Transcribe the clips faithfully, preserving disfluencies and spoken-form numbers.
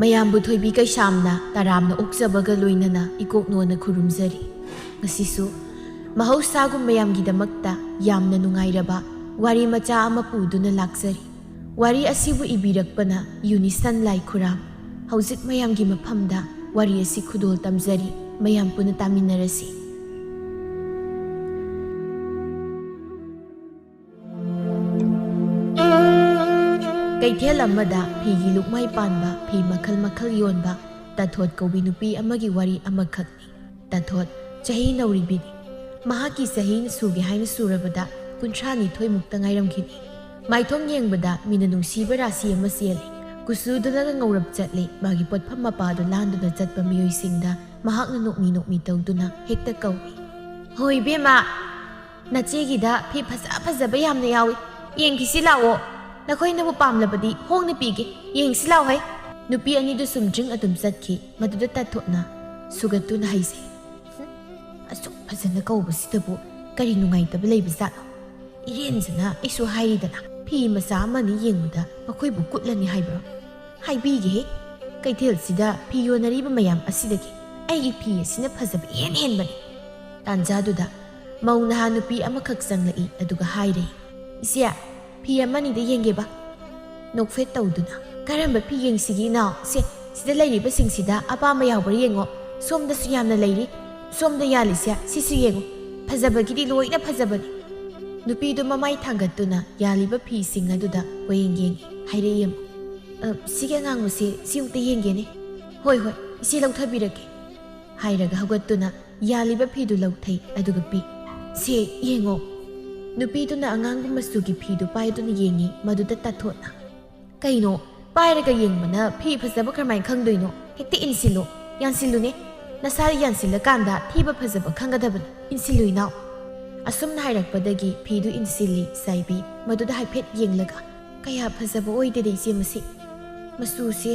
ꯃꯌꯥꯝꯕꯨ ꯊꯣꯏꯕꯤ ꯀꯩꯁꯥꯝꯅ ꯇꯔꯥꯝꯅ ꯑꯣꯛꯆꯕꯒ ꯂꯣꯏꯅꯅ ꯏꯀꯣꯛꯅꯣꯅ ꯈꯨꯔꯨꯝꯖꯔꯤ꯫ ꯉꯁꯤꯁꯨ ꯃꯍꯧꯁꯥꯒꯨꯝ ꯃꯌꯥꯝꯒꯤꯗꯃꯛꯇ ꯌꯥꯝꯅ ꯅꯨꯡꯉꯥꯏꯔꯕ ꯋꯥꯔꯤ ꯃꯆꯥ ꯑꯃ ꯄꯨꯗꯨꯅ ꯂꯥꯛꯆꯔꯤ꯫ ꯋꯥꯔꯤ ꯑꯁꯤꯕꯨ ꯏꯕꯤꯔꯛꯄꯅ ꯌꯨꯅꯤꯁꯟ ꯂꯥꯏꯈꯨꯔꯥꯝ꯫ ꯍꯧꯖꯤꯛ ꯃꯌꯥꯝꯒꯤ ꯃꯐꯝꯗ ꯋꯥꯔꯤ ꯑꯁꯤ ꯈꯨꯗꯣꯜ ꯇꯝꯖꯔꯤ, ꯃꯌꯥꯝ ꯄꯨꯟꯅ ꯇꯥꯃꯤꯟꯅꯔꯁꯤ꯫ ꯀꯩꯊꯦꯜ ꯑꯃꯗ ꯐꯤꯒꯤ ꯂꯨꯛꯃꯥꯏ ꯄꯥꯟꯕ ꯐꯤ ꯃꯈꯜ ꯃꯈꯜ ꯌꯣꯟꯕ ꯇꯥꯊꯣꯠ ꯀꯧꯕꯤ ꯅꯨꯄꯤ ꯑꯃꯒꯤ ꯋꯥꯔꯤ ꯑꯃꯈꯛꯅꯤ꯫ ꯇꯥꯊꯣꯠ ꯆꯍꯤ ꯅꯧꯔꯤꯕꯤꯅꯤ꯫ ꯃꯍꯥꯛꯀꯤ ꯆꯍꯤ ꯁꯨꯒꯦ ꯍꯥꯏꯅ ꯁꯨꯔꯕꯗ ꯀꯨꯟꯊ꯭ꯔꯥ ꯅꯤꯊꯣꯏꯃꯨꯛꯇ ꯉꯥꯏꯔꯝꯈꯤꯅꯤ꯫ ꯃꯥꯏꯊꯣꯡ ꯌꯦꯡꯕꯗ ꯃꯤꯅ ꯅꯨꯡꯁꯤꯕ ꯔꯥꯁꯤ ꯑꯃ ꯆꯦꯜꯂꯤ꯫ ꯀꯨꯆꯨꯗꯨꯅꯒ ꯉꯧꯔꯞ ꯆꯠꯂꯤ꯫ ꯃꯥꯒꯤ ꯄꯣꯠꯐꯝ ꯃꯄꯥꯗꯨ ꯂꯥꯟꯗꯨꯅ ꯆꯠꯄ ꯃꯤꯑꯣꯏꯁꯤꯡꯗ ꯃꯍꯥꯛꯅ ꯅꯣꯛꯃꯤ ꯅꯣꯛꯃꯤ ꯇꯧꯗꯨꯅ ꯍꯦꯛꯇ ꯀꯧꯏ, "ꯍꯣꯏ ꯏꯕꯦꯝꯃ, ꯅꯆꯦꯒꯤꯗ ꯐꯤ ꯐꯖ ꯐꯖꯕ ꯌꯥꯝꯅ ꯌꯥꯎꯏ, ꯌꯦꯡꯈꯤꯁꯤ ꯂꯥꯛꯑꯣ꯫ ꯅꯈꯣꯏꯅꯕꯨ ꯄꯥꯝꯂꯕꯗꯤ ꯍꯣꯡꯅ ꯄꯤꯒꯦ, ꯌꯦꯡꯁꯤ ꯂꯥꯛꯑꯣ ꯍꯩ꯫" ꯅꯨꯄꯤ ꯑꯅꯤꯗꯨ ꯁꯨꯝ ꯗ꯭ꯔꯤꯡ ꯑꯗꯨꯝ ꯆꯠꯈꯤ꯫ ꯃꯗꯨꯗ ꯇꯥꯊꯣꯠꯅ ꯁꯨꯒꯠꯇꯨꯅ ꯍꯩꯖꯩ, "ꯍꯨꯝ, ꯑꯁꯨꯛ ꯐꯖꯅ ꯀꯧꯕꯁꯤꯗꯕꯨ ꯀꯔꯤ ꯅꯨꯡꯉꯥꯏꯇꯕ ꯂꯩꯕ ꯖꯥꯠꯅꯣ? ꯏꯔꯦꯟꯖꯅ ꯑꯩꯁꯨ ꯍꯥꯏꯔꯤꯗꯅ, ꯐꯤ ꯃꯆꯥ ꯑꯃꯅꯤ ꯌꯦꯡꯕꯗ ꯃꯈꯣꯏꯕꯨ ꯀꯨꯠꯂꯅꯤ ꯍꯥꯏꯕ꯭ꯔꯣ? ꯍꯥꯏꯕꯤꯒꯦꯍꯦ, ꯀꯩꯊꯦꯜꯁꯤꯗ ꯐꯤ ꯌꯣꯟꯅꯔꯤꯕ ꯃꯌꯥꯝ ꯑꯁꯤꯗꯒꯤ ꯑꯩꯒꯤ ꯐꯤ ꯑꯁꯤꯅ ꯐꯖꯕ ꯏꯍꯦꯟ ꯍꯦꯟꯕꯅꯤ꯫" ꯇꯥꯟꯖꯥꯗꯨꯗ ꯃꯧ ꯅꯍꯥ ꯅꯨꯄꯤ ꯑꯃꯈꯛ ꯆꯪꯂꯛꯏ, ꯑꯗꯨꯒ ꯍꯥꯏꯔꯦ, "ꯏꯆꯦ, ꯐꯤ ꯑꯃꯅꯤꯗ ꯌꯦꯡꯒꯦꯕ꯫" ꯅꯣꯛꯐꯦꯠ ꯇꯧꯗꯨꯅ, "ꯀꯔꯝꯕ ꯐꯤ ꯌꯦꯡꯁꯤꯒꯦ ꯏꯅꯥꯎ? ꯁꯦ, ꯁꯤꯗ ꯂꯩꯔꯤꯕꯁꯤꯡꯁꯤꯗ ꯑꯄꯥꯝꯕ ꯌꯥꯎꯕ꯭ꯔꯥ ꯌꯦꯡꯉꯣ꯫ ꯁꯣꯝꯗꯁꯨ ꯌꯥꯝꯅ ꯂꯩꯔꯤ꯫ ꯁꯣꯝꯗ ꯌꯥꯜꯂꯤꯁꯦ, ꯁꯤꯁꯨ ꯌꯦꯡꯉꯨ꯫ ꯐꯖꯕꯒꯤꯗꯤ ꯂꯣꯏꯅ ꯐꯖꯕꯅꯤ꯫" ꯅꯨꯄꯤꯗꯨ ꯃꯃꯥꯏ ꯊꯥꯡꯒꯠꯇꯨꯅ ꯌꯥꯜꯂꯤꯕ ꯐꯤꯁꯤꯡ ꯑꯗꯨꯗ ꯄꯣꯌꯦꯡ ꯌꯦꯡꯉꯤ꯫ ꯍꯥꯏꯔꯛꯏ ꯑꯃꯨꯛ, "ꯑ, ꯁꯤꯒꯤ ꯑꯉꯥꯡꯕꯁꯤ, ꯁꯤ ꯑꯃꯨꯛꯇ ꯌꯦꯡꯒꯦꯅꯦ꯫" "ꯍꯣꯏ, ꯍꯣꯏ, ꯏꯆꯦ ꯂꯧꯊꯕꯤꯔꯛꯀꯦ꯫" ꯍꯥꯏꯔꯒ ꯍꯧꯒꯠꯇꯨꯅ ꯌꯥꯜꯂꯤꯕ ꯐꯤꯗꯨ ꯂꯧꯊꯩ, ꯑꯗꯨꯒ ꯄꯤ꯫ "ꯁꯦ, ꯌꯦꯡꯉꯣ꯫" ꯅꯨꯄꯤꯗꯨꯅ ꯑꯉꯥꯡꯕ ꯃꯆꯨꯒꯤ ꯐꯤꯗꯨ ꯄꯥꯏꯗꯨꯅ ꯌꯦꯡꯉꯤ, ꯃꯗꯨꯗ ꯇꯥꯊꯣꯠꯅ, "ꯀꯩꯅꯣ, ꯄꯥꯏꯔꯒ ꯌꯦꯡꯕꯅ ꯐꯤ ꯐꯖꯕ ꯀꯔꯝꯍꯥꯏꯅ ꯈꯪꯗꯣꯏꯅꯣ? ꯍꯦꯛꯇ ꯏꯟꯁꯤꯜꯂꯣ, ꯌꯥꯟꯁꯤꯜꯂꯨꯅꯦ꯫ ꯅꯁꯥ ꯌꯥꯟꯁꯤꯜꯂꯀꯥꯟꯗ ꯊꯤꯕ ꯐꯖꯕ ꯈꯪꯒꯗꯕꯅꯤ꯫ ꯏꯟꯁꯤꯜꯂꯨ ꯏꯅꯥꯎ꯫" ꯑꯁꯨꯝꯅ ꯍꯥꯏꯔꯛꯄꯗꯒꯤ ꯐꯤꯗꯨ ꯏꯟꯁꯤꯜꯂꯤ ꯆꯥꯏꯕꯤ꯫ ꯃꯗꯨꯗ ꯍꯥꯏꯐꯦꯠ ꯌꯦꯡꯂꯒ, "ꯀꯌꯥ ꯐꯖꯕ ꯑꯣꯏꯗꯦꯗ ꯏꯆꯦ ꯃꯁꯤ꯫ ꯃꯆꯨꯁꯦ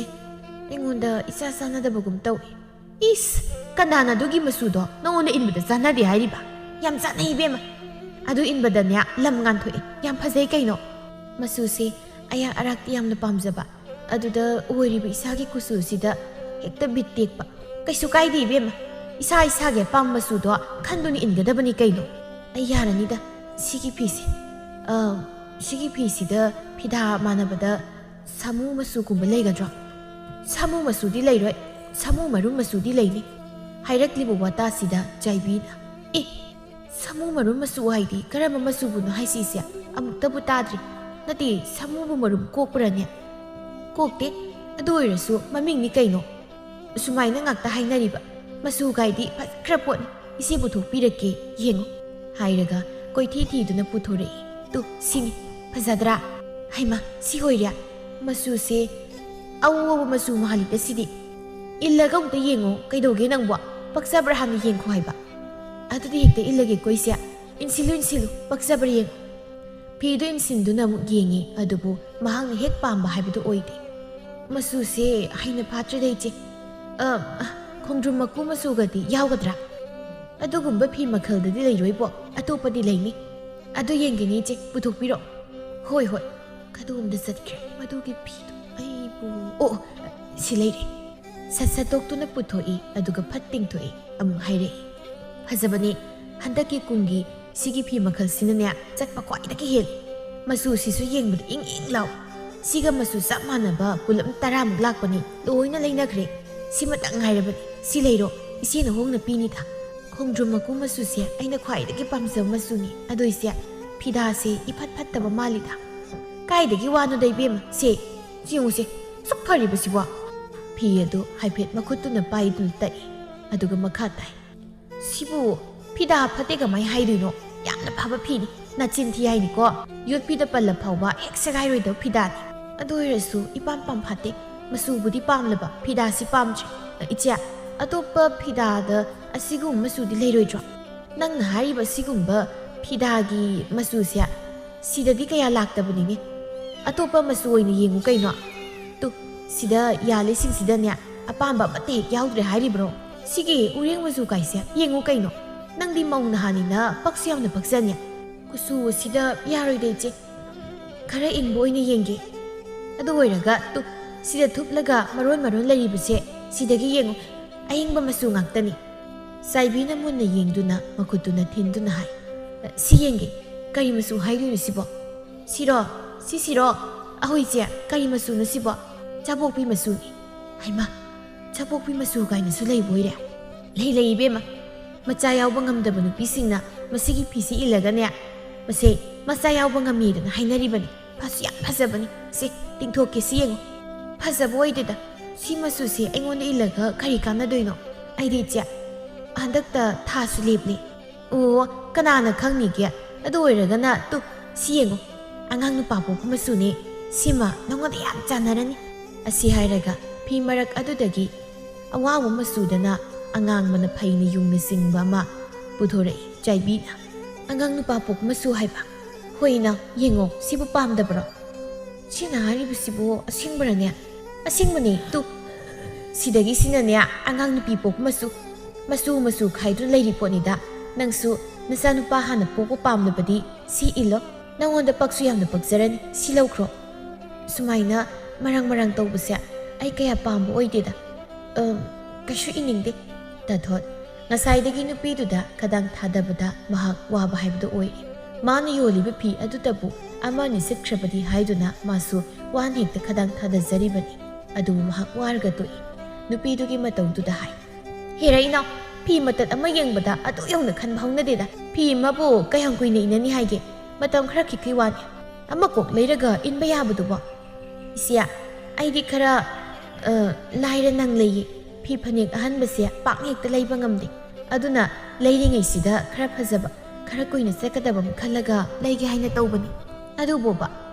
ꯑꯩꯉꯣꯟꯗ ꯏꯆꯥ ꯆꯥꯟꯅꯗꯕꯒꯨꯝ ꯇꯧꯏ꯫" "ꯏꯁ! ꯀꯅꯥꯅ ꯑꯗꯨꯒꯤ ꯃꯆꯨꯗꯣ ꯅꯉꯣꯟꯗ ꯏꯟꯕꯗ ꯆꯥꯟꯅꯗꯦ ꯍꯥꯏꯔꯤꯕ? ꯌꯥꯝ ꯆꯥꯟꯅꯩ ꯏꯕꯦꯝꯃ꯫ ꯑꯗꯨ ꯏꯟꯕꯗꯅꯦ ꯂꯝ ꯉꯥꯟꯊꯣꯛꯑꯦ꯫ ꯌꯥꯝ ꯐꯖꯩ ꯀꯩꯅꯣ꯫" "ꯃꯆꯨꯁꯦ ꯑꯌꯥꯛ ꯑꯔꯥꯛꯇꯤ ꯌꯥꯝꯅ ꯄꯥꯝꯖꯕ꯫ ꯑꯗꯨꯗ ꯑꯣꯏꯔꯤꯕ ꯏꯁꯥꯒꯤ ꯀꯨꯆꯨꯁꯤꯗ ꯍꯦꯛꯇ ꯕꯤꯠ ꯇꯦꯛꯄ꯫ "ꯀꯩꯁꯨ ꯀꯥꯏꯗꯦ ꯏꯕꯦꯝꯃ, ꯏꯁꯥ ꯏꯁꯥꯒꯤ ꯑꯄꯥꯝꯕ ꯃꯆꯨꯗꯣ ꯈꯟꯗꯨꯅ ꯏꯟꯒꯗꯕꯅꯤ ꯀꯩꯅꯣ꯫ ꯑꯩ ꯌꯥꯔꯅꯤꯗ, ꯁꯤꯒꯤ ꯐꯤꯁꯦ꯫ ꯑ, ꯁꯤꯒꯤ ꯐꯤꯁꯤꯗ ꯐꯤꯗꯥ ꯃꯥꯟꯅꯕꯗ ꯁꯥꯃꯨ ꯃꯆꯨꯒꯨꯝꯕ ꯂꯩꯒꯗ꯭ꯔꯣ?" "ꯁꯥꯃꯨ ꯃꯆꯨꯗꯤ ꯂꯩꯔꯣꯏ, ꯁꯥꯃꯨ ꯃꯔꯨꯝ ꯃꯆꯨꯗꯤ ꯂꯩꯅꯤ꯫ ꯍꯥꯏꯔꯛꯂꯤꯕ ꯋꯥꯇꯥꯁꯤꯗ ꯆꯥꯏꯕꯤꯅ, "ꯑꯦ, ꯁꯥꯃꯨ ꯃꯔꯨꯝ ꯃꯆꯨ ꯍꯥꯏꯗꯤ ꯀꯔꯝꯕ ꯃꯆꯨꯕꯨꯅꯣ ꯍꯥꯏꯁꯤꯁꯦ? ꯑꯃꯨꯛꯇꯕꯨ ꯇꯥꯗ꯭ꯔꯤ꯫ ꯅꯠꯇꯦ, ꯁꯥꯃꯨꯕꯨ ꯃꯔꯨꯝ ꯀꯣꯛꯄ꯭ꯔꯅꯦ?" "ꯀꯣꯛꯇꯦ, ꯑꯗꯨ ꯑꯣꯏꯔꯁꯨ ꯃꯃꯤꯡꯅꯤ ꯀꯩꯅꯣ꯫ ꯑꯁꯨꯃꯥꯏꯅ ꯉꯥꯛꯇ ꯍꯥꯏꯅꯔꯤꯕ꯫ ꯃꯆꯨ ꯀꯥꯏꯗꯤ ꯐꯖꯈ꯭ꯔ ꯄꯣꯠꯅꯤ, ꯏꯆꯦ ꯄꯨꯊꯣꯛꯄꯤꯔꯛꯀꯦ, ꯌꯦꯡꯉꯨ," ꯍꯥꯏꯔꯒ ꯀꯣꯏꯊꯤ ꯊꯤꯗꯨꯅ ꯄꯨꯊꯣꯔꯛꯏ꯫ "ꯇꯨ, ꯁꯤꯅꯤ, ꯐꯖꯗ꯭ꯔꯥ? ꯍꯩꯃꯥ, ꯁꯤ ꯑꯣꯏꯔꯦ꯫ ꯃꯆꯨꯁꯦ ꯑꯎ ꯑꯎꯕ ꯃꯆꯨ ꯃꯥꯜꯂꯤꯗ ꯁꯤꯗꯤ꯫ ꯏꯜꯂꯒ ꯑꯃꯨꯛꯇ ꯌꯦꯡꯉꯣ, ꯀꯩꯗꯧꯒꯦ ꯅꯪꯕꯣ? ꯄꯛꯆꯕ꯭ꯔꯥ ꯍꯥꯟꯅ ꯌꯦꯡꯈꯣ ꯍꯥꯏꯕ꯫ ꯑꯗꯨꯗꯤ ꯍꯦꯛꯇ ꯏꯜꯂꯒꯦꯀꯣ ꯏꯆꯦ꯫ ꯏꯟꯁꯤꯜꯂꯨ, ꯏꯟꯁꯤꯜꯂꯨ, ꯄꯛꯆꯕ꯭ꯔꯥ ꯌꯦꯡꯉꯨ꯫" ꯐꯤꯗꯨ ꯏꯟꯁꯤꯟꯗꯨꯅ ꯑꯃꯨꯛ ꯌꯦꯡꯉꯤ, ꯑꯗꯨꯕꯨ ꯃꯍꯥꯛꯅ ꯍꯦꯛ ꯄꯥꯝꯕ ꯍꯥꯏꯕꯗꯨ ꯑꯣꯏꯗꯦ꯫ "ꯃꯆꯨꯁꯦ ꯍꯩꯅ ꯐꯥꯠꯇ꯭ꯔꯦꯗ ꯏꯆꯦ꯫ ꯑ, ꯈꯣꯡꯗ꯭ꯔꯨꯝ ꯃꯀꯨ ꯃꯆꯨꯒꯗꯤ ꯌꯥꯎꯒꯗ꯭ꯔꯥ?" "ꯑꯗꯨꯒꯨꯝꯕ ꯐꯤ ꯃꯈꯜꯗꯗꯤ ꯂꯩꯔꯣꯏꯕꯣ, ꯑꯇꯣꯞꯄꯗꯤ ꯂꯩꯅꯤ꯫ ꯑꯗꯨ ꯌꯦꯡꯒꯦꯅꯦ ꯏꯆꯦ, ꯄꯨꯊꯣꯛꯄꯤꯔꯣ꯫" "ꯍꯣꯏ, ꯍꯣꯏ꯫" ꯀꯗꯣꯝꯗ ꯆꯠꯈ꯭ꯔꯦ ꯃꯗꯨꯒꯤ ꯐꯤꯗꯨ? ꯑꯩꯕꯨ, ꯑꯣ, ꯁꯤ ꯂꯩꯔꯦ꯫ ꯁꯠ ꯁꯠꯇꯣꯛꯇꯨꯅ ꯄꯨꯊꯣꯛꯏ, ꯑꯗꯨꯒ ꯐꯠ ꯇꯤꯡꯊꯣꯛꯏ꯫ ꯑꯃꯨꯛ ꯍꯥꯏꯔꯛꯏ, "ꯐꯖꯕꯅꯤ꯫ ꯍꯟꯗꯛꯀꯤ ꯀꯨꯝꯒꯤ ꯁꯤꯒꯤ ꯐꯤ ꯃꯈꯜꯁꯤꯅꯅꯦ ꯆꯠꯄ ꯈ꯭ꯋꯥꯏꯗꯒꯤ ꯍꯦꯜꯂꯤ꯫ ꯃꯆꯨꯁꯤꯁꯨ ꯌꯦꯡꯕꯗ ꯏꯪ ꯏꯪ ꯂꯥꯎ꯫ ꯁꯤꯒ ꯃꯆꯨ ꯆꯞ ꯃꯥꯟꯅꯕ ꯄꯨꯂꯞ ꯇꯔꯥꯃꯨꯛ ꯂꯥꯛꯄꯅꯤ, ꯂꯣꯏꯅ ꯂꯩꯅꯈ꯭ꯔꯦ꯫ ꯁꯤꯃꯇꯪ ꯉꯥꯏꯔꯕꯅꯤ, ꯁꯤ ꯂꯩꯔꯣ, ꯏꯆꯦꯅ ꯍꯣꯡꯅ ꯄꯤꯅꯤꯗ꯫ ꯈꯣꯡꯗ꯭ꯔꯨꯝ ꯃꯀꯨ ꯃꯆꯨꯁꯦ ꯑꯩꯅ ꯈ꯭ꯋꯥꯏꯗꯒꯤ ꯄꯥꯝꯖꯕ ꯃꯆꯨꯅꯤ꯫ ꯑꯗꯣ ꯏꯆꯦ, ꯐꯤꯗꯥꯁꯦ ꯏꯐꯠ ꯐꯠꯇꯕ ꯃꯥꯜꯂꯤꯗ꯫" "ꯀꯥꯏꯗꯒꯤ ꯋꯥꯅꯣꯗ ꯏꯕꯦꯝꯃ, ꯁꯦ, ꯁꯤ ꯌꯦꯡꯉꯨꯁꯦ, ꯁꯨꯛ ꯐꯔꯤꯕꯁꯤꯕꯣ?" ꯐꯤ ꯑꯗꯨ ꯍꯥꯏꯐꯦꯠ ꯃꯈꯨꯠꯇꯨꯅ ꯄꯥꯏꯗꯨꯅ ꯇꯛꯏ, ꯑꯗꯨꯒ ꯃꯈꯥ ꯇꯥꯏ, "ꯁꯤꯕꯨ ꯐꯤꯗꯥ ꯐꯠꯇꯦ ꯀꯃꯥꯏ ꯍꯥꯏꯗꯣꯏꯅꯣ? ꯌꯥꯝꯅ ꯐꯕ ꯐꯤꯅꯤ꯫ ꯅꯆꯤꯟ ꯊꯤ ꯍꯥꯏꯅꯤꯀꯣ꯫ ꯌꯣꯠꯄꯤꯗ ꯄꯜꯂ ꯐꯥꯎꯕ ꯍꯦꯛ ꯁꯦꯒꯥꯏꯔꯣꯏꯗꯕ ꯐꯤꯗꯥꯅꯤ꯫ ꯑꯗꯨ ꯑꯣꯏꯔꯁꯨ ꯏꯄꯥꯝ ꯄꯥꯝ ꯐꯠꯇꯦ꯫ ꯃꯆꯨꯕꯨꯗꯤ ꯄꯥꯝꯂꯕ, ꯐꯤꯗꯥꯁꯤ ꯄꯥꯝꯗ꯭ꯔꯦ꯫ ꯏꯆꯦ, ꯑꯇꯣꯞꯄ ꯐꯤꯗꯥꯗ ꯑꯁꯤꯒꯨꯝꯕ ꯃꯆꯨꯗꯤ ꯂꯩꯔꯣꯏꯗ꯭ꯔꯣ? ꯅꯪꯅ ꯍꯥꯏꯔꯤꯕ ꯑꯁꯤꯒꯨꯝꯕ ꯐꯤꯗꯥꯒꯤ ꯃꯆꯨꯁꯦ ꯁꯤꯗꯗꯤ ꯀꯌꯥ ꯂꯥꯛꯇꯕꯅꯤꯅꯦ꯫ ꯑꯇꯣꯞꯄ ꯃꯆꯨ ꯑꯣꯏꯅ ꯌꯦꯡꯉꯨ ꯀꯩꯅꯣ꯫ ꯇꯨ, ꯁꯤꯗ ꯌꯥꯜꯂꯤꯁꯤꯡꯁꯤꯗꯅꯦ ꯑꯄꯥꯝꯕ ꯑꯃꯠꯇ ꯍꯦꯛ ꯌꯥꯎꯗ꯭ꯔꯦ ꯍꯥꯏꯔꯤꯕ꯭ꯔꯣ? ꯁꯤꯒꯤ ꯎꯔꯦꯡ ꯃꯆꯨ ꯀꯥꯏꯁꯦ ꯌꯦꯡꯉꯨ ꯀꯩꯅꯣ꯫ ꯅꯪꯗꯤ ꯃꯧ ꯅꯍꯥꯅꯤꯅ ꯄꯛꯁꯨ ꯌꯥꯝꯅ ꯄꯛꯆꯅꯤ꯫ ꯀꯨꯆꯨ ꯑꯁꯤꯗ ꯌꯥꯔꯣꯏꯗ ꯏꯆꯦ꯫ ꯈꯔ ꯏꯪꯕ ꯑꯣꯏꯅ ꯌꯦꯡꯒꯦ꯫ ꯑꯗꯨ ꯑꯣꯏꯔꯒ ꯇꯨ, ꯁꯤꯗ ꯊꯨꯞꯂꯒ ꯃꯔꯣꯟ ꯃꯔꯣꯟ ꯂꯩꯔꯤꯕꯁꯦ, ꯁꯤꯗꯒꯤ ꯌꯦꯡꯉꯨ, ꯑꯍꯤꯡꯕ ꯃꯆꯨ ꯉꯥꯛꯇꯅꯤ꯫ ꯆꯥꯏꯕꯤꯅ ꯃꯨꯟꯅ ꯌꯦꯡꯗꯨꯅ ꯃꯈꯨꯠꯇꯨꯅ ꯊꯤꯟꯗꯨꯅ ꯍꯥꯏ, "ꯁꯤ ꯌꯦꯡꯒꯦ, ꯀꯔꯤ ꯃꯆꯨ ꯍꯥꯏꯗꯣꯏꯅꯣ ꯁꯤꯕꯣ? ꯁꯤꯔꯣ? ꯁꯤꯁꯤꯔꯣ? ꯑꯍꯣꯏ ꯏꯆꯦ, ꯀꯔꯤ ꯃꯆꯨꯅꯣ ꯁꯤꯕꯣ?" "ꯆꯥꯕꯣꯛꯄꯤ ꯃꯆꯨꯅꯤ꯫" "ꯍꯩꯃꯥ, ꯆꯥꯕꯣꯛꯄꯤ ꯃꯆꯨ ꯀꯥꯏꯅꯁꯨ ꯂꯩꯕ ꯑꯣꯏꯔꯦ?" "ꯂꯩ, ꯂꯩ ꯏꯕꯦꯝꯃ꯫ ꯃꯆꯥ ꯌꯥꯎꯕ ꯉꯝꯗꯕ ꯅꯨꯄꯤꯁꯤꯡꯅ ꯃꯁꯤꯒꯤ ꯐꯤꯁꯤ ꯏꯜꯂꯒꯅꯦ, ꯃꯁꯦ ꯃꯆꯥ ꯌꯥꯎꯕ ꯉꯝꯃꯤꯗꯅ ꯍꯥꯏꯅꯔꯤꯕꯅꯤ꯫ ꯐꯁꯨ ꯌꯥꯝ ꯐꯖꯕꯅꯤ꯫ ꯁꯦ, ꯇꯤꯡꯊꯣꯛꯀꯦ, ꯁꯤ ꯌꯦꯡꯉꯨ꯫ ꯐꯖꯕ ꯑꯣꯏꯗꯦꯗ꯫ ꯁꯤ ꯃꯆꯨꯁꯦ ꯑꯩꯉꯣꯟꯗ ꯏꯜꯂꯒ ꯀꯔꯤ ꯀꯥꯟꯅꯗꯣꯏꯅꯣ? ꯑꯩꯗꯤ ꯏꯆꯦ, ꯍꯟꯗꯛꯇ ꯊꯥꯁꯨ ꯂꯦꯞꯂꯦ꯫" "ꯑꯣ, ꯀꯅꯥꯅ ꯈꯪꯅꯤꯒꯦ? ꯑꯗꯨ ꯑꯣꯏꯔꯒꯅ ꯇꯨ, ꯁꯤ ꯌꯦꯡꯉꯨ꯫ ꯑꯉꯥꯡ ꯅꯨꯄꯥ ꯄꯣꯛꯄ ꯃꯆꯨꯅꯦ꯫ ꯁꯤꯃ ꯅꯉꯣꯟꯗ ꯌꯥꯝ ꯆꯥꯟꯅꯔꯅꯤ꯫" ꯑꯁꯤ ꯍꯥꯏꯔꯒ ꯐꯤ ꯃꯔꯛ ꯑꯗꯨꯗꯒꯤ ꯑꯋꯥꯎꯕ ꯃꯆꯨꯗꯅ ꯑꯉꯥꯡꯕꯅ ꯐꯩꯅ ꯌꯨꯡꯅ ꯆꯤꯡꯕ ꯑꯃ ꯄꯨꯊꯣꯔꯛꯏ ꯆꯥꯏꯕꯤꯅ꯫ "ꯑꯉꯥꯡ ꯅꯨꯄꯥ ꯄꯣꯛꯄ ꯃꯆꯨ ꯍꯥꯏꯕ? ꯍꯣꯏ ꯏꯅꯥꯎ, ꯌꯦꯡꯉꯣ, ꯁꯤꯕꯨ ꯄꯥꯝꯗꯕ꯭ꯔꯣ?" "ꯁꯤꯅ ꯍꯥꯏꯔꯤꯕꯁꯤꯕꯨ ꯑꯁꯦꯡꯕꯔꯅꯦ?" "ꯑꯁꯦꯡꯕꯅꯦ, ꯇꯨ꯫ ꯁꯤꯗꯒꯤ ꯁꯤꯅꯅꯦ ꯑꯉꯥꯡ ꯅꯨꯄꯤ ꯄꯣꯛꯄ ꯃꯆꯨ, ꯃꯆꯨ ꯃꯆꯨ ꯈꯥꯏꯗꯨꯅ ꯂꯩꯔꯤ ꯄꯣꯠꯅꯤꯗ꯫ ꯅꯪꯁꯨ ꯅꯆꯥꯅꯨꯄꯥ ꯍꯥꯟꯅ ꯄꯣꯛꯄ ꯄꯥꯝꯂꯕꯗꯤ ꯁꯤ ꯏꯜꯂꯣ꯫ ꯅꯪꯉꯣꯟꯗ ꯄꯛꯁꯨ ꯌꯥꯝꯅ ꯄꯛꯆꯔꯅꯤ꯫ ꯁꯤ ꯂꯧꯈ꯭ꯔꯣ꯫" "ꯁꯨꯃꯥꯏꯅ ꯃꯔꯥꯡ ꯃꯔꯥꯡ ꯇꯧꯕꯁꯦ ꯑꯩ ꯀꯌꯥ ꯄꯥꯝꯕ ꯑꯣꯏꯗꯦꯗ꯫ ꯑꯝ, ꯀꯩꯁꯨ ꯏꯅꯤꯡꯗꯦ꯫" ꯇꯥꯊꯣꯠ ꯉꯁꯥꯏꯗꯒꯤ ꯅꯨꯄꯤꯗꯨꯗ ꯈꯗꯥꯡ ꯊꯥꯗꯕꯗ ꯃꯍꯥꯛ ꯋꯥꯕ ꯍꯥꯏꯕꯗꯨ ꯑꯣꯏꯔꯦ꯫ ꯃꯥꯅ ꯌꯣꯜꯂꯤꯕ ꯐꯤ ꯑꯗꯨꯇꯕꯨ ꯑꯃ ꯑꯅꯤ ꯁꯤꯠꯈ꯭ꯔꯕꯗꯤ ꯍꯥꯏꯗꯨꯅ ꯃꯥꯁꯨ ꯋꯥꯅ ꯍꯦꯛꯇ ꯈꯗꯥꯡ ꯊꯥꯗꯖꯔꯤꯕꯅꯤ꯫ ꯑꯗꯨꯕꯨ ꯃꯍꯥꯛ ꯋꯥꯔꯒ ꯇꯣꯛꯏ꯫ ꯅꯨꯄꯤꯗꯨꯒꯤ ꯃꯇꯧꯗꯨꯗ ꯍꯥꯏ, "ꯍꯦꯔꯥ ꯏꯅꯥꯎ, ꯐꯤ ꯃꯇꯠ ꯑꯃ ꯌꯦꯡꯕꯗ ꯑꯗꯨꯛ ꯌꯧꯅ ꯈꯟꯕ ꯍꯧꯅꯗꯦꯗ꯫ ꯐꯤ ꯑꯃꯕꯨ ꯀꯌꯥꯝ ꯀꯨꯏꯅ ꯏꯅꯅꯤ ꯍꯥꯏꯒꯦ? ꯃꯇꯝ ꯈꯔ ꯈꯤꯛꯀꯤ ꯋꯥꯅꯤ꯫ ꯑꯃ ꯀꯣꯛ ꯂꯩꯔꯒ ꯏꯟꯕ ꯌꯥꯕꯗꯨꯕꯣ?" "ꯏꯆꯦ, ꯑꯩꯗꯤ ꯈꯔ, ꯑ, ꯂꯥꯏꯔ ꯅꯪ ꯂꯩꯌꯦ꯫ ꯐꯤ ꯐꯅꯦꯛ ꯑꯍꯟꯕꯁꯦ ꯄꯥꯛ ꯍꯦꯛꯇ ꯂꯩꯕ ꯉꯝꯗꯦ꯫ ꯑꯗꯨꯅ ꯂꯩꯔꯤꯉꯩꯁꯤꯗ ꯈꯔ ꯐꯖꯕ, ꯈꯔ ꯀꯨꯏꯅ ꯆꯠꯀꯗꯕ ꯑꯃ ꯈꯜꯂꯒ ꯂꯩꯒꯦ ꯍꯥꯏꯅ ꯇꯧꯕꯅꯤ꯫ ꯑꯗꯨꯕꯨꯕ,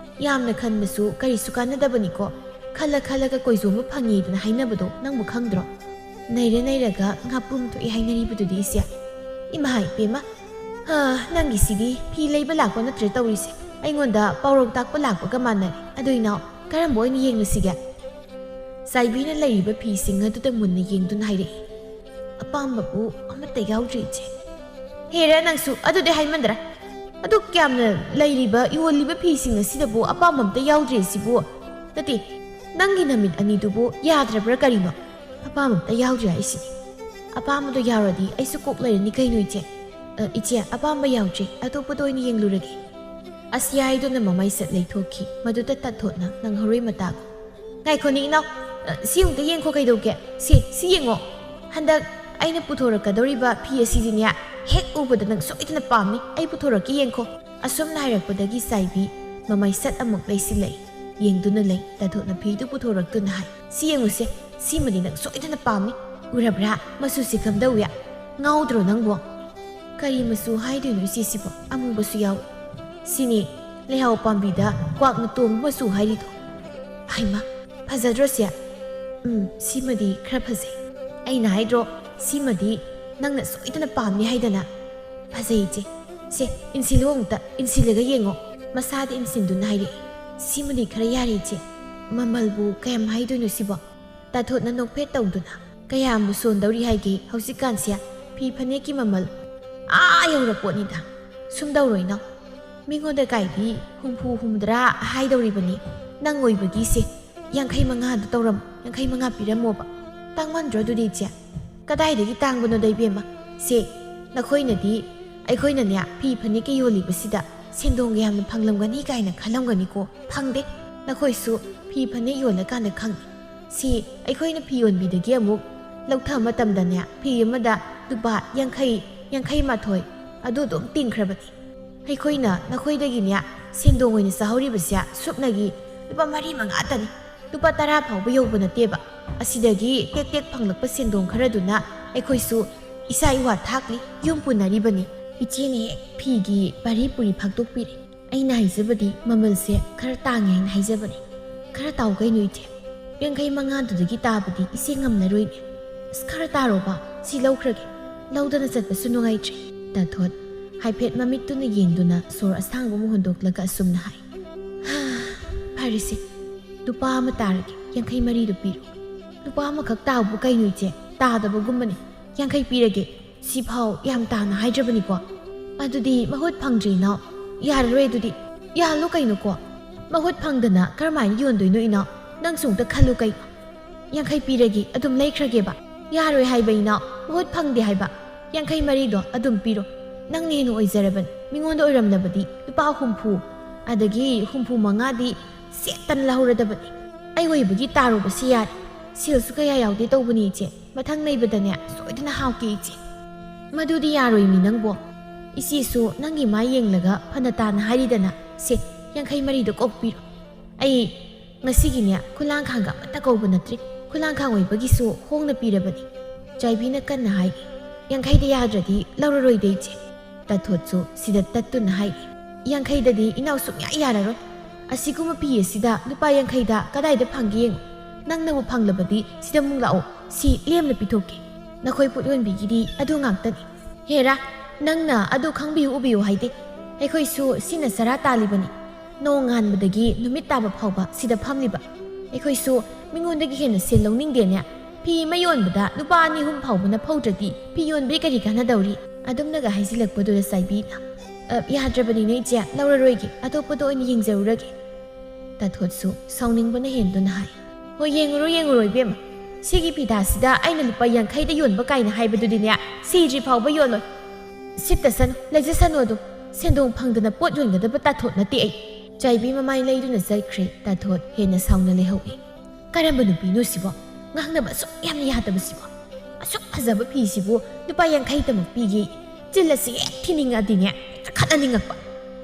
ꯌꯥꯝꯅ ꯈꯟꯕꯁꯨ ꯀꯔꯤꯁꯨ ꯀꯥꯟꯅꯗꯕꯅꯤꯀꯣ꯫ ꯈꯜꯂ ꯈꯜꯂꯒ ꯀꯣꯏꯖꯣꯝꯕ ꯐꯪꯉꯤꯗꯅ ꯍꯥꯏꯅꯕꯗꯣ ꯅꯪꯕꯨ ꯈꯪꯗ꯭ꯔꯣ? ꯅꯩꯔ ꯅꯩꯔꯒ ꯉꯥꯄ꯭ꯔꯨꯝ ꯊꯣꯛꯏ ꯍꯥꯏꯅꯔꯤꯕꯗꯨꯗꯤ ꯏꯆꯦ꯫ ꯏꯃꯥ ꯏꯄꯦꯝꯃ, ꯍꯥ, ꯅꯪꯒꯤꯁꯤꯗꯤ ꯐꯤ ꯂꯩꯕ ꯂꯥꯛꯄ ꯅꯠꯇ꯭ꯔꯦ ꯇꯧꯔꯤꯁꯦ꯫ ꯑꯩꯉꯣꯟꯗ ꯄꯥꯎꯔꯧ ꯇꯥꯛꯄ ꯂꯥꯛꯄꯒ ꯃꯥꯟꯅꯔꯦ꯫ ꯑꯗꯨ ꯏꯅꯥꯎ, ꯀꯔꯝꯕ ꯑꯣꯏꯅ ꯌꯦꯡꯂꯁꯤꯒꯦ?" ꯆꯥꯏꯕꯤꯅ ꯂꯩꯔꯤꯕ ꯐꯤꯁꯤꯡ ꯑꯗꯨꯗ ꯃꯨꯟꯅ ꯌꯦꯡꯗꯨꯅ ꯍꯥꯏꯔꯛꯏ, "ꯑꯄꯥꯝꯕꯕꯨ ꯑꯃꯠꯇ ꯌꯥꯎꯗ꯭ꯔꯤ, ꯏꯆꯦ꯫" "ꯍꯦꯔꯥ ꯅꯪꯁꯨ, ꯑꯗꯨꯗꯤ ꯍꯥꯏꯃꯟꯗ꯭ꯔꯥ? ꯑꯗꯨꯛ ꯌꯥꯝꯅ ꯂꯩꯔꯤꯕ, ꯌꯣꯜꯂꯤꯕ ꯐꯤꯁꯤꯡ ꯑꯁꯤꯗꯕꯨ ꯑꯄꯥꯝꯕ ꯑꯝꯇ ꯌꯥꯎꯗ꯭ꯔꯤ ꯑꯁꯤꯕꯨ? ꯅꯠꯇꯦ, ꯅꯪꯒꯤ ꯅꯃꯤꯠ ꯑꯅꯤꯗꯨꯕꯨ ꯌꯥꯗ꯭ꯔꯕ꯭ꯔꯥ ꯀꯔꯤꯅꯣ? ꯑꯄꯥꯝꯕ ꯑꯝꯇ ꯌꯥꯎꯗ꯭ꯔꯦ ꯑꯩꯁꯤꯗꯤ꯫ ꯑꯄꯥꯝꯕꯗꯣ ꯌꯥꯎꯔꯗꯤ ꯑꯩꯁꯨ ꯀꯣꯛ ꯂꯩꯔꯅꯤ ꯀꯩꯅꯣ ꯏꯆꯦ꯫ ꯑ, ꯏꯆꯦ, ꯑꯄꯥꯝꯕ ꯌꯥꯎꯗ꯭ꯔꯦ, ꯑꯇꯣꯞꯄꯗ ꯑꯣꯏꯅ ꯌꯦꯡꯂꯨꯔꯒꯦ꯫ ꯑꯁꯤ ꯍꯥꯏꯗꯨꯅ ꯃꯃꯥꯏ ꯁꯠ ꯂꯩꯊꯣꯛꯈꯤ꯫ ꯃꯗꯨꯗ ꯇꯥꯊꯣꯠꯅ ꯅꯪꯍꯧꯔꯣꯏ ꯃꯇꯥꯒꯨꯝ, "ꯉꯥꯏꯈꯣꯅꯦ ꯏꯅꯥꯎ, ꯑ, ꯁꯤ ꯑꯃꯨꯛꯇ ꯌꯦꯡꯈꯣ ꯀꯩꯗꯧꯒꯦ? ꯁꯤ, ꯁꯤ ꯌꯦꯡꯉꯣ꯫ ꯍꯟꯗꯛ ꯑꯩꯅ ꯄꯨꯊꯣꯔꯛꯀꯗꯧꯔꯤꯕ ꯐꯤ ꯑꯁꯤꯗꯤꯅꯦ, ꯍꯦꯛ ꯎꯕꯗ ꯅꯪ ꯁꯣꯏꯗꯅ ꯄꯥꯝꯅꯤ꯫ ꯑꯩ ꯄꯨꯊꯣꯔꯛꯀꯦ ꯌꯦꯡꯈꯣ"꯫ ꯑꯁꯨꯝꯅ ꯍꯥꯏꯔꯛꯄꯗꯒꯤ ꯆꯥꯏꯕꯤ ꯃꯃꯥꯏ ꯁꯠ ꯑꯃꯨꯛ ꯂꯩꯁꯤꯜꯂꯛꯏ꯫ ꯌꯦꯡꯗꯨꯅ ꯂꯩ꯫ ꯇꯥꯊꯣꯠꯅ ꯐꯤꯗꯨ ꯄꯨꯊꯣꯔꯛꯇꯨꯅ ꯍꯥꯏ, "ꯁꯤ ꯌꯦꯡꯉꯨꯁꯦ, ꯁꯤꯃꯗꯤ ꯅꯪ ꯁꯣꯏꯗꯅ ꯄꯥꯝꯅꯤ꯫ ꯎꯔꯕ꯭ꯔꯥ? ꯃꯆꯨꯁꯤ ꯀꯝꯗꯧꯏ? ꯉꯥꯎꯗ꯭ꯔꯣ ꯅꯪꯕꯣ?" "ꯀꯔꯤ ꯃꯆꯨ ꯍꯥꯏꯗꯣꯏꯅꯣ ꯏꯆꯦꯁꯤꯕꯣ? ꯑꯃꯨꯕꯁꯨ ꯌꯥꯎꯏ꯫" "ꯁꯤꯅꯤ, ꯂꯩꯍꯥꯎ ꯄꯥꯝꯕꯤꯗ ꯀ꯭ꯋꯥꯛꯅ ꯇꯣꯡꯕ ꯃꯆꯨ ꯍꯥꯏꯔꯤꯗꯣ꯫" "ꯍꯩꯃꯥ, ꯐꯖꯗ꯭ꯔꯣ ꯁꯦ?" "ꯎꯝ, ꯁꯤꯃꯗꯤ ꯈꯔ ꯐꯖꯩ꯫ ꯑꯩꯅ ꯍꯥꯏꯗ꯭ꯔꯣ, ꯁꯤꯃꯗꯤ ꯅꯪꯅ ꯁꯣꯏꯗꯅ ꯄꯥꯝꯅꯤ ꯍꯥꯏꯗꯅ꯫" "ꯐꯖꯩ ꯏꯆꯦ꯫ ꯁꯦ, ꯏꯟꯁꯤꯜꯂꯨ ꯑꯃꯨꯛꯇ, ꯏꯟꯁꯤꯜꯂꯒ ꯌꯦꯡꯉꯣ꯫" ꯃꯁꯥꯗ ꯏꯟꯁꯤꯟꯗꯨꯅ ꯍꯥꯏꯔꯛꯏ꯫ "ꯁꯤꯃꯗꯤ ꯈꯔ ꯌꯥꯔꯦ ꯏꯆꯦ꯫ ꯃꯃꯜꯕꯨ ꯀꯌꯥꯝ ꯍꯥꯏꯗꯣꯏꯅꯣ ꯁꯤꯕꯣ?" ꯇꯥꯊꯣꯠꯅ ꯅꯣꯛꯐꯦꯠ ꯇꯧꯗꯨꯅ, "ꯀꯌꯥꯝꯕꯨ ꯁꯣꯟꯗꯧꯔꯤ ꯍꯥꯏꯒꯦ ꯍꯧꯖꯤꯛꯀꯥꯟꯁꯦ? ꯐꯤ ꯐꯅꯦꯛꯀꯤ ꯃꯃꯜ ꯑꯥ ꯌꯧꯔꯄꯣꯠꯅꯤꯗ꯫" "ꯁꯨꯝ ꯇꯧꯔꯣꯏ ꯏꯅꯥꯎ꯫ ꯃꯤꯉꯣꯟꯗ ꯀꯥꯏꯗꯤ ꯍꯨꯝꯐꯨ ꯍꯨꯝꯗ꯭ꯔꯥ ꯍꯥꯏꯗꯧꯔꯤꯕꯅꯤ꯫ ꯅꯪ ꯑꯣꯏꯕꯒꯤꯁꯦ ꯌꯥꯡꯈꯩ ꯃꯉꯥꯗꯨ ꯇꯧꯔꯝꯃꯣ, ꯌꯥꯡꯈꯩ ꯃꯉꯥ ꯄꯤꯔꯝꯃꯣꯕ꯫ ꯇꯥꯡꯃꯟꯗ꯭ꯔꯣ ꯑꯗꯨꯗꯤ ꯏꯆꯦ?" "ꯀꯗꯥꯏꯗꯒꯤ ꯇꯥꯡꯕꯅꯣꯗ ꯏꯕꯦꯝꯃ? ꯁꯦ, ꯅꯈꯣꯏꯅꯗꯤ ꯑꯩꯈꯣꯏꯅꯅꯦ ꯐꯤ ꯐꯅꯦꯛꯀ ꯌꯣꯜꯂꯤꯕꯁꯤꯗ ꯁꯦꯟꯗꯣꯡꯒ ꯌꯥꯝꯅ ꯐꯪꯂꯝꯒꯅꯤ ꯀꯥꯏꯅ ꯈꯜꯂꯝꯒꯅꯤꯀꯣ꯫ ꯐꯪꯗꯦ꯫ ꯅꯈꯣꯏꯁꯨ ꯐꯤ ꯐꯅꯦꯛ ꯌꯣꯜꯂꯀꯥꯟꯗ ꯈꯪꯅꯤ꯫ ꯁꯤ ꯑꯩꯈꯣꯏꯅ ꯐꯤ ꯌꯣꯟꯕꯤꯗꯒꯤ ꯑꯃꯨꯛ ꯂꯧꯊꯕ ꯃꯇꯝꯗꯅꯦ ꯐꯤ ꯑꯃꯗ ꯂꯨꯄꯥ ꯌꯥꯡꯈꯩ, ꯌꯥꯡꯈꯩ ꯃꯥꯊꯣꯏ ꯑꯗꯨ ꯑꯗꯨꯝ ꯇꯤꯡꯈ꯭ꯔꯕꯅꯤ꯫ ꯑꯩꯈꯣꯏꯅ ꯅꯈꯣꯏꯗꯒꯤꯅꯦ ꯁꯦꯟꯗꯣꯡ ꯑꯣꯏꯅ ꯆꯥꯍꯧꯔꯤꯕꯁꯦ ꯁꯨꯞꯅꯒꯤ ꯂꯨꯄꯥ ꯃꯔꯤ ꯃꯉꯥꯇꯅꯤ꯫ ꯂꯨꯄꯥ ꯇꯔꯥ ꯐꯥꯎꯕ ꯌꯧꯕ ꯅꯠꯇꯦꯕ꯫ ꯑꯁꯤꯗꯒꯤ ꯇꯦꯛ ꯇꯦꯛ ꯐꯪꯂꯛꯄ ꯁꯦꯟꯗꯣꯡ ꯈꯔꯗꯨꯅ ꯑꯩꯈꯣꯏꯁꯨ ꯏꯆꯥ ꯏꯋꯥ ꯊꯥꯛꯂꯤ, ꯌꯨꯝ ꯄꯨꯅꯔꯤꯕꯅꯤ꯫" ꯏꯆꯦꯅ ꯍꯦꯛ ꯐꯤꯒꯤ ꯄꯥꯔꯤ ꯄꯨꯔꯤ ꯐꯥꯛꯇꯣꯛꯄꯤꯔꯦ꯫ "ꯑꯩꯅ ꯍꯥꯏꯖꯕꯗꯤ ꯃꯃꯜꯁꯦ ꯈꯔ ꯇꯥꯡꯉꯦ ꯍꯥꯏꯅ ꯍꯥꯏꯖꯕꯅꯤ꯫ ꯈꯔ ꯇꯥꯎ ꯀꯩꯅꯣ ꯏꯆꯦ꯫ ꯌꯥꯡꯈꯩ ꯃꯉꯥꯗꯨꯗꯒꯤ ꯇꯥꯕꯗꯤ ꯏꯆꯦ ꯉꯝꯂꯔꯣꯏꯅꯦ꯫ ꯑꯁ, ꯈꯔ ꯇꯥꯔꯣꯕ, ꯁꯤ ꯂꯧꯈ꯭ꯔꯒꯦ꯫ ꯂꯧꯗꯅ ꯆꯠꯄꯁꯨ ꯅꯨꯡꯉꯥꯏꯇ꯭ꯔꯦ꯫" ꯇꯥꯊꯣꯠ ꯍꯥꯏꯐꯦꯠ ꯃꯃꯤꯠꯇꯨꯅ ꯌꯦꯡꯗꯨꯅ ꯁꯣꯔ ꯑꯁꯥꯡꯕ ꯑꯃ ꯍꯣꯟꯗꯣꯛꯂꯒ ꯑꯁꯨꯝꯅ ꯍꯥꯏ, "ꯍꯥ, ꯐꯔꯦꯁꯦ, ꯂꯨꯄꯥ ꯑꯃ ꯇꯥꯔꯒꯦ, ꯌꯥꯡꯈꯩ ꯃꯔꯤꯗꯨ ꯄꯤꯔꯣ꯫" "ꯂꯨꯄꯥ ꯑꯃꯈꯛ ꯇꯥꯕꯨ ꯀꯩꯅꯣ ꯏꯆꯦ? ꯇꯥꯗꯕꯒꯨꯝꯕꯅꯤ꯫ ꯌꯥꯡꯈꯩ ꯄꯤꯔꯒꯦ꯫ ꯁꯤꯐꯥꯎ ꯌꯥꯝ ꯇꯥꯅ ꯍꯥꯏꯗ꯭ꯔꯕꯅꯤꯀꯣ꯫" "ꯑꯗꯨꯗꯤ ꯃꯍꯨꯠ ꯐꯪꯗ꯭ꯔꯦ ꯏꯅꯥꯎ꯫ ꯌꯥꯔꯔꯣꯏ ꯑꯗꯨꯗꯤ꯫ ꯌꯥꯍꯜꯂꯨ ꯀꯩꯅꯣꯀꯣ꯫ ꯃꯍꯨꯠ ꯐꯪꯗꯅ ꯀꯔꯝꯍꯥꯏꯅ ꯌꯣꯟꯗꯣꯏꯅꯣ ꯏꯅꯥꯎ?" ꯅꯪꯁꯨ ꯑꯝꯇ ꯈꯜꯂꯨ ꯀꯩꯅꯣ꯫ ꯌꯥꯡꯈꯩ ꯄꯤꯔꯒꯦ, ꯑꯗꯨꯝ ꯂꯩꯈ꯭ꯔꯒꯦꯕ꯫ ꯌꯥꯔꯣꯏ ꯍꯥꯏꯕ ꯏꯅꯥꯎ, ꯃꯍꯨꯠ ꯐꯪꯗꯦ ꯍꯥꯏꯕ꯫ ꯌꯥꯡꯈꯩ ꯃꯔꯤꯗꯣ ꯑꯗꯨꯝ ꯄꯤꯔꯣ꯫ ꯅꯪꯅ ꯍꯦꯟꯅ ꯑꯣꯏꯖꯔꯕꯅꯤ꯫ ꯃꯤꯉꯣꯟꯗ ꯑꯣꯏꯔꯝꯂꯕꯗꯤ ꯂꯨꯄꯥ ꯍꯨꯝꯐꯨ, ꯑꯗꯒꯤ ꯍꯨꯝꯐꯨ ꯃꯉꯥꯗꯤ ꯁꯦꯠꯇꯅ ꯂꯧꯍꯧꯔꯗꯕꯅꯤ꯫ ꯑꯩ ꯑꯣꯏꯕꯒꯤ ꯇꯥꯔꯨꯕꯁꯤ ꯌꯥꯔꯦ꯫ ꯁꯦꯜꯁꯨ ꯀꯌꯥ ꯌꯥꯎꯗꯦ ꯇꯧꯕꯅꯤ ꯏꯆꯦ꯫ ꯃꯊꯪ ꯂꯩꯕꯗꯅꯦ ꯁꯣꯏꯗꯅ ꯍꯥꯎꯀꯦ ꯏꯆꯦ꯫ ꯃꯗꯨꯗꯤ ꯌꯥꯔꯣꯏꯃꯤ ꯅꯪꯕꯣ꯫ ꯏꯆꯦꯁꯨ ꯅꯪꯒꯤ ꯃꯥꯏ ꯌꯦꯡꯂꯒ ꯐꯅ ꯇꯥꯅ ꯍꯥꯏꯔꯤꯗꯅ꯫ ꯁꯦ, ꯌꯥꯡꯈꯩ ꯃꯔꯤꯗꯣ ꯀꯣꯛ ꯄꯤꯔꯣ꯫ ꯑꯩ ꯉꯁꯤꯒꯤꯅꯦ ꯈꯨꯂꯥꯡꯈꯥꯡꯒ ꯑꯃꯠꯇ ꯀꯧꯕ ꯅꯠꯇ꯭ꯔꯤ꯫ ꯈꯨꯂꯥꯡꯈꯥꯡ ꯑꯣꯏꯕꯒꯤꯁꯨ ꯍꯣꯡꯅ ꯄꯤꯔꯕꯅꯤ꯫ ꯆꯥꯏꯕꯤꯅ ꯀꯟꯅ ꯍꯥꯏ, "ꯌꯥꯡꯈꯩꯗ ꯌꯥꯗ꯭ꯔꯗꯤ ꯂꯧꯔꯔꯣꯏꯗ ꯏꯆꯦ꯫" ꯇꯥꯊꯣꯠꯁꯨ ꯁꯤꯗ ꯇꯠꯇꯨꯅ ꯍꯥꯏ, "ꯌꯥꯡꯈꯩꯗꯗꯤ ꯏꯅꯥꯎ ꯁꯨꯡꯌꯥ ꯌꯥꯔꯔꯣꯏ꯫ ꯑꯁꯤꯒꯨꯝꯕ ꯐꯤ ꯑꯁꯤꯗ ꯂꯨꯄꯥ ꯌꯥꯡꯈꯩꯗ ꯀꯗꯥꯏꯗ ꯐꯪꯒꯦ ꯌꯦꯡꯉꯨ꯫ ꯅꯪꯅꯕꯨ ꯐꯪꯂꯕꯗꯤ ꯁꯤꯗ ꯑꯃꯨꯛ ꯂꯥꯛꯑꯣ꯫ ꯁꯤ ꯂꯦꯝꯅ ꯄꯤꯊꯣꯛꯀꯦ꯫ ꯅꯈꯣꯏ ꯄꯣꯠ ꯌꯣꯟꯕꯤꯒꯤꯗꯤ ꯑꯗꯨ ꯉꯥꯛꯇꯅꯤ꯫" "ꯍꯦꯔꯥ, ꯅꯪꯅ ꯑꯗꯨ ꯈꯪꯕꯤꯌꯨ ꯎꯕꯤꯌꯨ ꯍꯥꯏꯗꯦ꯫ ꯑꯩꯈꯣꯏꯁꯨ ꯁꯤꯅ ꯆꯔꯥ ꯇꯥꯜꯂꯤꯕꯅꯤ꯫ ꯅꯣꯡ ꯉꯥꯟꯕꯗꯒꯤ ꯅꯨꯃꯤꯠ ꯇꯥꯕ ꯐꯥꯎꯕ ꯁꯤꯗ ꯐꯝꯂꯤꯕ꯫ ꯑꯩꯈꯣꯏꯁꯨ ꯃꯤꯉꯣꯟꯗꯒꯤ ꯍꯦꯟꯅ ꯁꯦꯜ ꯂꯧꯅꯤꯡꯗꯦꯅꯦ꯫ ꯐꯤ ꯑꯃ ꯌꯣꯟꯕꯗ ꯂꯨꯄꯥ ꯑꯅꯤ ꯑꯍꯨꯝ ꯐꯥꯎꯕꯅ ꯐꯧꯗ꯭ꯔꯗꯤ ꯐꯤ ꯌꯣꯟꯕꯒꯤ ꯀꯔꯤ ꯀꯥꯟꯅꯗꯧꯔꯤ?" ꯑꯗꯨꯝꯅꯒ ꯍꯥꯏꯖꯤꯜꯂꯛꯄꯗꯨꯗ ꯆꯥꯏꯕꯤꯅ, "ꯑ, ꯌꯥꯗ꯭ꯔꯕꯅꯤꯅꯦ ꯏꯆꯦ, ꯂꯧꯔꯔꯣꯏꯒꯦ, ꯑꯇꯣꯞꯄꯗ ꯑꯣꯏꯅ ꯌꯦꯡꯖꯔꯨꯔꯒꯦ꯫" ꯇꯥꯊꯣꯠꯁꯨ ꯁꯥꯎꯅꯤꯡꯕꯅ ꯍꯦꯟꯗꯨꯅ ꯍꯥꯏ, "ꯍꯣꯏ, ꯌꯦꯡꯉꯨꯔꯣ, ꯌꯦꯡꯉꯨꯔꯣ ꯏꯕꯦꯝꯃ꯫ ꯁꯤꯒꯤ ꯐꯤꯗꯥꯁꯤꯗ ꯑꯩꯅ ꯂꯨꯄꯥ ꯌꯥꯡꯈꯩꯗ ꯌꯣꯟꯕ ꯀꯥꯏꯅ ꯍꯥꯏꯕꯗꯨꯗꯤꯅꯦ, ꯁꯤꯗ꯭ꯔꯤ ꯐꯥꯎꯕ ꯌꯣꯜꯂꯣꯏ꯫ ꯁꯤꯠꯇꯁꯅꯨ, ꯂꯩꯖꯁꯅꯨ ꯑꯗꯨꯝ꯫ ꯁꯦꯟꯗꯣꯡ ꯐꯪꯗꯅ ꯄꯣꯠ ꯌꯣꯟꯒꯗꯕ ꯇꯥꯊꯣꯠ ꯅꯠꯇꯦ ꯑꯩ꯫" ꯆꯥꯏꯕꯤ ꯃꯃꯥꯏ ꯂꯩꯗꯨꯅ ꯆꯠꯈ꯭ꯔꯦ꯫ ꯇꯥꯊꯣꯠ ꯍꯦꯟꯅ ꯁꯥꯎꯅ ꯂꯩꯍꯧꯏ꯫ "ꯀꯔꯝꯕ ꯅꯨꯄꯤꯅꯣ ꯁꯤꯕꯣ? ꯉꯥꯡꯅꯕ ꯑꯁꯨꯛ ꯌꯥꯝꯅ ꯌꯥꯗꯕꯁꯤꯕꯣ? ꯑꯁꯨꯛ ꯐꯖꯕ ꯐꯤꯁꯤꯕꯨ ꯂꯨꯄꯥ ꯌꯥꯡꯈꯩꯇꯃꯛ ꯄꯤꯒꯦ꯫ ꯆꯤꯜ ꯑꯁꯤ ꯍꯦꯛ ꯊꯤꯅꯤꯡꯉꯛꯑꯗꯤꯅꯦ, ꯍꯦꯛꯇ ꯈꯠꯅꯅꯤꯡꯉꯛꯄ꯫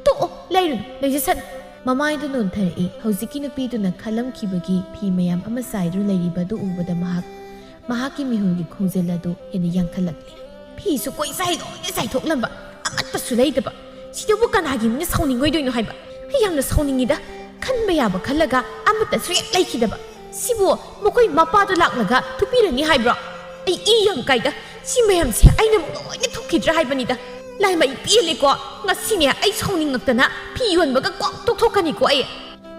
ꯇꯣꯛꯑꯣ, ꯂꯩꯔꯨꯅꯨ, ꯂꯩꯖꯁꯅꯨ꯫" ꯃꯃꯥꯏꯗꯨ ꯅꯣꯟꯊꯔꯛꯏ꯫ ꯍꯧꯖꯤꯛꯀꯤ ꯅꯨꯄꯤꯗꯨꯅ ꯈꯜꯂꯝꯈꯤꯕꯒꯤ ꯐꯤ ꯃꯌꯥꯝ ꯑꯃ ꯆꯥꯏꯗꯨꯅ ꯂꯩꯔꯤꯕ ꯑꯗꯨ ꯎꯕꯗ ꯃꯍꯥꯛ, ꯃꯍꯥꯛꯀꯤ ꯃꯤꯍꯨꯜꯒꯤ ꯈꯣꯡꯖꯦꯜ ꯑꯗꯨ ꯍꯦꯟꯅ ꯌꯥꯡꯈꯠꯂꯛꯂꯤ꯫ "ꯐꯤꯁꯨ ꯀꯣꯏꯆꯥꯏ ꯂꯣꯏꯅ ꯆꯥꯏꯊꯣꯛꯂꯝꯕ, ꯑꯃꯠꯇꯁꯨ ꯂꯩꯇꯕ꯫ ꯁꯤꯗꯕꯨ ꯀꯅꯥꯒꯤ ꯃꯤꯅ ꯁꯥꯎꯅꯤꯡꯉꯣꯏꯗꯣꯏꯅꯣ ꯍꯥꯏꯕ? ꯑꯩ ꯌꯥꯝꯅ ꯁꯥꯎꯅꯤꯡꯉꯤꯗ꯫ ꯈꯟꯕ ꯌꯥꯕ ꯈꯜꯂꯒ ꯑꯃꯠꯇꯁꯨ ꯍꯦꯛ ꯂꯩꯈꯤꯗꯕ꯫ ꯁꯤꯕꯨ ꯃꯈꯣꯏ ꯃꯄꯥꯗꯣ ꯂꯥꯛꯂꯒ ꯊꯨꯞꯄꯤꯔꯅꯤ ꯍꯥꯏꯕ꯭ꯔꯣ? ꯑꯩ ꯏ ꯌꯥꯝ ꯀꯥꯏꯗ꯫ ꯁꯤ ꯃꯌꯥꯝꯁꯦ ꯑꯩꯅ ꯑꯃꯨꯛ ꯂꯣꯏꯅ ꯊꯣꯛꯈꯤꯗ꯭ꯔꯥ ꯍꯥꯏꯕꯅꯤꯗ꯫ ꯂꯥꯏꯃ, ꯑꯩ ꯄꯦꯜꯂꯦꯀꯣ꯫ ꯉꯁꯤꯅꯦ ꯑꯩ ꯁꯥꯎꯅꯤꯡꯉꯛꯇꯅ ꯐꯤ ꯌꯣꯟꯕꯒ ꯀꯣꯛ ꯇꯣꯛꯊꯣꯛꯀꯅꯤꯀꯣ ꯑꯩ꯫"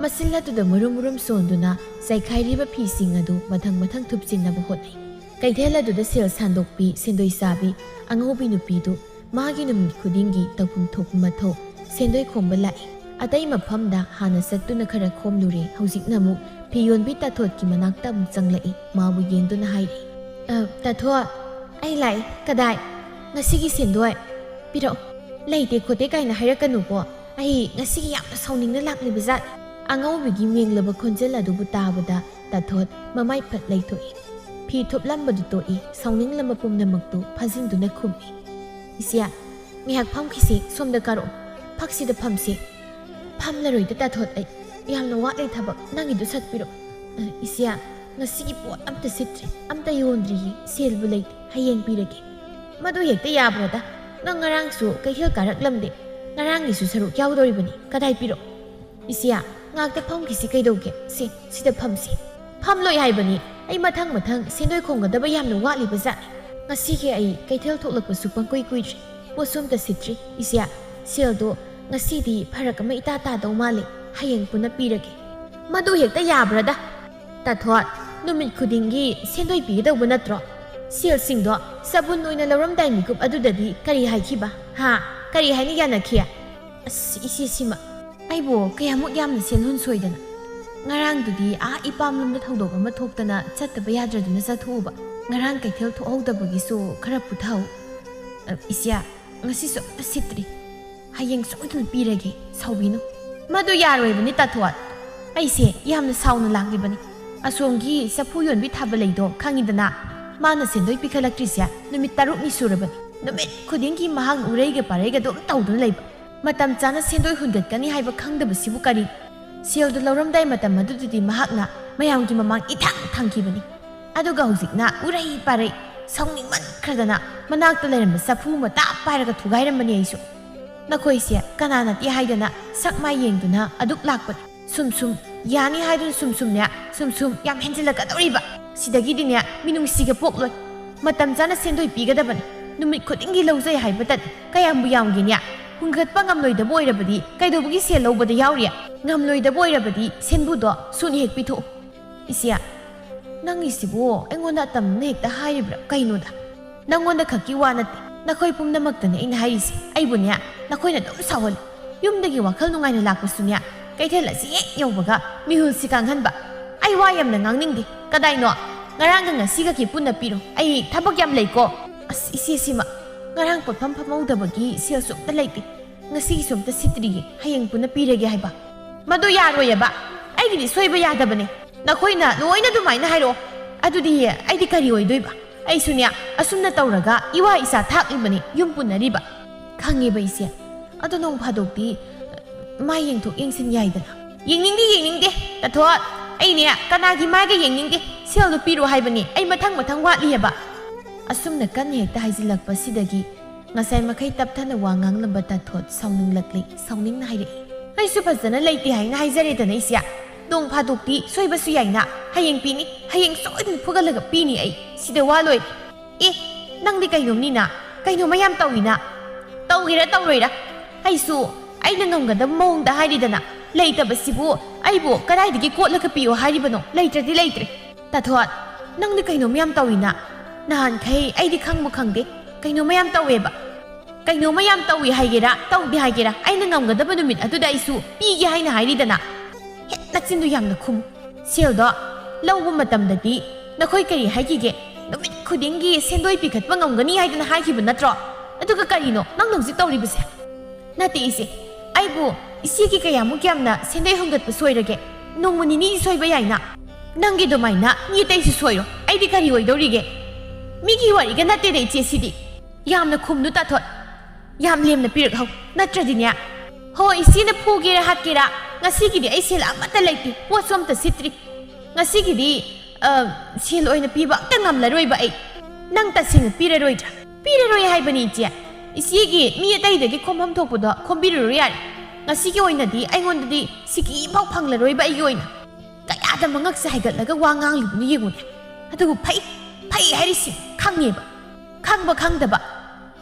ꯃꯆꯤꯜ ꯑꯗꯨꯗ ꯃꯔꯨꯝ ꯃꯔꯨꯝ ꯁꯣꯟꯗꯨꯅ ꯆꯥꯏꯈꯥꯏꯔꯤꯕ ꯐꯤꯁꯤꯡ ꯑꯗꯨ ꯃꯊꯪ ꯃꯊꯪ ꯊꯨꯞꯆꯤꯟꯅꯕ ꯍꯣꯠꯅꯩ꯫ ꯀꯩꯊꯦꯜ ꯑꯗꯨꯗ ꯁꯦꯜ ꯁꯥꯟꯗꯣꯛꯄꯤ, ꯁꯦꯟꯗꯣꯏ ꯆꯥꯕꯤ, ꯑꯉꯧꯕꯤ ꯅꯨꯄꯤꯗꯨ ꯃꯥꯒꯤ ꯅꯨꯃꯤꯠ ꯈꯨꯗꯤꯡꯒꯤ ꯇꯧꯐꯝ ꯊꯣꯛꯄ ꯃꯊꯧ ꯁꯦꯟꯗꯣꯏ ꯈꯣꯝꯕ ꯂꯥꯛꯏ꯫ ꯑꯇꯩ ꯃꯐꯝꯗ ꯍꯥꯟꯅ ꯆꯠꯇꯨꯅ ꯈꯔ ꯈꯣꯝꯂꯨꯔꯦ, ꯍꯧꯖꯤꯛꯅ ꯑꯃꯨꯛ ꯐꯤ ꯌꯣꯟꯕꯤ ꯇꯥꯊꯣꯠꯀꯤ ꯃꯅꯥꯛꯇ ꯑꯃꯨꯛ ꯆꯪꯂꯛꯏ꯫ ꯃꯥꯕꯨ ꯌꯦꯡꯗꯨꯅ ꯍꯥꯏꯔꯛꯏ, "ꯑ, ꯇꯥꯊꯣꯠ, ꯑꯩ ꯂꯥꯛꯑꯦ꯫ ꯀꯗꯥꯏ? ꯉꯁꯤꯒꯤ ꯁꯦꯟꯗꯣꯏ ꯄꯤꯔꯛꯑꯣ꯫ ꯂꯩꯇꯦ ꯈꯣꯠꯇꯦ ꯀꯥꯏꯅ ꯍꯥꯏꯔꯛꯀꯅꯨꯀꯣ꯫ ꯑꯩ ꯉꯁꯤꯒꯤ ꯌꯥꯝꯅ ꯁꯥꯎꯅꯤꯡꯅ ꯂꯥꯛꯂꯤꯕ ꯖꯥꯠ꯫" ꯑꯉꯧꯕꯤꯒꯤ ꯃꯦꯡꯂꯕ ꯈꯣꯟꯖꯦꯜ ꯑꯗꯨꯕꯨ ꯇꯥꯕꯗ ꯇꯥꯊꯣꯠ ꯃꯃꯥꯏ ꯐꯠ ꯂꯩꯊꯣꯛꯏ꯫ ꯐꯤ ꯊꯨꯞꯂꯝꯕꯗꯨ ꯇꯣꯛꯏ꯫ ꯁꯥꯎꯅꯤꯡꯂꯝꯕ ꯄꯨꯝꯅꯃꯛꯇꯨ ꯐꯥꯖꯤꯟꯗꯨꯅ ꯈꯨꯝꯃꯤ꯫ "ꯏꯆꯦ, ꯉꯥꯏꯍꯥꯛ ꯐꯝꯈꯤꯁꯤ, ꯁꯣꯝꯗ ꯀꯥꯔꯛꯑꯣ꯫ ꯐꯛꯁꯤꯗ ꯐꯝꯁꯤ꯫" "ꯐꯝꯂꯔꯣꯏꯗ ꯇꯥꯊꯣꯠ, ꯑꯩ ꯌꯥꯝꯅ ꯋꯥꯠꯂꯤ ꯊꯕꯛ, ꯅꯪꯒꯤꯗꯨ ꯁꯠꯄꯤꯔꯣ꯫" "ꯑ, ꯏꯆꯦ, ꯉꯁꯤꯒꯤ ꯄꯣꯠ ꯑꯝꯇ ꯁꯤꯠꯇ꯭ꯔꯤ, ꯑꯝꯇ ꯌꯣꯟꯗ꯭ꯔꯤꯌꯦ, ꯁꯦꯜꯕꯨ ꯂꯩꯇꯦ, ꯍꯌꯦꯡ ꯄꯤꯔꯒꯦ꯫" "ꯃꯗꯨ ꯍꯦꯛꯇ ꯌꯥꯕ꯭ꯔꯥꯗ? ꯅꯪ ꯉꯔꯥꯡꯁꯨ ꯀꯩꯊꯦꯜ ꯀꯥꯔꯛꯂꯝꯗꯦ, ꯉꯔꯥꯡꯒꯤꯁꯨ ꯁꯔꯨꯛ ꯌꯥꯎꯗꯧꯔꯤꯕꯅꯤ, ꯀꯗꯥꯏ ꯄꯤꯔꯣ?" "ꯏꯆꯦ, ꯉꯥꯛꯇ ꯐꯝꯈꯤꯁꯤ ꯀꯩꯗꯧꯒꯦ? ꯁꯦ, ꯁꯤꯗ ꯐꯝꯁꯤ꯫" "ꯐꯝꯂꯣꯏ ꯍꯥꯏꯕꯅꯤ, ꯑꯩ ꯃꯊꯪ ꯃꯊꯪ ꯁꯦꯟꯗꯣꯏ ꯈꯣꯝꯒꯗꯕ ꯌꯥꯝꯅ ꯋꯥꯠꯂꯤꯕ ꯖꯥꯠꯅꯤ꯫ ꯉꯁꯤꯒꯤ ꯑꯩ ꯀꯩꯊꯦꯜ ꯊꯣꯛꯂꯛꯄꯁꯨ ꯄꯪꯀꯨꯏ ꯀꯨꯏꯗ꯭ꯔꯤ, ꯄꯣꯠꯁꯨ ꯑꯝꯇ ꯁꯤꯠꯇ꯭ꯔꯤ꯫ ꯏꯆꯦ, ꯁꯦꯜꯗꯣ ꯉꯁꯤꯗꯤ ꯐꯔꯛ ꯑꯃ ꯏꯇꯥ ꯇꯥꯗꯧ ꯃꯥꯜꯂꯦ, ꯍꯌꯦꯡ ꯄꯨꯟꯅ ꯄꯤꯔꯒꯦ꯫" "ꯃꯗꯨ ꯍꯦꯛꯇ ꯌꯥꯕ꯭ꯔꯥꯗ? ꯇꯥꯊꯣꯠ, ꯅꯨꯃꯤꯠ ꯈꯨꯗꯤꯡꯒꯤ ꯁꯦꯟꯗꯣꯏ ꯄꯤꯒꯗꯧꯕ ꯅꯠꯇ꯭ꯔꯣ? ꯁꯦꯜꯁꯤꯡꯗꯣ ꯆꯕꯨꯟ ꯑꯣꯏꯅ ꯂꯧꯔꯝꯗꯥꯏ ꯃꯤꯀꯨꯞ ꯑꯗꯨꯗꯗꯤ ꯀꯔꯤ ꯍꯥꯏꯈꯤꯕ? ꯍꯥ? ꯀꯔꯤ ꯍꯥꯏꯅ ꯌꯥꯅꯈꯤ?" "ꯑꯁ, ꯏꯆꯦ ꯁꯤꯃ, ꯑꯩꯕꯨ ꯀꯌꯥꯃꯨꯛ ꯌꯥꯝꯅ ꯁꯦꯜꯍꯨꯟ ꯁꯣꯏꯗꯅ꯫ ꯉꯔꯥꯡꯗꯨꯗꯤ ꯑꯥ ꯏꯄꯥꯝꯂꯣꯝꯗ ꯊꯧꯗꯣꯛ ꯑꯃ ꯊꯣꯛꯇꯅ ꯆꯠꯇꯕ ꯌꯥꯗ꯭ꯔꯗꯨꯅ ꯆꯠꯊꯣꯛꯎꯕ꯫ ꯉꯔꯥꯡ ꯀꯩꯊꯦꯜ ꯊꯣꯛꯍꯧꯗꯕꯒꯤꯁꯨ ꯈꯔ ꯄꯨꯊꯍꯧ꯫ ꯑ, ꯏꯆꯦ, ꯉꯁꯤꯁꯨ ꯑꯝꯇ ꯁꯤꯠꯇ꯭ꯔꯤ꯫ ꯍꯌꯦꯡ ꯁꯣꯏꯗꯅ ꯄꯤꯔꯒꯦ, ꯁꯥꯎꯕꯤꯅꯨ꯫" "ꯃꯗꯨ ꯌꯥꯔꯣꯏꯕꯅꯤ ꯇꯥꯊꯣꯠ꯫ ꯑꯩꯁꯦ ꯌꯥꯝꯅ ꯁꯥꯎꯅ ꯂꯥꯛꯂꯤꯕꯅꯤ꯫ ꯑꯁꯣꯝꯒꯤ ꯆꯐꯨ ꯌꯣꯟꯕꯤ ꯊꯥꯕꯂꯩꯗꯣ ꯈꯪꯉꯤꯗꯅ? ꯃꯥꯅ ꯁꯦꯟꯗꯣꯏ ꯄꯤꯈꯠꯂꯛꯇ꯭ꯔꯤꯁꯦ ꯅꯨꯃꯤꯠ ꯇꯔꯨꯛꯅꯤ ꯁꯨꯔꯕꯅꯤ꯫ ꯅꯨꯃꯤꯠ ꯈꯨꯗꯤꯡꯒꯤ ꯃꯍꯥꯛꯅ ꯎꯔꯩꯒ ꯄꯥꯔꯩꯒ ꯑꯗꯨꯝ ꯇꯧꯗꯨꯅ ꯂꯩꯕ꯫ ꯃꯇꯝ ꯆꯥꯅ ꯁꯦꯟꯗꯣꯏ ꯍꯨꯟꯒꯠꯀꯅꯤ ꯍꯥꯏꯕ ꯈꯪꯗꯕꯁꯤꯕꯨ ꯀꯔꯤ? ꯁꯦꯜꯗꯨ ꯂꯧꯔꯝꯗꯥꯏ ꯃꯇꯝ ꯑꯗꯨꯗꯗꯤ ꯃꯍꯥꯛꯅ ꯃꯌꯥꯝꯒꯤ ꯃꯃꯥꯡ ꯏꯊꯪ ꯊꯪꯈꯤꯕꯅꯤ꯫ ꯑꯗꯨꯒ ꯍꯧꯖꯤꯛꯅ ꯎꯔꯩ ꯄꯥꯔꯩ, ꯁꯥꯎꯅꯤꯡꯃꯟꯈ꯭ꯔꯗꯅ ꯃꯅꯥꯛꯇ ꯂꯩꯔꯝꯕ ꯆꯐꯨ ꯃꯇꯥ ꯄꯥꯏꯔꯒ ꯊꯨꯒꯥꯏꯔꯝꯕꯅꯤ ꯑꯩꯁꯨ꯫ ꯅꯈꯣꯏꯁꯦ ꯀꯅꯥ ꯅꯠꯇꯦ ꯍꯥꯏꯗꯅ ꯁꯛ ꯃꯥꯏ ꯌꯦꯡꯗꯨꯅ ꯑꯗꯨꯛ ꯂꯥꯛꯄꯅꯤ꯫ ꯁꯨꯝ ꯁꯨꯝ ꯌꯥꯅꯤ ꯍꯥꯏꯗꯨꯅ ꯁꯨꯝ ꯁꯨꯝꯅꯦ, ꯁꯨꯝ ꯁꯨꯝ ꯌꯥꯝ ꯍꯦꯟꯖꯤꯜꯂꯛꯀꯗꯧꯔꯤꯕ꯫ ꯁꯤꯗꯒꯤꯗꯤꯅꯦ ꯃꯤꯅꯨꯡꯁꯤꯒ ꯄꯣꯛꯂꯣꯏ꯫ ꯃꯇꯝ ꯆꯥꯅ ꯁꯦꯟꯗꯣꯏ ꯄꯤꯒꯗꯕꯅꯤ꯫ ꯅꯨꯃꯤꯠ ꯈꯨꯗꯤꯡꯒꯤ ꯂꯧꯖꯩ ꯍꯥꯏꯕꯇꯅꯤ꯫ ꯀꯌꯥꯝꯕꯨ ꯌꯥꯝꯒꯦꯅꯦ? ꯍꯨꯟꯒꯠꯄ ꯉꯝꯂꯣꯏꯗꯕ ꯑꯣꯏꯔꯕꯗꯤ ꯀꯩꯗꯧꯕꯒꯤ ꯁꯦꯜ ꯂꯧꯕꯗ ꯌꯥꯎꯔꯤ? ꯉꯝꯂꯣꯏꯗꯕ ꯑꯣꯏꯔꯕꯗꯤ ꯁꯦꯟꯕꯨꯗꯣ ꯁꯨꯅ ꯍꯦꯛ ꯄꯤꯊꯣꯛꯎ꯫" "ꯏꯆꯦ, ꯅꯪꯒꯤꯁꯤꯕꯨ ꯑꯩꯉꯣꯟꯗ ꯑꯇꯝꯅꯅ ꯍꯦꯛꯇ ꯍꯥꯏꯔꯤꯕ꯭ꯔꯥ ꯀꯩꯅꯣꯗ? ꯅꯪꯉꯣꯟꯗ ꯈꯛꯀꯤ ꯋꯥ ꯅꯠꯇꯦ, ꯅꯈꯣꯏ ꯄꯨꯝꯅꯃꯛꯇꯅꯦ ꯑꯩꯅ ꯍꯥꯏꯔꯤꯁꯦ꯫ ꯑꯩꯕꯨꯅꯦ ꯅꯈꯣꯏꯅ ꯑꯗꯨꯝ ꯁꯥꯎꯍꯜꯂꯤ꯫ ꯌꯨꯝꯗꯒꯤ ꯋꯥꯈꯜ ꯅꯨꯡꯉꯥꯏꯅ ꯂꯥꯛꯄꯁꯨꯅꯦ, ꯀꯩꯊꯦꯜ ꯑꯁꯤ ꯍꯦꯛ ꯌꯧꯕꯒ ꯃꯤꯍꯨꯜꯁꯤ ꯀꯥꯡꯍꯟꯕ꯫ ꯋꯥ ꯌꯥꯝꯅ ꯉꯥꯡꯅꯤꯡꯗꯦ꯫ ꯀꯗꯥꯏꯅꯣ? ꯉꯔꯥꯡꯒ ꯉꯁꯤꯒꯒꯤ ꯄꯨꯟꯅ ꯄꯤꯔꯣ꯫ ꯑꯩ ꯊꯕꯛ ꯌꯥꯝ ꯂꯩꯀꯣ꯫ ꯑꯁ, ꯏꯆꯦꯁꯤꯃ꯫ ꯉꯔꯥꯡ ꯄꯣꯠꯐꯝ ꯐꯝꯍꯧꯗꯕꯒꯤ ꯁꯦꯜꯁꯨ ꯑꯝꯇ ꯂꯩꯇꯦ꯫ ꯉꯁꯤꯒꯤꯁꯨ ꯑꯝꯇ ꯁꯤꯠꯇ꯭ꯔꯤꯌꯦ꯫ ꯍꯌꯦꯡ ꯄꯨꯟꯅ ꯄꯤꯔꯒꯦ ꯍꯥꯏꯕ꯫ ꯃꯗꯨ ꯌꯥꯔꯣꯏꯑꯕ꯫ ꯑꯩꯒꯤꯗꯤ ꯁꯣꯏꯕ ꯌꯥꯗꯕꯅꯦ꯫ ꯅꯈꯣꯏꯅ ꯂꯣꯏꯅ ꯑꯗꯨꯃꯥꯏꯅ ꯍꯥꯏꯔꯛꯑꯣ꯫ ꯑꯗꯨꯗꯤ ꯑꯩꯗꯤ ꯀꯔꯤ ꯑꯣꯏꯗꯣꯏꯕ? ꯑꯩꯁꯨꯅꯦ, ꯑꯁꯨꯝꯅ ꯇꯧꯔꯒ ꯏꯋꯥ ꯏꯆꯥ ꯊꯥꯛꯂꯤꯕꯅꯤ ꯌꯨꯝ ꯄꯨꯟꯅꯔꯤꯕ꯫ ꯈꯪꯉꯦꯕ ꯏꯆꯦ꯫ ꯑꯗꯣ ꯅꯣꯡ ꯐꯥꯗꯣꯛꯇꯤ, ꯑ, ꯃꯥꯏ ꯌꯦꯡꯊꯣꯛ ꯌꯦꯡꯁꯤꯟ ꯌꯥꯏꯗꯅ꯫ ꯌꯦꯡꯅꯤꯡꯗꯦ, ꯌꯦꯡꯅꯤꯡꯗꯦ꯫ ꯇꯥꯊꯣꯠ, ꯑꯩꯅꯦ ꯀꯅꯥꯒꯤ ꯃꯥꯏꯒ ꯌꯦꯡꯅꯤꯡꯗꯦ꯫ ꯁꯦꯜꯗꯣ ꯄꯤꯔꯣ ꯍꯥꯏꯕꯅꯤ꯫ ꯑꯩ ꯃꯊꯪ ꯃꯊꯪ ꯋꯥꯠꯂꯤꯑꯕ꯫ ꯑꯁꯨꯝꯅ ꯀꯟꯅ ꯍꯦꯛꯇ ꯍꯥꯏꯖꯤꯜꯂꯛꯄꯁꯤꯗꯒꯤ ꯉꯁꯥꯏ ꯃꯈꯩ ꯇꯞꯊꯅ ꯋꯥ ꯉꯥꯡꯂꯝꯕ ꯇꯥꯊꯣꯠ ꯁꯥꯎꯅꯤꯡꯂꯛꯂꯦ, ꯁꯥꯎꯅꯤꯡꯅ ꯍꯥꯏꯔꯛꯏ꯫ ꯑꯩꯁꯨ ꯐꯖꯅ ꯂꯩꯇꯦ ꯍꯥꯏꯅ ꯍꯥꯏꯖꯔꯦꯗꯅ ꯏꯆꯦ꯫ ꯅꯣꯡ ꯐꯥꯗꯣꯛꯇꯤ ꯁꯣꯏꯕꯁꯨ ꯌꯥꯏꯅ꯫ ꯍꯌꯦꯡ ꯄꯤꯅꯤ, ꯍꯌꯦꯡ ꯁꯣꯏꯗꯅ ꯐꯨꯒꯠꯂꯒ ꯄꯤꯅꯤ ꯑꯩ꯫ ꯁꯤꯗ ꯋꯥ ꯂꯣꯏꯔꯦ꯫ ꯑꯦ, ꯅꯪꯗꯤ ꯀꯩꯅꯣꯝꯅꯤꯅ, ꯀꯩꯅꯣꯝꯃ ꯌꯥꯝ ꯇꯧꯏꯅ꯫ ꯇꯧꯒꯦꯔꯥ ꯇꯧꯔꯣꯏꯔꯥ, ꯑꯩꯁꯨ ꯑꯩꯅ ꯉꯝꯒꯗꯕ ꯃꯑꯣꯡꯗ ꯍꯥꯏꯔꯤꯗꯅ꯫ ꯂꯩꯇꯕꯁꯤꯕꯨ ꯑꯩꯕꯨ ꯀꯗꯥꯏꯗꯒꯤ ꯀꯣꯠꯂꯒ ꯄꯤꯌꯣ ꯍꯥꯏꯔꯤꯕꯅꯣ? ꯂꯩꯇ꯭ꯔꯗꯤ ꯂꯩꯇ꯭ꯔꯦ꯫ ꯇꯥꯊꯣꯠ, ꯅꯪꯗꯤ ꯀꯩꯅꯣꯝꯃ ꯌꯥꯝ ꯇꯧꯏꯅ꯫ ꯅꯍꯥꯟꯈꯩ ꯑꯩꯗꯤ ꯈꯪꯕ ꯈꯪꯗꯦ, ꯀꯩꯅꯣꯝꯃ ꯌꯥꯝ ꯇꯧꯋꯦꯕ꯫ ꯀꯩꯅꯣꯝꯃ ꯌꯥꯝ ꯇꯧꯏ ꯍꯥꯏꯒꯦꯔꯥ, ꯇꯧꯗꯦ ꯍꯥꯏꯒꯦꯔꯥ, ꯑꯩꯅ ꯉꯝꯒꯗꯕ ꯅꯨꯃꯤꯠ ꯑꯗꯨꯗ ꯑꯩꯁꯨ ꯄꯤꯒꯦ ꯍꯥꯏꯅ ꯍꯥꯏꯔꯤꯗꯅ꯫ ꯍꯦꯛ ꯅꯆꯤꯟꯗꯨ ꯌꯥꯝꯅ ꯈꯨꯝꯃꯨ꯫ ꯁꯦꯜꯗꯣ ꯂꯧꯕ ꯃꯇꯝꯗꯗꯤ ꯅꯈꯣꯏ ꯀꯔꯤ ꯍꯥꯏꯈꯤꯒꯦ? ꯅꯨꯃꯤꯠ ꯈꯨꯗꯤꯡꯒꯤ ꯁꯦꯟꯗꯣꯏ ꯄꯤꯈꯠꯄ ꯉꯝꯒꯅꯤ ꯍꯥꯏꯗꯅ ꯍꯥꯏꯈꯤꯕ ꯅꯠꯇ꯭ꯔꯣ? ꯑꯗꯨꯒ ꯀꯔꯤꯅꯣ ꯅꯪꯅ ꯍꯧꯖꯤꯛ ꯇꯧꯔꯤꯕꯁꯦ? ꯅꯠꯇꯦ ꯏꯆꯦ, ꯑꯩꯕꯨ ꯏꯆꯦꯒꯤ ꯀꯌꯥꯃꯨꯛ ꯌꯥꯝꯅ ꯁꯦꯟꯗꯣꯏ ꯍꯨꯟꯒꯠꯄ ꯁꯣꯏꯔꯒꯦ? ꯅꯣꯡꯃ ꯅꯤꯅꯤ ꯁꯣꯏꯕ ꯌꯥꯏꯅ꯫ ꯅꯪꯒꯤ ꯑꯗꯨꯃꯥꯏꯅ ꯃꯤ ꯑꯇꯩꯁꯨ ꯁꯣꯏꯔꯣ, ꯑꯩꯗꯤ ꯀꯔꯤ ꯑꯣꯏꯗꯧꯔꯤꯒꯦ? ꯃꯤꯒꯤ ꯋꯥꯔꯤꯒ ꯅꯠꯇꯦꯗ ꯏꯆꯦ ꯁꯤꯗꯤ꯫ ꯌꯥꯝꯅ ꯈꯨꯝꯅꯨ ꯇꯥꯊꯣꯠ, ꯌꯥꯝ ꯂꯦꯝꯅ ꯄꯤꯔꯛꯍꯧ꯫ ꯅꯠꯇ꯭ꯔꯗꯤꯅꯦ, ꯍꯣ, ꯏꯆꯦꯅ ꯐꯨꯒꯦꯔꯥ ꯍꯥꯠꯀꯦꯔꯥ, ꯉꯁꯤꯒꯤꯗꯤ ꯑꯩ ꯁꯦꯜ ꯑꯃꯠꯇ ꯂꯩꯇꯦ, ꯄꯣꯠꯁꯨ ꯑꯝꯇ ꯁꯤꯠꯇ꯭ꯔꯤ꯫ ꯉꯁꯤꯒꯤꯗꯤ, ꯑ, ꯁꯦꯜ ꯑꯣꯏꯅ ꯄꯤꯕ ꯑꯝꯇ ꯉꯝꯂꯔꯣꯏꯕ ꯑꯩ꯫ ꯅꯪ ꯇꯁꯦꯡꯅ ꯄꯤꯔꯔꯣꯏꯗ꯭ꯔꯥ? ꯄꯤꯔꯔꯣꯏ ꯍꯥꯏꯕꯅꯤ ꯏꯆꯦ꯫ ꯏꯆꯦꯒꯤ ꯃꯤ ꯑꯇꯩꯗꯒꯤ ꯈꯣꯝꯐꯝ ꯊꯣꯛꯄꯗꯣ ꯈꯣꯝꯕꯤꯔꯨꯔꯣ ꯌꯥꯔꯦ꯫ ꯉꯁꯤꯒꯤ ꯑꯣꯏꯅꯗꯤ ꯑꯩꯉꯣꯟꯗꯗꯤ ꯁꯤꯀꯤ ꯑꯃꯐꯥꯎ ꯐꯪꯂꯔꯣꯏꯕ ꯑꯩꯒꯤ ꯑꯣꯏꯅ꯫ ꯀꯌꯥꯗ ꯃꯉꯛꯁꯦ ꯍꯥꯏꯒꯠꯂꯒ ꯋꯥ ꯉꯥꯡꯂꯤꯕꯅꯣ ꯌꯦꯡꯉꯨꯅꯦ꯫ ꯑꯗꯨꯕꯨ ꯐꯩ, ꯐꯩ ꯍꯥꯏꯔꯤꯁꯤ ꯈꯪꯉꯦꯕ꯫ ꯈꯪꯕ ꯈꯪꯗꯕ꯫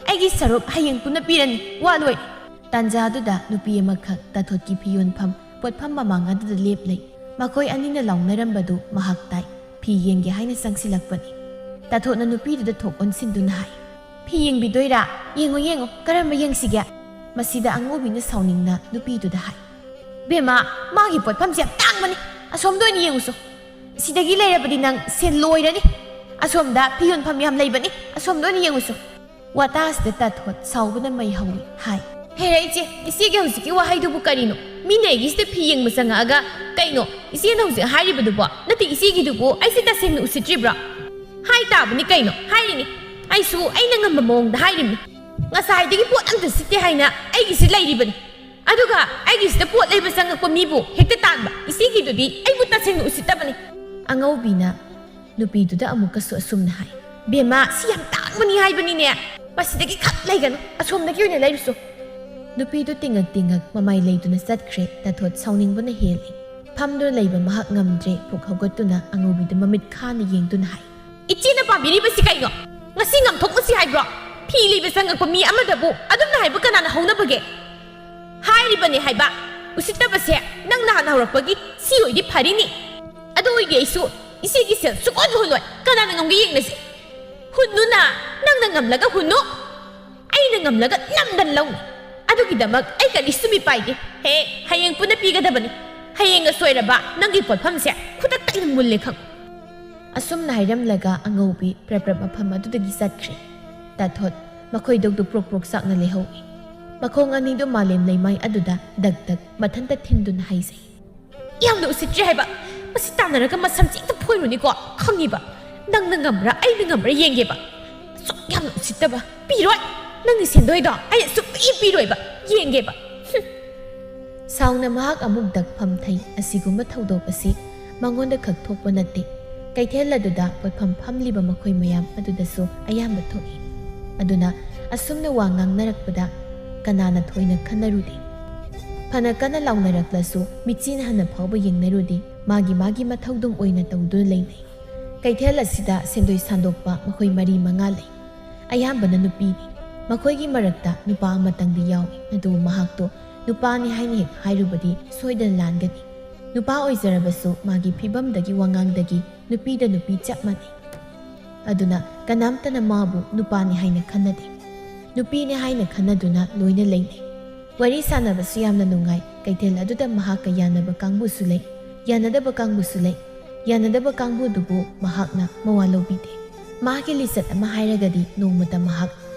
ꯑꯩꯒꯤ ꯁꯔꯨꯛ ꯍꯌꯦꯡ ꯄꯨꯟꯅ ꯄꯤꯔꯅꯤ꯫ ꯋꯥ ꯂꯣꯏꯔꯦ꯫ ꯇꯥꯟꯖꯥꯗꯨꯗ ꯅꯨꯄꯤ ꯑꯃꯈꯛ ꯇꯥꯊꯣꯠꯀꯤ ꯐꯤ ꯌꯣꯟꯐꯝ ꯄꯣꯠꯐꯝ ꯃꯃꯥꯡ ꯑꯗꯨꯗ ꯂꯦꯞꯂꯩ꯫ ꯃꯈꯣꯏ ꯑꯅꯤꯅ ꯂꯥꯎꯅꯔꯝꯕꯗꯨ ꯃꯍꯥꯛ ꯇꯥꯏ꯫ ꯐꯤ ꯌꯦꯡꯒꯦ ꯍꯥꯏꯅ ꯆꯪꯁꯤꯜꯂꯛꯄꯅꯤ꯫ ꯇꯥꯊꯣꯠꯅ ꯅꯨꯄꯤꯗꯨꯗ ꯊꯣꯛ ꯑꯣꯟꯁꯤꯟꯗꯨꯅ ꯍꯥꯏ, "ꯐꯤ ꯌꯦꯡꯕꯤꯗꯣꯏꯔꯥ? ꯌꯦꯡꯉꯣ, ꯌꯦꯡꯉꯣ, ꯀꯔꯝꯕ ꯌꯦꯡꯁꯤꯒꯦ?" ꯃꯁꯤꯗ ꯑꯉꯧꯕꯤꯅ ꯁꯥꯎꯅꯤꯡꯅ ꯅꯨꯄꯤꯗꯨꯗ ꯍꯥꯏ, "ꯕꯦꯝꯃ, ꯃꯥꯒꯤ ꯄꯣꯠꯐꯝꯁꯦ ꯌꯥꯝ ꯇꯥꯡꯕꯅꯤ, ꯑꯁꯣꯝꯗ ꯑꯣꯏꯅ ꯌꯦꯡꯉꯨꯁꯨ꯫ "ꯁꯤꯗꯒꯤ ꯂꯩꯔꯕꯗꯤ ꯅꯪ ꯁꯦꯟ ꯂꯣꯏꯔꯅꯤ꯫ ꯑꯁꯣꯝꯗ ꯐꯤ ꯌꯣꯟꯐꯝ ꯌꯥꯝ ꯂꯩꯕꯅꯤ, ꯑꯁꯣꯝꯗ ꯑꯣꯏꯅ ꯌꯦꯡꯉꯨꯁꯨ"꯫ ꯋꯥꯇꯥꯁꯤꯗ ꯇꯥꯊꯣꯠ ꯁꯥꯎꯕꯅ ꯃꯩ ꯍꯧꯏ꯫ ꯍꯥꯏ, "ꯍꯦꯔꯥ ꯏꯆꯦ, ꯏꯆꯦꯒꯤ ꯍꯧꯖꯤꯛꯀꯤ ꯋꯥꯍꯩꯗꯨꯕꯨ ꯀꯔꯤꯅꯣ? ꯃꯤꯅ ꯑꯩꯒꯤꯁꯤꯗ ꯐꯤ ꯌꯦꯡꯕ ꯆꯪꯉꯛꯑꯒ ꯀꯩꯅꯣ ꯏꯆꯦꯅ ꯍꯧꯖꯤꯛ ꯍꯥꯏꯔꯤꯕꯗꯨꯕꯣ? ꯅꯠꯇꯦ, ꯏꯆꯦꯒꯤꯗꯨꯕꯨ ꯑꯩꯁꯦ ꯇꯁꯦꯡꯅ ꯎꯁꯤꯠꯇ꯭ꯔꯤꯕ꯭ꯔꯣ?" "ꯍꯥꯏ ꯇꯥꯕꯅꯤ ꯀꯩꯅꯣ, ꯍꯥꯏꯔꯤꯅꯤ꯫ ꯑꯩꯁꯨ ꯑꯩꯅ ꯉꯝꯕ ꯃꯑꯣꯡꯗ ꯍꯥꯏꯔꯤꯕꯅꯤ꯫ ꯉꯁꯥꯏꯗꯒꯤ ꯄꯣꯠ ꯑꯝꯇ ꯁꯤꯠꯇꯦ ꯍꯥꯏꯅ ꯑꯩꯒꯤꯁꯤ ꯂꯩꯔꯤꯕꯅꯤ꯫ ꯑꯗꯨꯒ ꯑꯩꯒꯤꯁꯤꯗ ꯄꯣꯠ ꯂꯩꯕ ꯆꯪꯉꯛꯄ ꯃꯤꯕꯨ ꯍꯦꯛꯇ ꯇꯥꯟꯕ꯫ ꯏꯆꯦꯒꯤꯗꯨꯗꯤ ꯑꯩꯕꯨ ꯇꯁꯦꯡꯅ ꯎꯁꯤꯠꯇꯕꯅꯤ"꯫ ꯑꯉꯧꯕꯤꯅ ꯅꯨꯄꯤꯗꯨꯗ ꯑꯃꯨꯛꯀꯁꯨ ꯑꯁꯨꯝꯅ ꯍꯥꯏ, "ꯕꯦꯝꯃ, ꯁꯤ ꯌꯥꯝ ꯇꯥꯡꯕꯅꯤ ꯍꯥꯏꯕꯅꯤꯅꯦ꯫ ꯃꯁꯤꯗꯒꯤ ꯈꯛ ꯂꯩꯒꯅꯨ, ꯑꯁꯣꯝꯗꯒꯤ ꯑꯣꯏꯅ ꯂꯩꯔꯨꯁꯨ"꯫ ꯅꯨꯄꯤꯗꯨ ꯇꯤꯡꯉꯛ ꯇꯤꯡꯉꯛ ꯃꯃꯥꯏ ꯂꯩꯗꯨꯅ ꯆꯠꯈ꯭ꯔꯦ꯫ ꯇꯥꯊꯣꯠ ꯁꯥꯎꯅꯤꯡꯕꯅ ꯍꯦꯜꯂꯤ꯫ ꯐꯝꯗꯨꯅ ꯂꯩꯕ ꯃꯍꯥꯛ ꯉꯝꯗ꯭ꯔꯦ꯫ ꯄꯨꯛ ꯍꯧꯒꯠꯇꯨꯅ ꯑꯉꯧꯕꯤꯗ ꯃꯃꯤꯠ ꯈꯥꯅ ꯌꯦꯡꯗꯨꯅ ꯍꯥꯏ, "ꯏꯆꯦꯅ ꯄꯥꯝꯕꯤꯔꯤꯕꯁꯤ ꯀꯩꯅꯣ? ꯉꯁꯤ ꯉꯝꯊꯣꯛꯂꯁꯤ ꯍꯥꯏꯕ꯭ꯔꯣ? ꯐꯤ ꯂꯩꯕ ꯆꯪꯉꯛꯄ ꯃꯤ ꯑꯃꯗꯕꯨ ꯑꯗꯨꯝꯅ ꯍꯥꯏꯕ ꯀꯅꯥꯅ ꯍꯧꯅꯕꯒꯦ? ꯍꯥꯏꯔꯤꯕꯅꯤ ꯍꯥꯏꯕ, ꯎꯁꯤꯠꯇꯕꯁꯦ ꯅꯪ ꯅꯍꯥꯟ ꯍꯧꯔꯛꯄꯒꯤ ꯁꯤ ꯑꯣꯏꯗꯤ ꯐꯔꯤꯅꯤ꯫ ꯑꯗꯨ ꯑꯣꯏꯗꯤ ꯑꯩꯁꯨ ꯏꯆꯦꯒꯤ ꯁꯦꯜ ꯁꯨꯛꯍꯨꯟ ꯍꯨꯜꯂꯣꯏ꯫ ꯀꯅꯥꯅ ꯉꯝꯒꯦ ꯌꯦꯡꯅꯁꯤ꯫ ꯍꯨꯟꯅꯨꯅ, ꯅꯪꯅ ꯉꯝꯂꯒ ꯍꯨꯟꯅꯨ, ꯑꯩꯅ ꯉꯝꯂꯒ ꯅꯝꯗꯅ ꯂꯧꯅꯤ꯫ ꯑꯗꯨꯒꯤꯗꯃꯛ ꯑꯩ ꯀꯔꯤꯁꯨ ꯃꯤꯄꯥꯏꯗꯦ꯫ ꯍꯦ, ꯍꯌꯦꯡ ꯄꯨꯟꯅ ꯄꯤꯒꯗꯕꯅꯤ꯫ ꯍꯌꯦꯡꯒ ꯁꯣꯏꯔꯕ ꯅꯪꯒꯤ ꯄꯣꯠꯐꯝꯁꯦ ꯈꯨꯗꯛꯇ ꯑꯩꯅ ꯃꯨꯜꯂꯦ ꯈꯪꯉꯨ"꯫ ꯑꯁꯨꯝꯅ ꯍꯥꯏꯔꯝꯂꯒ ꯑꯉꯧꯕꯤ ꯄ꯭ꯔꯞ ꯄ꯭ꯔꯞ ꯃꯐꯝ ꯑꯗꯨꯗꯒꯤ ꯆꯠꯈ꯭ꯔꯦ꯫ ꯇꯥꯊꯣꯠ ꯃꯈꯣꯏꯗꯧꯗꯨ ꯄ꯭ꯔꯣꯛ ꯄ꯭ꯔꯣꯛ ꯆꯥꯛꯅ ꯂꯩꯍꯧꯏ꯫ ꯃꯈꯣꯡ ꯑꯅꯤꯗꯨ ꯃꯥꯂꯦꯝ ꯂꯩꯃꯥꯏ ꯑꯗꯨꯗ ꯗꯛ ꯗꯛ ꯃꯊꯟꯇ ꯊꯤꯟꯗꯨꯅ ꯍꯥꯏꯖꯩ, "ꯌꯥꯝꯅ ꯎꯁꯤꯠꯇ꯭ꯔꯦ ꯍꯥꯏꯕ꯫ ꯃꯁꯤ ꯇꯥꯟꯅꯔꯒ ꯃꯁꯝꯁꯦ ꯍꯦꯛꯇ ꯐꯣꯏꯔꯨꯅꯤꯀꯣ, ꯈꯪꯉꯤꯕ? ꯅꯪꯅ ꯉꯝꯕ꯭ꯔꯥ, ꯑꯩꯅ ꯉꯝꯕ꯭ꯔꯥ ꯌꯦꯡꯒꯦꯕ꯫ ꯑꯁꯨꯛ ꯌꯥꯝꯅ ꯎꯁꯤꯠꯇꯕ꯫ ꯄꯤꯔꯣꯏ! ꯅꯪꯒꯤ ꯁꯦꯟꯗꯣꯏꯗꯣ ꯑꯩꯅ ꯁꯨꯡꯄꯤ ꯄꯤꯔꯣꯏꯕ꯫ ꯌꯦꯡꯒꯦꯕ"꯫ ꯍꯨꯝ꯫ ꯁꯥꯎꯅ ꯃꯍꯥꯛ ꯑꯃꯨꯛ ꯗꯛ ꯐꯝꯊꯩ꯫ ꯑꯁꯤꯒꯨꯝꯕ ꯊꯧꯗꯣꯛ ꯑꯁꯤ ꯃꯉꯣꯟꯗ ꯈꯛ ꯊꯣꯛꯄ ꯅꯠꯇꯦ꯫ ꯀꯩꯊꯦꯜ ꯑꯗꯨꯗ ꯄꯣꯠꯐꯝ ꯐꯝꯂꯤꯕ ꯃꯈꯣꯏ ꯃꯌꯥꯝ ꯑꯗꯨꯗꯁꯨ ꯑꯌꯥꯝꯕ ꯊꯣꯛꯏ꯫ ꯑꯗꯨꯅ ꯑꯁꯨꯝꯅ ꯋꯥ ꯉꯥꯡꯅꯔꯛꯄꯗ ꯀꯅꯥꯅ ꯊꯣꯏꯅ ꯈꯟꯅꯔꯨꯗꯦ꯫ ꯐꯅ ꯀꯟꯅ ꯂꯥꯎꯅꯔꯛꯂꯁꯨ ꯃꯤꯠꯆꯤꯅ ꯍꯟꯅ ꯐꯥꯎꯕ ꯌꯦꯡꯅꯔꯨꯗꯦ꯫ ꯃꯥꯒꯤ ꯃꯥꯒꯤ ꯃꯊꯧꯗꯨꯝ ꯑꯣꯏꯅ ꯇꯧꯗꯨꯅ ꯂꯩꯅꯩ꯫ ꯀꯩꯊꯦꯜ ꯑꯁꯤꯗ ꯁꯦꯟꯗꯣꯏ ꯁꯥꯟꯗꯣꯛꯄ ꯃꯈꯣꯏ ꯃꯔꯤ ꯃꯉꯥ ꯂꯩ꯫ ꯑꯌꯥꯝꯕꯅ ꯅꯨꯄꯤꯅꯤ꯫ ꯃꯈꯣꯏꯒꯤ ꯃꯔꯛꯇ ꯅꯨꯄꯥ ꯑꯃꯇꯪꯗꯤ ꯌꯥꯎꯏ, ꯑꯗꯨꯕꯨ ꯃꯍꯥꯛꯇꯣ ꯅꯨꯄꯥꯅꯤ ꯍꯥꯏꯅ ꯍꯦꯛ ꯍꯥꯏꯔꯨꯕꯗꯤ ꯁꯣꯏꯗꯅ ꯂꯥꯟꯒꯅꯤ꯫ ꯅꯨꯄꯥ ꯑꯣꯏꯖꯔꯕꯁꯨ ꯃꯥꯒꯤ ꯐꯤꯕꯝꯗꯒꯤ ꯋꯥꯉꯥꯡꯗꯒꯤ ꯅꯨꯄꯤꯗ ꯅꯨꯄꯤ ꯆꯞ ꯃꯥꯟꯅꯩ꯫ ꯑꯗꯨꯅ ꯀꯅꯥꯝꯇꯅ ꯃꯥꯕꯨ ꯅꯨꯄꯥꯅꯤ ꯍꯥꯏꯅ ꯈꯟꯅꯗꯦ꯫ ꯅꯨꯄꯤꯅꯤ ꯍꯥꯏꯅ ꯈꯟꯅꯗꯨꯅ ꯂꯣꯏꯅ ꯂꯩꯅꯩ꯫ ꯋꯥꯔꯤ ꯁꯥꯟꯅꯕꯁꯨ ꯌꯥꯝꯅ ꯅꯨꯡꯉꯥꯏ꯫ ꯀꯩꯊꯦꯜ ꯑꯗꯨꯗ ꯃꯍꯥꯛꯀ ꯌꯥꯅꯕ ꯀꯥꯡꯕꯨꯁꯨ ꯂꯩ, ꯌꯥꯅꯗꯕ ꯀꯥꯡꯕꯨꯁꯨ ꯂꯩ꯫ ꯌꯥꯅꯗꯕ ꯀꯥꯡꯕꯨꯗꯨꯕꯨ ꯃꯍꯥꯛꯅ ꯃꯋꯥ ꯂꯧꯕꯤꯗꯦ꯫ ꯃꯍꯥꯛꯀꯤ ꯂꯤꯆꯠ ꯑꯃ ꯍꯥꯏꯔꯒꯗꯤ ꯅꯣꯡꯃꯇ ꯃꯍꯥꯛ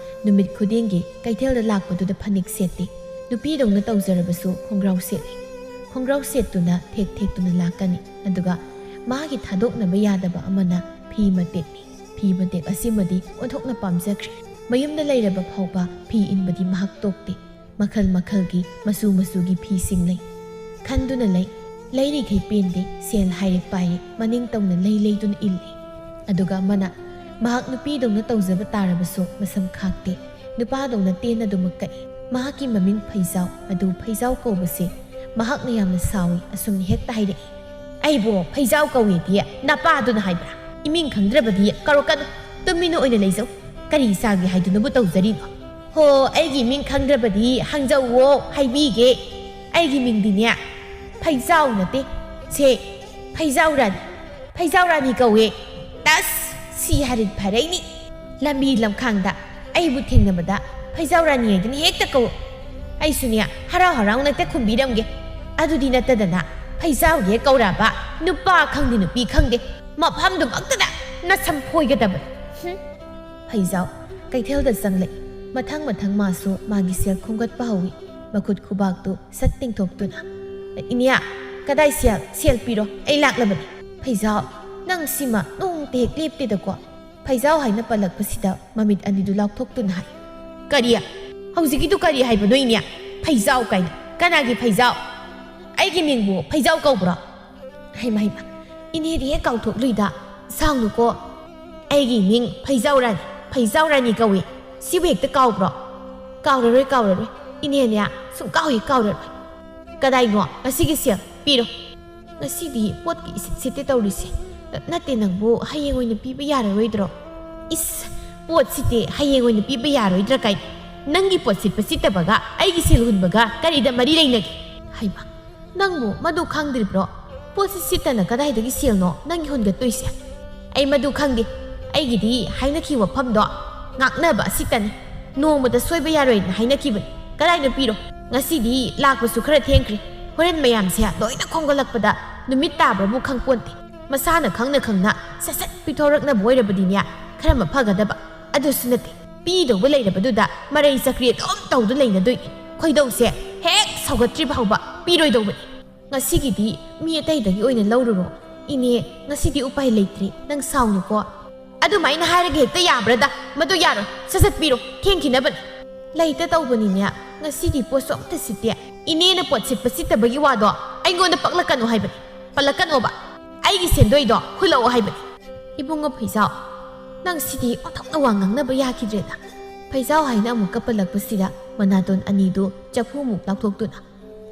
ꯅꯨꯃꯤꯠ ꯈꯨꯗꯤꯡꯒꯤ ꯀꯩꯊꯦꯜꯗ ꯂꯥꯛꯄꯗꯨꯗ ꯐꯅꯦꯛ ꯁꯦꯠꯇꯦ꯫ ꯅꯨꯄꯤꯗꯧꯅ ꯇꯧꯖꯔꯕꯁꯨ ꯈꯣꯡꯒ꯭ꯔꯥꯎ ꯁꯦꯠꯂꯤ꯫ ꯈꯣꯡꯒ꯭ꯔꯥꯎ ꯁꯦꯠꯇꯨꯅ ꯊꯦꯛ ꯊꯦꯛꯇꯨꯅ ꯂꯥꯛꯀꯅꯤ꯫ ꯑꯗꯨꯒ ꯃꯍꯥꯛꯀꯤ ꯊꯥꯗꯣꯛꯅꯕ ꯌꯥꯗꯕ ꯑꯃꯅ ꯐꯤ ꯃꯇꯦꯛꯅꯤ꯫ ꯐꯤ ꯃꯇꯦꯛ ꯑꯁꯤꯃꯗꯤ ꯑꯣꯟꯊꯣꯛꯅ ꯄꯥꯝꯖꯈ꯭ꯔꯦ꯫ ꯃꯌꯨꯝꯗ ꯂꯩꯔꯕ ꯐꯥꯎꯕ ꯐꯤ ꯏꯟꯕꯗꯤ ꯃꯍꯥꯛ ꯇꯣꯛꯇꯦ꯫ ꯃꯈꯜ ꯃꯈꯜꯒꯤ ꯃꯆꯨ ꯃꯆꯨꯒꯤ ꯐꯤꯁꯤꯡ ꯂꯩ꯫ ꯈꯟꯗꯨꯅ ꯂꯩ꯫ ꯂꯩꯔꯤꯈꯩ ꯄꯦꯟꯗꯦ, ꯁꯦꯜ ꯍꯥꯏꯔꯦ ꯄꯥꯏꯔꯦ, ꯃꯅꯤꯡ ꯇꯧꯅ ꯂꯩ ꯂꯩꯗꯨꯅ ꯏꯜꯂꯤ꯫ ꯑꯗꯨꯒ ꯑꯃꯅ ꯃꯍꯥꯛ ꯅꯨꯄꯤꯗꯧꯅ ꯇꯧꯖꯕ ꯇꯥꯔꯕꯁꯨ ꯃꯁꯝ ꯈꯥꯛꯇꯦ, ꯅꯨꯄꯥꯗꯧꯅ ꯇꯦꯟꯅꯗꯨꯃꯛ ꯀꯛꯏ꯫ ꯃꯍꯥꯛꯀꯤ ꯃꯃꯤꯡ ꯐꯩꯖꯥꯎ ꯑꯗꯨ ꯐꯩꯖꯥꯎ ꯀꯧꯕꯁꯦ ꯃꯍꯥꯛꯅ ꯌꯥꯝꯅ ꯁꯥꯎꯏ, ꯑꯁꯨꯝꯅ ꯍꯦꯛꯇ ꯍꯥꯏꯔꯛꯏ꯫ "ꯑꯩꯕꯨ ꯐꯩꯖꯥꯎ ꯀꯧꯏꯗꯤ ꯅꯄꯥꯗꯨꯅ ꯍꯥꯏꯕ꯭ꯔꯥ? ꯏꯃꯤꯡ ꯈꯪꯗ꯭ꯔꯕꯗꯤ ꯀꯧꯔꯛꯀꯅꯨ, ꯇꯨꯃꯤꯟꯅ ꯑꯣꯏꯅ ꯂꯩꯖꯧ꯫ ꯀꯔꯤ ꯆꯥꯒꯦ ꯍꯥꯏꯗꯨꯅꯕꯨ ꯇꯧꯖꯔꯤꯅꯣ?" "ꯍꯣ, ꯑꯩꯒꯤ ꯃꯤꯡ ꯈꯪꯗ꯭ꯔꯕꯗꯤ ꯍꯪꯖꯧꯋꯣ, ꯍꯥꯏꯕꯤꯒꯦ꯫ ꯑꯩꯒꯤ ꯃꯤꯡꯗꯤꯅꯦ ꯐꯩꯖꯥꯎ ꯅꯠꯇꯦ, ꯁꯦ ꯐꯩꯖꯥꯎ ꯔꯥꯅꯤ, ꯐꯩꯖꯥꯎ ꯔꯥꯅꯤ ꯀꯧꯋꯦ꯫ ꯇꯁ, ꯁꯤ ꯍꯥꯏꯔꯗꯤ ꯐꯔꯩꯅꯤ꯫ ꯂꯝꯕꯤ ꯂꯝꯈꯥꯡꯗ ꯑꯩꯕꯨ ꯊꯦꯡꯅꯕꯗ ꯐꯩꯖꯥꯎ ꯔꯥꯅꯤ ꯍꯥꯏꯗꯨꯅ ꯍꯦꯛꯇ ꯀꯧ꯫ ꯑꯩꯁꯨꯅꯦ ꯍꯔꯥꯎ ꯍꯔꯥꯎꯅ ꯍꯦꯛꯇ ꯈꯨꯝꯕꯤꯔꯝꯒꯦ꯫ ꯑꯗꯨꯗꯤ ꯅꯠꯇꯗꯅ ꯐꯩꯖꯥꯎꯒꯤ ꯍꯦꯛ ꯀꯧꯔꯛꯑꯕ ꯅꯨꯄꯥ ꯈꯪꯗꯦ ꯅꯨꯄꯤ ꯈꯪꯗꯦ ꯃꯐꯝꯗꯨꯃꯛꯇꯗ ꯅꯁꯝ ꯐꯣꯏꯒꯗꯕꯅꯤ꯫ ꯍꯨꯝ!" ꯐꯩꯖꯥꯎ ꯀꯩꯊꯦꯜꯗ ꯆꯪꯂꯛꯏ꯫ ꯃꯊꯪ ꯃꯊꯪ ꯃꯥꯁꯨ ꯃꯥꯒꯤ ꯁꯦꯜ ꯈꯣꯝꯒꯠꯄ ꯍꯧꯏ꯫ ꯃꯈꯨꯠ ꯈꯨꯕꯥꯛꯇꯨ ꯁꯠ ꯇꯤꯡꯊꯣꯛꯇꯨꯅ, "ꯏꯅꯦ, ꯀꯗꯥꯏ ꯁꯦꯜ? ꯁꯦꯜ ꯄꯤꯔꯣ, ꯑꯩ ꯂꯥꯛꯂꯕꯅꯤ꯫" "ꯐꯩꯖꯥꯎ, ꯅꯪ ꯁꯤꯃ ꯅꯣꯡꯇ ꯍꯦꯛ ꯂꯦꯞꯇꯦꯗꯀꯣ?" ꯐꯩꯖꯥꯎ ꯍꯥꯏꯅ ꯄꯜꯂꯛꯄꯁꯤꯗ ꯃꯃꯤꯠ ꯑꯅꯤꯗꯨ ꯂꯥꯎꯊꯣꯛꯇꯨꯅ ꯍꯥꯏ, "ꯀꯔꯤ? ꯍꯧꯖꯤꯛꯀꯤꯗꯨ ꯀꯔꯤ ꯍꯥꯏꯕꯅꯣ ꯏꯅꯦ? ꯐꯩꯖꯥꯎ ꯀꯥꯏꯅ꯫ ꯀꯅꯥꯒꯤ ꯐꯩꯖꯥꯎ? ꯑꯩꯒꯤ ꯃꯤꯡꯕꯨ ꯐꯩꯖꯥꯎ ꯀꯧꯕ꯭ꯔꯣ?" "ꯍꯩꯃ, ꯍꯩꯃ, ꯏꯅꯦꯗꯤ ꯍꯦꯛ ꯀꯥꯎꯊꯣꯛꯂꯨꯏꯗ꯫ ꯁꯥꯎꯅꯨꯀꯣ꯫ ꯑꯩꯒꯤ ꯃꯤꯡ ꯐꯩꯖꯥꯎ ꯔꯥꯅꯤ, ꯐꯩꯖꯥꯎ ꯔꯥꯅꯤ ꯀꯧꯏ꯫ ꯁꯤꯕꯨ ꯍꯦꯛꯇ ꯀꯥꯎꯕ꯭ꯔꯣ?" "ꯀꯥꯎꯔꯔꯣꯏ, ꯀꯥꯎꯔꯔꯣꯏ꯫ ꯏꯅꯦꯅꯦ ꯁꯨꯡꯀꯥꯎ ꯍꯦꯛ ꯀꯥꯎꯔꯔꯣꯏ꯫ ꯀꯗꯥꯏꯅꯣ ꯉꯁꯤꯒꯤ ꯁꯦꯜ? ꯄꯤꯔꯣ꯫" "ꯉꯁꯤꯗꯤ ꯄꯣꯠꯀ ꯏꯁꯤꯠ ꯁꯤꯠꯇꯦ ꯇꯧꯔꯤꯁꯦ꯫ ꯅꯠꯇꯦ, ꯅꯪꯕꯨ ꯍꯌꯦꯡ ꯑꯣꯏꯅ ꯄꯤꯕ ꯌꯥꯔꯔꯣꯏꯗ꯭ꯔꯣ?" "ꯏꯁ, ꯄꯣꯠ ꯁꯤꯠꯇꯦ, ꯍꯌꯦꯡ ꯑꯣꯏꯅ ꯄꯤꯕ ꯌꯥꯔꯣꯏꯗ꯭ꯔꯥ ꯀꯥꯏꯅ꯫ ꯅꯪꯒꯤ ꯄꯣꯠ ꯁꯤꯠꯄ ꯁꯤꯠꯇꯕꯒ ꯑꯩꯒꯤ ꯁꯦꯜ ꯍꯨꯟꯕꯒ ꯀꯔꯤꯗ ꯃꯔꯤ ꯂꯩꯅꯒꯦ?" "ꯍꯩꯃ, ꯅꯪꯕꯨ ꯃꯗꯨ ꯈꯪꯗ꯭ꯔꯤꯕ꯭ꯔꯣ? ꯄꯣꯠꯁꯤ ꯁꯤꯠꯇꯅ ꯀꯗꯥꯏꯗꯒꯤ ꯁꯦꯜꯅꯣ ꯅꯪꯒꯤ ꯍꯨꯟꯒꯠꯇꯣꯏꯁꯦ?" "ꯑꯩ ꯃꯗꯨ ꯈꯪꯗꯦ꯫ ꯑꯩꯒꯤꯗꯤ ꯍꯥꯏꯅꯈꯤꯕ ꯋꯥꯐꯝꯗꯣ ꯉꯥꯛꯅꯕ ꯑꯁꯤꯇꯅꯤ꯫ ꯅꯣꯡꯃꯇ ꯁꯣꯏꯕ ꯌꯥꯔꯣꯏꯅ ꯍꯥꯏꯅꯈꯤꯕꯅꯤ꯫ ꯀꯗꯥꯏꯅꯣ ꯄꯤꯔꯣ꯫ ꯉꯁꯤꯗꯤ ꯂꯥꯛꯄꯁꯨ ꯈꯔ ꯊꯦꯡꯈ꯭ꯔꯦ꯫ ꯍꯣꯔꯦꯟ ꯃꯌꯥꯝꯁꯦ ꯂꯣꯏꯅ ꯈꯣꯝꯒꯠꯂꯛꯄꯗ ꯅꯨꯃꯤꯠ ꯇꯥꯕ꯭ꯔꯕꯨ ꯈꯪꯄꯣꯟꯇꯦ꯫ ꯃꯁꯥꯅ ꯈꯪꯅ ꯈꯪꯅ ꯁꯠ ꯁꯠ ꯄꯤꯊꯣꯔꯛꯅꯕ ꯑꯣꯏꯔꯕꯗꯤꯅꯦ, ꯈꯔ ꯃꯐꯒꯗꯕ꯫ ꯑꯗꯨꯁꯨ ꯅꯠꯇꯦ, ꯄꯤꯗꯧꯕ ꯂꯩꯔꯕꯗꯨꯗ ꯃꯔꯩ ꯆꯀ꯭ꯔꯤ ꯑꯗꯨꯝ ꯇꯧꯗꯨ ꯂꯩꯅꯗꯣꯏꯅꯤ꯫ ꯈꯣꯏꯗꯧꯁꯦ ꯍꯦꯛ ꯁꯧꯒꯠꯇ꯭ꯔꯤ ꯐꯥꯎꯕ ꯄꯤꯔꯣꯏꯗꯧꯕꯅꯤ꯫ "ꯉꯁꯤꯒꯤꯗꯤ ꯃꯤ ꯑꯇꯩꯗꯒꯤ ꯑꯣꯏꯅ ꯂꯧꯔꯨꯔꯣ꯫ ꯏꯅꯦ, ꯉꯁꯤꯗꯤ ꯎꯄꯥꯏ ꯂꯩꯇ꯭ꯔꯦ, ꯅꯪ ꯁꯥꯎꯅꯨꯀꯣ꯫" "ꯑꯗꯨꯃꯥꯏꯅ ꯍꯥꯏꯔꯒ ꯍꯦꯛꯇ ꯌꯥꯕ꯭ꯔꯥꯗ? ꯃꯗꯨ ꯌꯥꯔꯣꯏ, ꯁꯠ ꯁꯠ ꯄꯤꯔꯣ, ꯊꯦꯡꯈꯤꯅꯕꯅꯤ꯫" "ꯂꯩꯇ ꯇꯧꯕꯅꯤꯅꯦ, ꯉꯁꯤꯗꯤ ꯄꯣꯠꯁꯨ ꯑꯝꯇ ꯁꯤꯠꯇꯦ꯫ ꯏꯅꯦꯅ ꯄꯣꯠ ꯁꯤꯠꯄ ꯁꯤꯠꯇꯕꯒꯤ ꯋꯥꯗꯣ ꯑꯩꯉꯣꯟꯗ ꯄꯛꯂꯛꯀꯅꯨ ꯍꯥꯏꯕꯅꯤ, ꯄꯜꯂꯛꯀꯅꯣꯕ꯫ ꯑꯩꯒꯤ ꯁꯦꯟꯗꯣꯏꯗꯣ ꯍꯨꯜꯂꯛꯑꯣ ꯍꯥꯏꯕꯅꯤ꯫" "ꯏꯕꯨꯡꯉꯣ ꯐꯩꯖꯥꯎ, ꯅꯪ ꯁꯤꯗꯤ ꯑꯣꯟꯊꯣꯛꯅ ꯋꯥ ꯉꯥꯡꯅꯕ ꯌꯥꯈꯤꯗ꯭ꯔꯦꯗ꯫" ꯐꯩꯖꯥꯎ ꯍꯥꯏꯅ ꯑꯃꯨꯛ ꯀꯞꯄꯜꯂꯛꯄꯁꯤꯗ ꯃꯅꯥꯇꯣꯟ ꯑꯅꯤꯗꯨ ꯆꯐꯨꯃꯨꯛ ꯂꯥꯎꯊꯣꯛꯇꯨꯅ,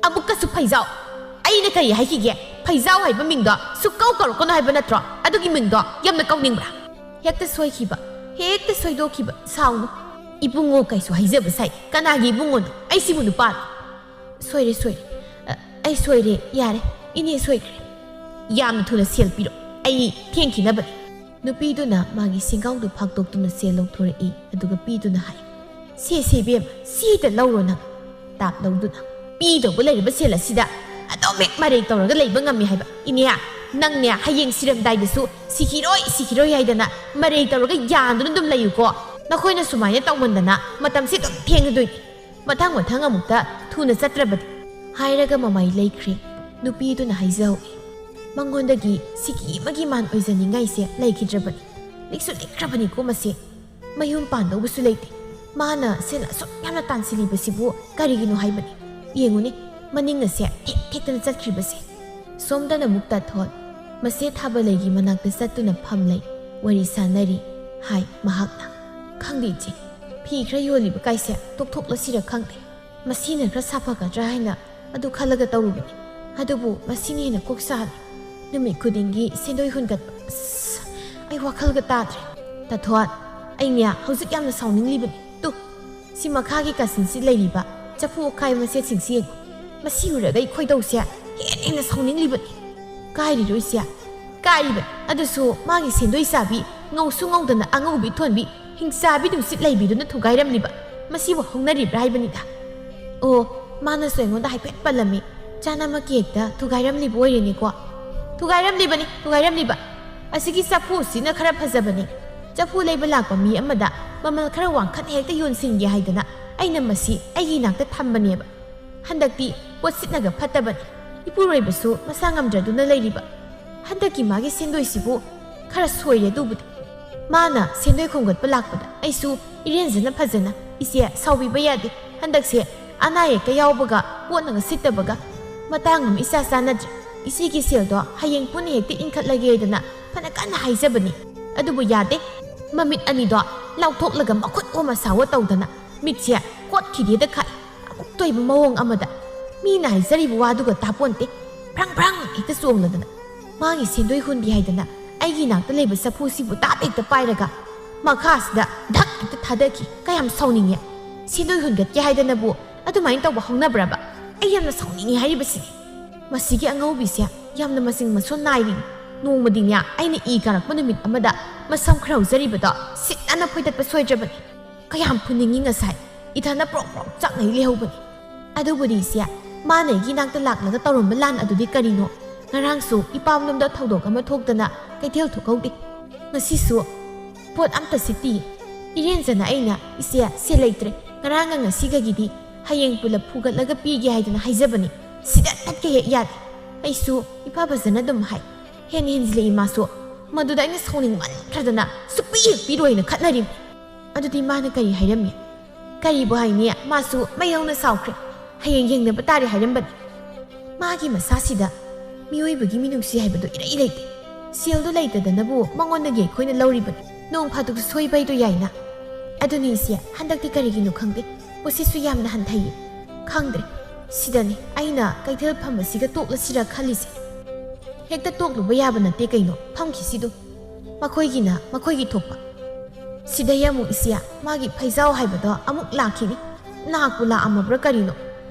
"ꯑꯃꯨꯛꯀꯁꯨ ꯐꯩꯖꯥꯎ? ꯑꯩꯅ ꯀꯔꯤ ꯍꯥꯏꯈꯤꯒꯦ? ꯐꯩꯖꯥꯎ ꯍꯥꯏꯕ ꯃꯤꯡꯗꯣ ꯁꯨꯛꯀꯧ ꯀꯧꯔꯛꯀꯅꯨ ꯍꯥꯏꯕ ꯅꯠꯇ꯭ꯔꯣ? ꯑꯗꯨꯒꯤ ꯃꯤꯡꯗꯣ ꯌꯥꯝꯅ ꯀꯧꯅꯤꯡꯕ꯭ꯔꯥ?" "ꯍꯦꯛꯇ ꯁꯣꯏꯈꯤꯕ, ꯍꯦꯛꯇ ꯁꯣꯏꯗꯣꯛꯈꯤꯕ, ꯁꯥꯎꯅꯨ꯫" "ꯏꯕꯨꯡꯉꯣ ꯀꯩꯁꯨ ꯍꯥꯏꯖꯕ ꯁꯥꯏ, ꯀꯅꯥꯒꯤ ꯏꯕꯨꯡꯉꯣꯅꯣ? ꯑꯩꯁꯤꯕꯨ ꯅꯨꯄꯥꯔꯣ?" "ꯁꯣꯏꯔꯦ, ꯁꯣꯏꯔꯦ꯫ ꯑ, ꯑꯩ ꯁꯣꯏꯔꯦ, ꯌꯥꯔꯦ, ꯏꯅꯦ ꯁꯣꯏꯈ꯭ꯔꯦ꯫" "ꯌꯥꯝꯅ ꯊꯨꯅ ꯁꯦꯜ ꯄꯤꯔꯣ, ꯑꯩ ꯊꯦꯡꯈꯤꯅꯕꯅꯤ꯫" ꯅꯨꯄꯤꯗꯨꯅ ꯃꯥꯒꯤ ꯁꯦꯡꯒꯥꯎꯗꯨ ꯐꯥꯛꯇꯣꯛꯇꯨꯅ ꯁꯦꯜ ꯂꯧꯊꯣꯔꯛꯏ, ꯑꯗꯨꯒ ꯄꯤꯗꯨꯅ ꯍꯥꯏ, "ꯁꯦ, ꯁꯦ, ꯏꯕꯦꯝꯃ, ꯁꯤꯗ ꯂꯧꯔꯣ ꯅꯪ꯫" ꯇꯥꯞ ꯂꯧꯗꯨꯅ ꯄꯤꯗꯧꯕ ꯂꯩꯔꯕ ꯁꯦꯜ ꯑꯁꯤꯗ ꯑꯗꯨꯝ ꯍꯦꯛ ꯃꯔꯩ ꯇꯧꯔꯒ ꯂꯩꯕ ꯉꯝꯃꯤ ꯍꯥꯏꯕ꯫ "ꯏꯅꯦ, ꯅꯪꯅꯦ ꯍꯌꯦꯡ ꯁꯤꯔꯝꯗꯥꯏꯗꯁꯨ ꯁꯤꯈꯤꯔꯣꯏ, ꯁꯤꯈꯤꯔꯣꯏ ꯍꯥꯏꯗꯅ ꯃꯔꯩ ꯇꯧꯔꯒ ꯌꯥꯟꯗꯨꯅ ꯑꯗꯨꯝ ꯂꯩꯌꯨꯀꯣ꯫ ꯅꯈꯣꯏꯅ ꯁꯨꯃꯥꯏꯅ ꯇꯧꯃꯟꯗꯅ ꯃꯇꯝꯁꯦ ꯑꯗꯨꯝ ꯊꯦꯡꯉꯗꯣꯏꯅꯤ꯫ ꯃꯊꯪ ꯃꯊꯪ ꯑꯃꯨꯛꯇ ꯊꯨꯅ ꯆꯠꯇ꯭ꯔꯕꯗꯤ꯫" ꯍꯥꯏꯔꯒ ꯃꯃꯥꯏ ꯂꯩꯈ꯭ꯔꯦ꯫ ꯅꯨꯄꯤꯗꯨꯅ ꯍꯥꯏꯖꯍꯧꯏ, "ꯃꯉꯣꯟꯗꯒꯤ ꯁꯤꯀꯤ ꯑꯃꯒꯤ ꯃꯥꯟ ꯑꯣꯏꯖꯅꯤꯡꯉꯥꯏꯁꯦ ꯂꯩꯈꯤꯗ꯭ꯔꯕꯅꯤ꯫ ꯂꯤꯛꯁꯨ ꯂꯤꯛꯈ꯭ꯔꯕꯅꯤꯀꯣ ꯃꯁꯤ꯫ ꯃꯌꯨꯝ ꯄꯥꯟꯗꯧꯕꯁꯨ ꯂꯩꯇꯦ꯫ ꯃꯥꯅ ꯁꯦꯜ ꯑꯁꯨꯛ ꯌꯥꯝꯅ ꯇꯥꯟꯁꯤꯜꯂꯤꯕꯁꯤꯕꯨ ꯀꯔꯤꯒꯤꯅꯣ ꯍꯥꯏꯕꯅꯤ? ꯌꯦꯡꯉꯨꯅꯦ, ꯃꯅꯤꯡ ꯑꯁꯦ ꯊꯦꯛ ꯊꯦꯛꯇꯅ ꯆꯠꯈ꯭ꯔꯤꯕꯁꯦ꯫" ꯁꯣꯝꯗꯅ ꯑꯃꯨꯛ ꯇꯥꯊꯣꯠ ꯃꯁꯦ ꯊꯥꯕ ꯂꯩꯒꯤ ꯃꯅꯥꯛꯇ ꯆꯠꯇꯨꯅ ꯐꯝꯂꯩ, ꯋꯥꯔꯤ ꯁꯥꯟꯅꯔꯤ ꯍꯥꯏ ꯃꯍꯥꯛꯅ꯫ "ꯈꯪꯗꯦ ꯏꯆꯦ, ꯐꯤ ꯈꯔ ꯌꯣꯜꯂꯤꯕ ꯀꯥꯏꯁꯦ ꯇꯣꯛꯊꯣꯛꯂꯁꯤꯔ ꯈꯪꯗꯦ꯫ ꯃꯁꯤꯅ ꯈꯔ ꯁꯥꯐꯒꯗ꯭ꯔꯥ ꯍꯥꯏꯅ ꯑꯗꯨ ꯈꯜꯂꯒ ꯇꯧꯔꯨꯕꯅꯤ꯫ ꯑꯗꯨꯕꯨ ꯃꯁꯤꯅ ꯍꯦꯟꯅ ꯀꯣꯛ ꯁꯥꯍꯜꯂꯤ꯫ ꯅꯨꯃꯤꯠ ꯈꯨꯗꯤꯡꯒꯤ ꯁꯦꯟꯗꯣꯏ ꯍꯨꯟꯒꯠꯄ꯫ ꯑꯁ, ꯑꯩ ꯋꯥꯈꯜꯒ ꯇꯥꯗ꯭ꯔꯦ꯫" "ꯇꯥꯊꯣꯠ, ꯑꯩꯅꯦ ꯍꯧꯖꯤꯛ ꯌꯥꯝꯅ ꯁꯥꯎꯅꯤꯡꯂꯤꯕꯅꯤ꯫ ꯇꯨ, ꯁꯤ ꯃꯈꯥꯒꯤ ꯀꯥꯆꯤꯟꯁꯤ ꯂꯩꯔꯤꯕ ꯆꯐꯨ ꯑꯀꯥꯏ ꯃꯆꯦꯠꯁꯤꯡꯁꯤ ꯌꯦꯡꯉꯨ꯫ ꯃꯁꯤ ꯎꯔꯒ ꯑꯩ ꯈꯣꯏꯗꯧꯁꯦ ꯍꯦꯟꯅ ꯍꯦꯟꯅ ꯁꯥꯎꯅꯤꯡꯂꯤꯕꯅꯤ꯫" "ꯀꯥꯏꯔꯤꯔꯣꯏꯁꯦ?" "ꯀꯥꯏꯔꯤꯕꯅꯤ꯫ ꯑꯗꯨꯁꯨ ꯃꯥꯒꯤ ꯁꯦꯟꯗꯣꯏ ꯆꯥꯕꯤ, ꯉꯧꯁꯨ ꯉꯧꯗꯅ ꯑꯉꯧꯕꯤ ꯊꯣꯟꯕꯤ, ꯍꯤꯡꯆꯥꯕꯤ ꯅꯨꯡꯁꯤꯠ ꯂꯩꯕꯤꯗꯨꯅ ꯊꯨꯒꯥꯏꯔꯝꯂꯤꯕ꯫ ꯃꯁꯤꯕꯨ ꯍꯧꯅꯔꯤꯕ꯭ꯔꯥ ꯍꯥꯏꯕꯅꯤꯗ꯫" "ꯑꯣ, ꯃꯥꯅꯁꯨ ꯑꯩꯉꯣꯟꯗ ꯍꯥꯏꯐꯦꯠ ꯄꯜꯂꯝꯃꯤ꯫ ꯆꯥꯅꯃꯛꯀꯤ ꯍꯦꯛꯇ ꯊꯨꯒꯥꯏꯔꯝꯂꯤꯕ ꯑꯣꯏꯔꯦꯅꯦꯀꯣ?" ꯊꯨꯒꯥꯏꯔꯝꯂꯤꯕꯅꯤ, ꯊꯨꯒꯥꯏꯔꯝꯂꯤꯕ꯫ ꯑꯁꯤꯒꯤ ꯆꯐꯨꯁꯤꯅ ꯈꯔ ꯐꯖꯕꯅꯤ꯫ ꯆꯐꯨ ꯂꯩꯕ ꯂꯥꯛꯄ ꯃꯤ ꯑꯃꯗ ꯃꯃꯜ ꯈꯔ ꯋꯥꯡꯈꯠꯅ ꯍꯦꯛꯇ ꯌꯣꯟꯁꯤꯟꯒꯦ ꯍꯥꯏꯗꯅ ꯑꯩꯅ ꯃꯁꯤ ꯑꯩꯒꯤ ꯏꯅꯥꯛꯇ ꯊꯝꯕꯅꯦꯕ꯫ ꯍꯟꯗꯛꯇꯤ ꯄꯣꯠꯁꯤꯠꯅꯒ ꯐꯠꯇꯕꯅꯤ꯫ ꯏꯄꯨꯔꯣꯏꯕꯁꯨ ꯃꯁꯥ ꯉꯝꯗ꯭ꯔꯗꯨꯅ ꯂꯩꯔꯤꯕ꯫ ꯍꯟꯗꯛꯀꯤ ꯃꯥꯒꯤ ꯁꯦꯟꯗꯣꯏꯁꯤꯕꯨ ꯈꯔ ꯁꯣꯏꯔꯦ꯫ ꯑꯗꯨꯕꯨꯗꯤ ꯃꯥꯅ ꯁꯦꯟꯗꯣꯏ ꯈꯣꯝꯒꯠꯄ ꯂꯥꯛꯄꯗ ꯑꯩꯁꯨ ꯏꯔꯦꯟꯖꯅ ꯐꯖꯅ, "ꯏꯆꯦ, ꯁꯥꯎꯕꯤꯕ ꯌꯥꯗꯦ꯫ ꯍꯟꯗꯛꯁꯦ ꯑꯅꯥ ꯑꯌꯦꯛꯀ ꯌꯥꯎꯕꯒ ꯄꯣꯠꯅꯒ ꯁꯤꯠꯇꯕꯒ ꯃꯇꯥꯡ ꯑꯃ ꯏꯆꯥ ꯆꯥꯟꯅꯗ꯭ꯔꯦ꯫ ꯏꯆꯦꯒꯤ ꯁꯦꯜꯗꯣ ꯍꯌꯦꯡ ꯄꯨꯟꯅ ꯍꯦꯛꯇ ꯏꯟꯈꯠꯂꯒꯦꯗꯅ ꯐꯅ ꯀꯟꯅ ꯍꯥꯏꯖꯕꯅꯤ꯫ ꯑꯗꯨꯕꯨ ꯌꯥꯗꯦ꯫ ꯃꯃꯤꯠ ꯑꯅꯤꯗꯣ ꯂꯥꯎꯊꯣꯛꯂꯒ ꯃꯈꯨꯠ ꯑꯣ ꯃꯁꯥꯋꯣ ꯇꯧꯗꯅ ꯃꯤꯠꯁꯦ ꯀꯣꯠꯈꯤꯗꯦꯗ ꯈꯥꯛꯏ꯫ ꯑꯃꯨꯛꯇꯣꯏꯕ ꯃꯑꯣꯡ ꯑꯃꯗ ꯃꯤꯅ ꯍꯥꯏꯖꯔꯤꯕ ꯋꯥꯗꯨꯒ ꯇꯥꯄꯣꯟꯇꯦ꯫ ꯐ꯭ꯔꯪ ꯐ꯭ꯔꯪ ꯍꯦꯛꯇ ꯆꯣꯡꯂꯗꯅ ꯃꯥꯒꯤ ꯁꯦꯟꯗꯣꯏ ꯍꯨꯟꯒꯦ ꯍꯥꯏꯗꯅ ꯑꯩꯒꯤ ꯏꯅꯥꯛꯇ ꯂꯩꯕ ꯆꯐꯨꯁꯤꯕꯨ ꯇꯥꯞ ꯍꯦꯛꯇ ꯄꯥꯏꯔꯒ ꯃꯈꯥꯁꯤꯗ ꯙꯛ ꯍꯦꯛꯇ ꯊꯥꯗꯈꯤ꯫ ꯀꯌꯥꯝ ꯁꯥꯎꯅꯤꯡꯉꯦ꯫ ꯁꯦꯟꯗꯣꯏ ꯍꯨꯟꯒꯠꯀꯦ ꯍꯥꯏꯗꯅꯕꯨ ꯑꯗꯨꯃꯥꯏꯅ ꯇꯧꯕ ꯍꯧꯅꯕ꯭ꯔꯕ? ꯑꯩ ꯌꯥꯝꯅ ꯁꯥꯎꯅꯤꯡꯉꯤ ꯍꯥꯏꯔꯤꯕꯁꯤꯅꯤ꯫ ꯃꯁꯤꯒꯤ ꯑꯉꯧꯕꯤꯁꯦ ꯌꯥꯝꯅ ꯃꯆꯤꯡ ꯃꯁꯣꯟ ꯅꯥꯏꯔꯤ꯫ ꯅꯣꯡꯃꯗꯤꯅꯦ, ꯑꯩꯅ ꯏ ꯀꯥꯔꯛꯄ ꯅꯨꯃꯤꯠ ꯑꯃꯗ ꯃꯁꯝ ꯈꯔ ꯍꯧꯖꯔꯤꯕꯗꯣ ꯁꯤꯠ ꯅꯥꯟꯅ ꯐꯣꯏꯗꯠꯄ ꯁꯣꯏꯗ꯭ꯔꯕꯅꯤ꯫ ꯀꯌꯥꯝ ꯐꯨꯅꯤꯡꯉꯤ ꯉꯁꯥꯏ꯫ ꯏꯊꯟꯗ ꯄ꯭ꯔꯣꯛ ꯄ꯭ꯔꯣꯛ ꯆꯥꯛꯅꯩ ꯂꯩꯍꯧꯕꯅꯤ꯫ ꯑꯗꯨꯕꯨꯗꯤ ꯏꯆꯦ, ꯃꯥꯅ ꯑꯩꯒꯤ ꯏꯅꯥꯛꯇ ꯂꯥꯛꯂꯒ ꯇꯧꯔꯝꯕ ꯂꯥꯟ ꯑꯗꯨꯗꯤ ꯀꯔꯤꯅꯣ? ꯉꯔꯥꯡꯁꯨ ꯏꯄꯥꯝꯂꯣꯝꯗ ꯊꯧꯗꯣꯛ ꯑꯃ ꯊꯣꯛꯇꯅ ꯀꯩꯊꯦꯜ ꯊꯣꯛꯍꯧꯗꯦ꯫ ꯉꯁꯤꯁꯨ ꯄꯣꯠ ꯑꯝꯇ ꯁꯤꯠꯇꯤꯌꯦ꯫ ꯏꯔꯦꯟꯖꯅ ꯑꯩꯅ, "ꯏꯆꯦ, ꯁꯦ ꯂꯩꯇ꯭ꯔꯦ꯫ ꯉꯔꯥꯡꯒ ꯉꯁꯤꯒꯒꯤꯗꯤ ꯍꯌꯦꯡ ꯄꯨꯂꯞ ꯐꯨꯒꯠꯂꯒ ꯄꯤꯒꯦ ꯍꯥꯏꯗꯅ ꯍꯥꯏꯖꯕꯅꯤ꯫ ꯁꯤꯗ ꯇꯠꯀꯦ ꯍꯦꯛ ꯌꯥꯗꯦ꯫" ꯑꯩꯁꯨ ꯏꯐ ꯐꯖꯅ ꯑꯗꯨꯝ ꯍꯥꯏ꯫ ꯍꯦꯟꯅ ꯍꯦꯟꯖꯤꯜꯂꯛꯏ ꯃꯥꯁꯨ꯫ ꯃꯗꯨꯗ ꯑꯩꯅ ꯁꯥꯎꯅꯤꯡꯃꯟꯈ꯭ꯔꯗꯅ ꯁꯨꯛꯄꯤ ꯍꯦꯛ ꯄꯤꯔꯣꯏꯅ ꯈꯠꯅꯔꯤꯕꯅꯤ꯫ ꯑꯗꯨꯗꯤ ꯃꯥꯅ ꯀꯔꯤ ꯍꯥꯏꯔꯝꯃꯤ? ꯀꯔꯤꯕꯨ ꯍꯥꯏꯅꯤ, ꯃꯥꯁꯨ ꯃꯩ ꯍꯧꯅ ꯁꯥꯎꯈ꯭ꯔꯦ꯫ "ꯍꯌꯦꯡ ꯌꯦꯡꯅꯕ ꯇꯥꯔꯦ" ꯍꯥꯏꯔꯝꯕꯅꯤ꯫ ꯃꯥꯒꯤ ꯃꯁꯥꯁꯤꯗ ꯃꯤꯑꯣꯏꯕꯒꯤ ꯃꯤꯅꯨꯡꯁꯤ ꯍꯥꯏꯕꯗꯨ ꯏꯔꯩ ꯂꯩꯇꯦ꯫ ꯁꯦꯜꯗꯨ ꯂꯩꯇꯗꯅꯕꯨ ꯃꯉꯣꯟꯗꯒꯤ ꯑꯩꯈꯣꯏꯅ ꯂꯧꯔꯤꯕꯅꯤ꯫ ꯅꯣꯡ ꯐꯥꯗꯣꯛꯁꯨ ꯁꯣꯏꯕ ꯍꯥꯏꯗꯣ ꯌꯥꯏꯅ꯫ ꯑꯗꯨꯅꯤ ꯏꯆꯦ, ꯍꯟꯗꯛꯇꯤ ꯀꯔꯤꯒꯤꯅꯣ ꯈꯪꯗꯦ, ꯄꯣꯠꯁꯤꯠꯁꯨ ꯌꯥꯝꯅ ꯍꯟꯊꯩꯌꯦ꯫ ꯈꯪꯗ꯭ꯔꯦ, ꯁꯤꯗꯅꯤ ꯑꯩꯅ ꯀꯩꯊꯦꯜ ꯐꯝꯕꯁꯤꯒ ꯇꯣꯛꯂꯁꯤꯔ ꯈꯜꯂꯤꯁꯦ꯫ ꯍꯦꯛꯇ ꯇꯣꯛꯂꯨꯕ ꯌꯥꯕ ꯅꯠꯇꯦ ꯀꯩꯅꯣ, ꯐꯝꯈꯤꯁꯤꯗꯨ꯫ ꯃꯈꯣꯏꯒꯤꯅ ꯃꯈꯣꯏꯒꯤ ꯊꯣꯛꯄ꯫ ꯁꯤꯗꯩ ꯑꯃꯨꯛ ꯏꯆꯦ, ꯃꯥꯒꯤ ꯐꯩꯖꯥꯎ ꯍꯥꯏꯕꯗꯣ ꯑꯃꯨꯛ ꯂꯥꯛꯈꯤꯅꯤ꯫ ꯂꯥꯛꯄꯨ ꯂꯥꯛꯑꯝꯃꯕ꯭ꯔꯥ ꯀꯔꯤꯅꯣ?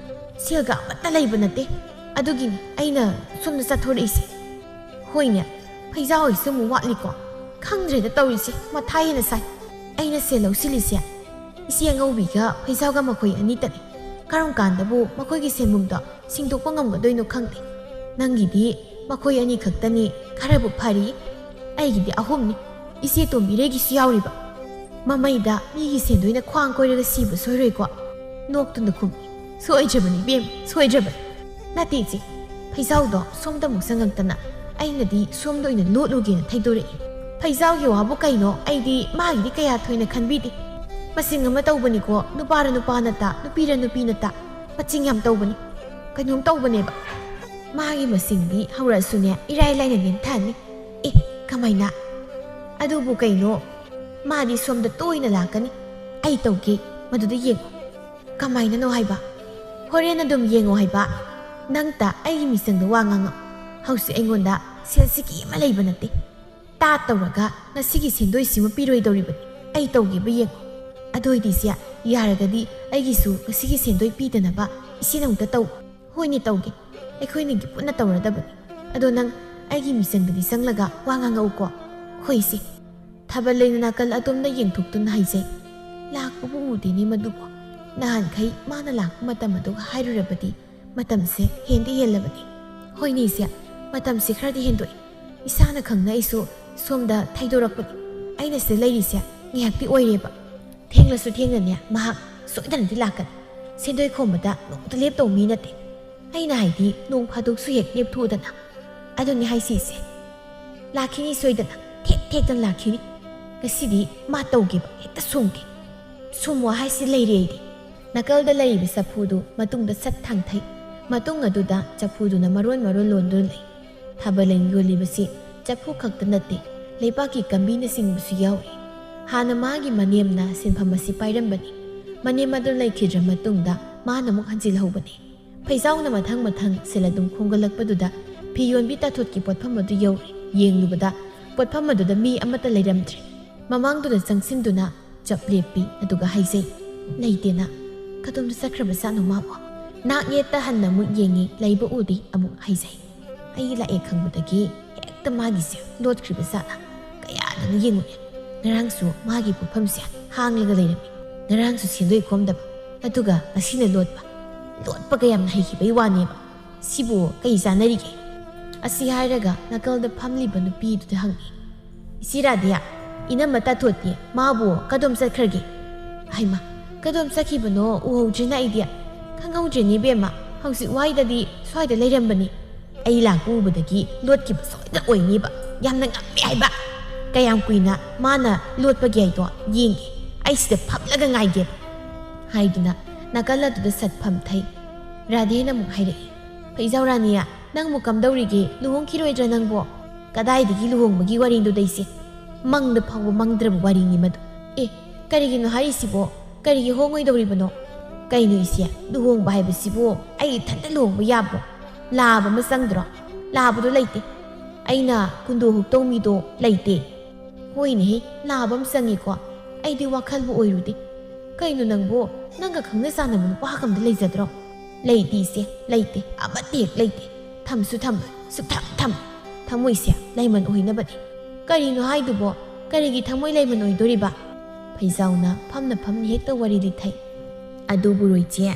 ꯁꯦꯜꯒ ꯑꯃꯠꯇ ꯂꯩꯕ ꯅꯠꯇꯦ꯫ ꯑꯗꯨꯒꯤꯅꯤ ꯑꯩꯅ ꯁꯣꯝꯗ ꯆꯠꯊꯣꯔꯛꯏꯁꯦ꯫ ꯍꯣꯏꯅꯦ, ꯐꯩꯖꯥꯎ ꯍꯣꯏꯁꯨ ꯑꯃꯨꯛ ꯋꯥꯠꯂꯤꯀꯣ꯫ ꯈꯪꯗ꯭ꯔꯦꯗ ꯇꯧꯔꯤꯁꯦ, ꯃꯊꯥ ꯍꯦꯟꯅ ꯁꯥꯏ꯫ ꯑꯩꯅ ꯁꯦꯜ ꯂꯧꯁꯤꯜꯂꯤꯁꯦ ꯏꯆꯦ ꯑꯉꯧꯕꯤꯒ ꯐꯩꯖꯥꯎꯒ ꯃꯈꯣꯏ ꯑꯅꯤꯇꯅꯤ꯫ ꯀꯔꯝ ꯀꯥꯟꯗꯕꯨ ꯃꯈꯣꯏꯒꯤ ꯁꯦꯟꯕꯨꯝꯗꯣ ꯁꯤꯡꯗꯣꯛꯄ ꯉꯝꯒꯗꯣꯏꯅꯣ ꯈꯪꯗꯦ꯫ ꯅꯪꯒꯤꯗꯤ ꯃꯈꯣꯏ ꯑꯅꯤ ꯈꯛꯇꯅꯤ ꯈꯔꯕꯨ ꯐꯔꯤ, ꯑꯩꯒꯤꯗꯤ ꯑꯍꯨꯝꯅꯤ, ꯏꯆꯦ ꯇꯣꯝꯕꯤꯔꯩꯒꯤꯁꯨ ꯌꯥꯎꯔꯤꯕ꯫ ꯃꯃꯩꯗ ꯃꯤꯒꯤ ꯁꯦꯟꯗꯣꯏꯅ ꯈ꯭ꯋꯥꯡ ꯀꯣꯏꯔꯒ ꯁꯤꯕ ꯁꯣꯏꯔꯣꯏꯀꯣ? ꯅꯣꯛꯇꯨꯅ ꯈꯨꯝꯃꯤ꯫ ꯁꯣꯏꯗ꯭ꯔꯕꯅꯤ ꯏꯕꯦꯝ, ꯁꯣꯏꯗ꯭ꯔꯕꯅꯤ꯫ ꯅꯠꯇꯦ ꯏꯆꯦ, ꯐꯩꯖꯥꯎꯗꯣ ꯁꯣꯝꯗ ꯑꯃꯨꯛ ꯆꯪꯉꯛꯇꯅ ꯑꯩꯅꯗꯤ ꯁꯣꯝꯗ ꯑꯣꯏꯅ ꯂꯣꯠꯂꯨꯒꯦꯅ ꯊꯩꯗꯣꯔꯛꯏ꯫ ꯐꯩꯖꯥꯎꯒꯤ ꯋꯥꯕꯨ ꯀꯩꯅꯣ, ꯑꯩꯗꯤ ꯃꯥꯒꯤꯗꯤ ꯀꯌꯥ ꯊꯣꯏꯅ ꯈꯟꯕꯤꯗꯦ꯫ ꯃꯆꯤꯡ ꯑꯃ ꯇꯧꯕꯅꯤꯀꯣ, ꯅꯨꯄꯥꯔ ꯅꯨꯄꯥ ꯅꯠꯇ, ꯅꯨꯄꯤꯔ ꯅꯨꯄꯤ ꯅꯠꯇ, ꯃꯆꯤꯡ ꯌꯥꯝ ꯇꯧꯕꯅꯤ꯫ ꯀꯩꯅꯣꯝ ꯇꯧꯕꯅꯦꯕ꯫ ꯃꯥꯒꯤ ꯃꯆꯤꯡꯗꯤ ꯍꯧꯔꯛꯑꯁꯨꯅꯦ, ꯏꯔꯥꯏ ꯂꯥꯏꯅ ꯅꯦꯝꯊꯍꯟꯅꯤ꯫ ꯑꯦ, ꯀꯃꯥꯏꯅ? ꯑꯗꯨꯕꯨ ꯀꯩꯅꯣ, ꯃꯥꯗꯤ ꯁꯣꯝꯗ ꯇꯣꯏꯅ ꯂꯥꯛꯀꯅꯤ꯫ ꯑꯩ ꯇꯧꯒꯦ, ꯃꯗꯨꯗ ꯌꯦꯡꯉꯨ꯫ ꯀꯃꯥꯏꯅꯅꯣ ꯍꯥꯏꯕ? ꯍꯣꯔꯦꯟ ꯑꯗꯨꯝ ꯌꯦꯡꯉꯣ ꯍꯥꯏꯕ꯫ ꯅꯪꯇ ꯑꯩꯒꯤ ꯃꯤꯆꯪꯗ ꯋꯥ ꯉꯥꯡꯉꯛ꯫ ꯍꯧꯖꯤꯛ ꯑꯩꯉꯣꯟꯗ ꯁꯦꯜꯁꯤꯀꯤ ꯑꯃ ꯂꯩꯕ ꯅꯠꯇꯦ꯫ ꯇꯥꯠ ꯇꯧꯔꯒ ꯉꯁꯤꯒꯤ ꯁꯦꯟꯗꯣꯏꯁꯤꯃ ꯄꯤꯔꯣꯏꯗꯧꯔꯤꯕꯅꯤ꯫ ꯑꯩ ꯇꯧꯒꯦꯕ ꯌꯦꯡꯉꯣ꯫ ꯑꯗꯨ ꯑꯣꯏꯗꯤ ꯏꯆꯦ, ꯌꯥꯔꯒꯗꯤ ꯑꯩꯒꯤꯁꯨ ꯉꯁꯤꯒꯤ ꯁꯦꯟꯗꯣꯏ ꯄꯤꯗꯅꯕ ꯏꯆꯦꯅ ꯑꯃꯨꯛꯇ ꯇꯧ꯫ ꯍꯣꯏꯅꯦ, ꯇꯧꯒꯦ꯫ ꯑꯩꯈꯣꯏꯅꯤꯒꯤ ꯄꯨꯟꯅ ꯇꯧꯔꯗꯕꯅꯤ꯫ ꯑꯗꯣ ꯅꯪ ꯑꯩꯒꯤ ꯃꯤꯆꯪꯗꯗꯤ ꯆꯪꯂꯒ ꯋꯥ ꯉꯥꯡꯉꯛꯎꯀꯣ꯫ ꯍꯣꯏ ꯏꯆꯦ꯫ ꯊꯥꯕꯜꯂꯩꯅ ꯅꯥꯀꯜ ꯑꯗꯣꯝꯗ ꯌꯦꯡꯊꯣꯛꯇꯨꯅ ꯍꯥꯏꯖꯩ꯫ ꯂꯥꯛꯄꯕꯨ ꯎꯗꯦꯅꯦ ꯃꯗꯨꯕꯨ꯫ ꯅꯍꯥꯟꯈꯩ ꯃꯥꯅ ꯂꯥꯛꯄ ꯃꯇꯝ ꯑꯗꯨꯒ ꯍꯥꯏꯔꯨꯔꯕꯗꯤ ꯃꯇꯝꯁꯦ ꯍꯦꯟꯗꯤ ꯍꯦꯜꯂꯕꯅꯤ꯫ ꯍꯣꯏꯅꯦ ꯏꯆꯦ, ꯃꯇꯝꯁꯦ ꯈꯔꯗꯤ ꯍꯦꯟꯗꯣꯛꯏ꯫ ꯏꯁꯥꯅ ꯈꯪꯅ ꯑꯩꯁꯨ ꯁꯣꯝꯗ ꯊꯩꯗꯣꯔꯛꯄꯅꯤ꯫ ꯑꯩꯅ ꯁꯤꯗ ꯂꯩꯔꯤꯁꯦ ꯉꯥꯏꯍꯥꯛꯇꯤ ꯑꯣꯏꯔꯦꯕ꯫ ꯊꯦꯡꯂꯁꯨ ꯊꯦꯡꯅꯅꯦ ꯃꯍꯥꯛ ꯁꯣꯏꯗꯅꯗꯤ ꯂꯥꯛꯀꯅꯤ꯫ ꯁꯦꯟꯗꯣꯏ ꯈꯣꯝꯕꯗ ꯅꯣꯡꯃꯇ ꯂꯦꯞꯇꯧ ꯃꯤ ꯅꯠꯇꯦ꯫ ꯑꯩꯅ ꯍꯥꯏꯗꯤ ꯅꯣꯡ ꯐꯥꯗꯣꯛꯁꯨ ꯍꯦꯛ ꯂꯦꯞꯊꯣꯛꯎꯗꯅ꯫ ꯑꯗꯨꯅꯤ ꯍꯥꯏꯁꯤ ꯏꯆꯦ꯫ ꯂꯥꯛꯈꯤꯅꯤ ꯁꯣꯏꯗꯅ꯫ ꯊꯦꯛ ꯊꯦꯛꯇꯅ ꯂꯥꯛꯈꯤꯅꯤ꯫ ꯉꯁꯤꯗꯤ ꯃꯥ ꯇꯧꯒꯦꯕ ꯍꯦꯛꯇ ꯁꯣꯝꯒꯦ꯫ ꯁꯣꯝꯃꯣ ꯍꯥꯏꯁꯤ ꯂꯩꯔꯦ ꯑꯩꯗꯤ꯫ ꯅꯥꯀꯜꯗ ꯂꯩꯔꯤꯕ ꯆꯐꯨꯗꯨ ꯃꯇꯨꯡꯗ ꯁꯠ ꯊꯥꯡꯊꯩ꯫ ꯃꯇꯨꯡ ꯑꯗꯨꯗ ꯆꯐꯨꯗꯨꯅ ꯃꯔꯣꯟ ꯃꯔꯣꯟ ꯂꯣꯟꯗꯨꯅ ꯂꯩ꯫ ꯊꯥꯕꯜꯂꯩ ꯌꯣꯜꯂꯤꯕꯁꯤ ꯆꯐꯨ ꯈꯛꯇ ꯅꯠꯇꯦ, ꯂꯩꯕꯥꯛꯀꯤ ꯀꯝꯕꯤꯅꯆꯤꯡꯕꯁꯨ ꯌꯥꯎꯔꯤ꯫ ꯍꯥꯟꯅ ꯃꯥꯒꯤ ꯃꯅꯦꯝꯅ ꯁꯤꯟꯐꯝ ꯑꯁꯤ ꯄꯥꯏꯔꯝꯕꯅꯤ꯫ ꯃꯅꯦꯝ ꯑꯗꯨ ꯂꯩꯈꯤꯗ꯭ꯔ ꯃꯇꯨꯡꯗ ꯃꯥꯅ ꯑꯃꯨꯛ ꯍꯟꯖꯤꯜꯍꯧꯕꯅꯤ꯫ ꯐꯩꯖꯥꯎꯅ ꯃꯊꯪ ꯃꯊꯪ ꯁꯤꯜ ꯑꯗꯨꯝ ꯈꯣꯝꯒꯠꯂꯛꯄꯗꯨꯗ ꯐꯤ ꯌꯣꯟꯕꯤ ꯇꯥꯊꯣꯠꯀꯤ ꯄꯣꯠꯐꯝ ꯑꯗꯨ ꯌꯧꯔꯦ꯫ ꯌꯦꯡꯂꯨꯕꯗ ꯄꯣꯠꯐꯝ ꯑꯗꯨꯗ ꯃꯤ ꯑꯃꯠꯇ ꯂꯩꯔꯝꯗ꯭ꯔꯦ꯫ ꯃꯃꯥꯡꯗꯨꯗ ꯆꯪꯁꯤꯟꯗꯨꯅ ꯆꯞ ꯂꯦꯞꯄꯤ, ꯑꯗꯨꯒ ꯍꯥꯏꯖꯩ, "ꯂꯩꯇꯦꯅ꯫ ꯀꯗꯣꯝꯗ ꯆꯠꯈ꯭ꯔꯕ ꯖꯥꯠꯅꯣ ꯃꯥꯕꯨ?" ꯅꯥꯛ ꯌꯦꯠꯇ ꯍꯟꯅ ꯑꯃꯨꯛ ꯌꯦꯡꯉꯤ, ꯂꯩꯕ ꯎꯗꯦ꯫ ꯑꯃꯨꯛ ꯍꯥꯏꯖꯩ, "ꯑꯩ ꯂꯥꯛꯑꯦ ꯈꯪꯕꯗꯒꯤ ꯍꯦꯛꯇ ꯃꯥꯒꯤꯁꯦ ꯂꯣꯠꯈ꯭ꯔꯤꯕ ꯖꯥꯠꯂ? ꯀꯌꯥꯗꯅꯣ ꯌꯦꯡꯉꯨꯅꯦ꯫ ꯉꯔꯥꯡꯁꯨ ꯃꯥꯒꯤ ꯄꯣꯠꯐꯝꯁꯦ ꯍꯥꯡꯂꯒ ꯂꯩꯔꯝꯃꯤ꯫ ꯉꯔꯥꯡꯁꯨ ꯁꯦꯟꯗꯣꯏ ꯈꯣꯝꯗꯕ, ꯑꯗꯨꯒ ꯉꯁꯤꯅ ꯂꯣꯠꯄ꯫ ꯂꯣꯠꯄꯒ ꯌꯥꯝꯅ ꯍꯩꯈꯤꯕꯩ ꯋꯥꯅꯦꯕ꯫ ꯁꯤꯕꯨ ꯀꯩ ꯆꯥꯟꯅꯔꯤꯒꯦ?" ꯑꯁꯤ ꯍꯥꯏꯔꯒ ꯅꯥꯀꯜꯗ ꯐꯝꯂꯤꯕ ꯅꯨꯄꯤꯗꯨꯗ ꯍꯪꯉꯤ, "ꯏꯆꯦ ꯔꯥꯙꯦ, ꯏꯅꯝꯃ ꯇꯥꯊꯣꯠꯇꯤ ꯃꯥꯕꯨ ꯀꯗꯣꯝ ꯆꯠꯈ꯭ꯔꯒꯦ?" "ꯍꯩꯃꯥ, ꯀꯗꯣꯝ ꯆꯠꯈꯤꯕꯅꯣ ꯎꯍꯧꯗ꯭ꯔꯤꯅ ꯑꯩꯗꯤ?" "ꯈꯪꯍꯧꯗ꯭ꯔꯦꯅꯦ ꯏꯕꯦꯝꯃ, ꯍꯧꯖꯤꯛ ꯋꯥꯏꯗꯗꯤ ꯁ꯭ꯋꯥꯏꯗ ꯂꯩꯔꯝꯕꯅꯤ꯫ ꯑꯩ ꯂꯥꯛꯄ ꯎꯕꯗꯒꯤ ꯂꯣꯠꯈꯤꯕ ꯁꯣꯏꯗꯅ ꯑꯣꯏꯅꯤꯕ꯫ ꯌꯥꯝꯅ ꯉꯝꯃꯦ ꯍꯥꯏꯕ꯫ ꯀꯌꯥꯝ ꯀꯨꯏꯅ ꯃꯥꯅ ꯂꯣꯠꯄꯒꯦ ꯍꯥꯏꯗꯣ ꯌꯦꯡꯒꯦ꯫ ꯑꯩ ꯁꯤꯗ ꯐꯝꯂꯒ ꯉꯥꯏꯒꯦꯕ," ꯍꯥꯏꯗꯨꯅ ꯅꯥꯀꯜ ꯑꯗꯨꯗ ꯁꯠ ꯐꯝꯊꯩ꯫ ꯔꯥꯙꯦꯅ ꯑꯃꯨꯛ ꯍꯥꯏꯔꯛꯏ, "ꯐꯩꯖꯥꯎ ꯔꯥꯅꯤꯌꯥ, ꯅꯪꯕꯨ ꯀꯝꯗꯧꯔꯤꯒꯦ? ꯂꯨꯍꯣꯡꯈꯤꯔꯣꯏꯗ꯭ꯔꯥ ꯅꯪꯕꯣ?" "ꯀꯗꯥꯏꯗꯒꯤ ꯂꯨꯍꯣꯡꯕꯒꯤ ꯋꯥꯔꯤꯅꯣꯗ ꯏꯆꯦ? ꯃꯪꯗ ꯐꯥꯎꯕ ꯃꯪꯗ꯭ꯔꯕ ꯋꯥꯔꯤꯅꯤ ꯃꯗꯨ꯫ ꯑꯦ, ꯀꯔꯤꯒꯤꯅꯣ ꯍꯥꯏꯔꯤꯁꯤꯕꯣ? ꯀꯔꯤꯒꯤ ꯍꯣꯡꯉꯣꯏꯗꯧꯔꯤꯕꯅꯣ?" "ꯀꯩꯅꯣ ꯏꯆꯦ, ꯂꯨꯍꯣꯡꯕ ꯍꯥꯏꯕꯁꯤꯕꯨ ꯑꯩ ꯏꯊꯟꯇ ꯂꯨꯍꯣꯡꯕ ꯌꯥꯕ꯭ꯔꯣ? ꯂꯥꯕ ꯑꯃ ꯆꯪꯗ꯭ꯔꯣ? ꯂꯥꯕꯗꯣ ꯂꯩꯇꯦ꯫ ꯑꯩꯅ ꯀꯨꯟꯗꯣ ꯍꯨꯛꯇꯧ ꯃꯤꯗꯣ ꯂꯩꯇꯦ꯫" "ꯍꯣꯏꯅꯦꯍꯦ, ꯂꯥꯕ ꯑꯃ ꯆꯪꯉꯤꯀꯣ꯫ ꯑꯩꯗꯤ ꯋꯥꯈꯜꯕꯨ ꯑꯣꯏꯔꯨꯗꯦ꯫ ꯀꯩꯅꯣ ꯅꯪꯕꯨ, ꯅꯪꯒ ꯈꯪꯅ ꯆꯥꯟꯅꯕ ꯅꯨꯄꯥꯒ ꯑꯝꯇ ꯂꯩꯖꯗ꯭ꯔꯣ?" "ꯂꯩꯇꯦ ꯏꯆꯦ, ꯂꯩꯇꯦ꯫ ꯑꯃꯠꯇ ꯍꯦꯛ ꯂꯩꯇꯦ꯫ ꯊꯝꯁꯨ ꯊꯝꯂꯣꯏ, ꯁꯨꯛꯊꯝ ꯊꯝꯂꯣꯏ꯫ ꯊꯃꯣꯏꯁꯦ ꯂꯩꯃꯟ ꯑꯣꯏꯅꯕꯅꯤ꯫" "ꯀꯔꯤꯅꯣ ꯍꯥꯏꯗꯨꯕꯣ? ꯀꯔꯤꯒꯤ ꯊꯃꯣꯏ ꯂꯩꯃꯟ ꯑꯣꯏꯗꯣꯔꯤꯕ?" ꯐꯩꯖꯥꯎꯅ ꯐꯝꯅ ꯐꯝꯅ ꯍꯦꯛꯇ ꯋꯥꯔꯤ ꯂꯤꯊꯩ꯫ "ꯑꯗꯨꯕꯨ ꯔꯣꯏꯆꯦ,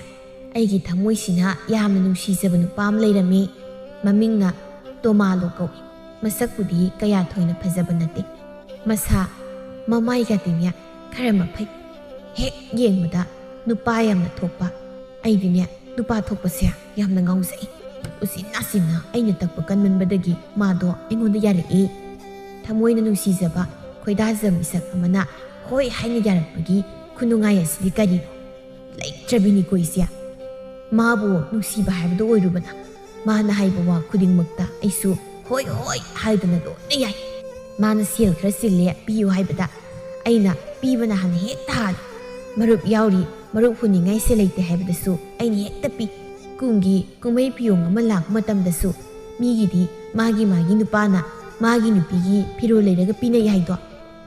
ꯑꯩꯒꯤ ꯊꯃꯣꯏꯁꯤꯅ ꯌꯥꯝꯅ ꯅꯨꯡꯁꯤꯖꯕ ꯅꯨꯄꯥ ꯑꯃ ꯂꯩꯔꯝꯃꯤ꯫ ꯃꯃꯤꯡꯅ ꯇꯣꯃꯥꯂꯣ ꯀꯧꯏ꯫ ꯃꯁꯛꯄꯨꯗꯤ ꯀꯌꯥ ꯊꯣꯏꯅ ꯐꯖꯕ ꯅꯠꯇꯦ꯫ ꯃꯁꯥ, ꯃꯃꯥꯏꯒꯗꯤꯅꯦ ꯈꯔ ꯃꯐꯩ꯫ ꯍꯦꯛ ꯌꯦꯡꯕꯗ ꯅꯨꯄꯥ ꯌꯥꯝꯅ ꯊꯣꯛꯄ꯫ ꯑꯩꯗꯤꯅꯦ ꯅꯨꯄꯥ ꯊꯣꯛꯄꯁꯦ ꯌꯥꯝꯅ ꯉꯥꯎꯖꯩ꯫ ꯎꯆꯤꯟ ꯅꯥꯆꯤꯟꯅ ꯑꯩꯅ ꯇꯛꯄ ꯀꯟꯃꯟꯕꯗꯒꯤ ꯃꯥꯗꯣ ꯑꯩꯉꯣꯟꯗ ꯌꯥꯔꯛꯏ꯫ ꯊꯃꯣꯏꯅ ꯅꯨꯡꯁꯤꯖꯕ ꯈꯣꯏꯗꯥꯖꯕ ꯃꯤꯁꯛ ꯑꯃꯅ ꯍꯣꯏ ꯍꯥꯏꯅ ꯌꯥꯔꯛꯄꯒꯤ ꯈꯨꯅꯨꯡꯉꯥꯏ ꯑꯁꯤꯗꯤ ꯀꯔꯤꯅꯣ? ꯂꯩꯇ꯭ꯔꯕꯤꯅꯤꯀꯣ ꯏꯆꯦ꯫ ꯃꯥꯕꯨ ꯅꯨꯡꯁꯤꯕ ꯍꯥꯏꯕꯗꯨ ꯑꯣꯏꯔꯨꯕꯅ ꯃꯥꯅ ꯍꯥꯏꯕ ꯋꯥ ꯈꯨꯗꯤꯡꯃꯛꯇ ꯑꯩꯁꯨ ꯍꯣꯏ ꯍꯣꯏ ꯍꯥꯏꯗꯅ ꯂꯣꯏꯅ ꯌꯥꯏ꯫ ꯃꯥꯅ ꯁꯦꯜ ꯈꯔ ꯆꯤꯜꯂꯦ ꯄꯤꯌꯨ ꯍꯥꯏꯕꯗ ꯑꯩꯅ ꯄꯤꯕꯅ ꯍꯥꯟꯅ ꯍꯦꯛꯇ ꯍꯥꯜꯂꯤ꯫ ꯃꯔꯨꯞ ꯌꯥꯎꯔꯤ, ꯃꯔꯨꯞ ꯍꯨꯟꯅꯤꯡꯉꯥꯏꯁꯦ ꯂꯩꯇꯦ ꯍꯥꯏꯕꯗꯁꯨ ꯑꯩꯅ ꯍꯦꯛꯇ ꯄꯤ꯫ ꯀꯨꯝꯒꯤ ꯀꯨꯝꯍꯩ ꯐꯤꯌꯣꯡ ꯑꯃ ꯂꯥꯛꯄ ꯃꯇꯝꯗꯁꯨ ꯃꯤꯒꯤꯗꯤ ꯃꯥꯒꯤ ꯃꯥꯒꯤ ꯅꯨꯄꯥꯅ ꯃꯥꯒꯤ ꯅꯨꯄꯤꯒꯤ ꯐꯤꯔꯣꯜ ꯂꯩꯔꯒ ꯄꯤꯅꯩ ꯍꯥꯏꯗꯣ,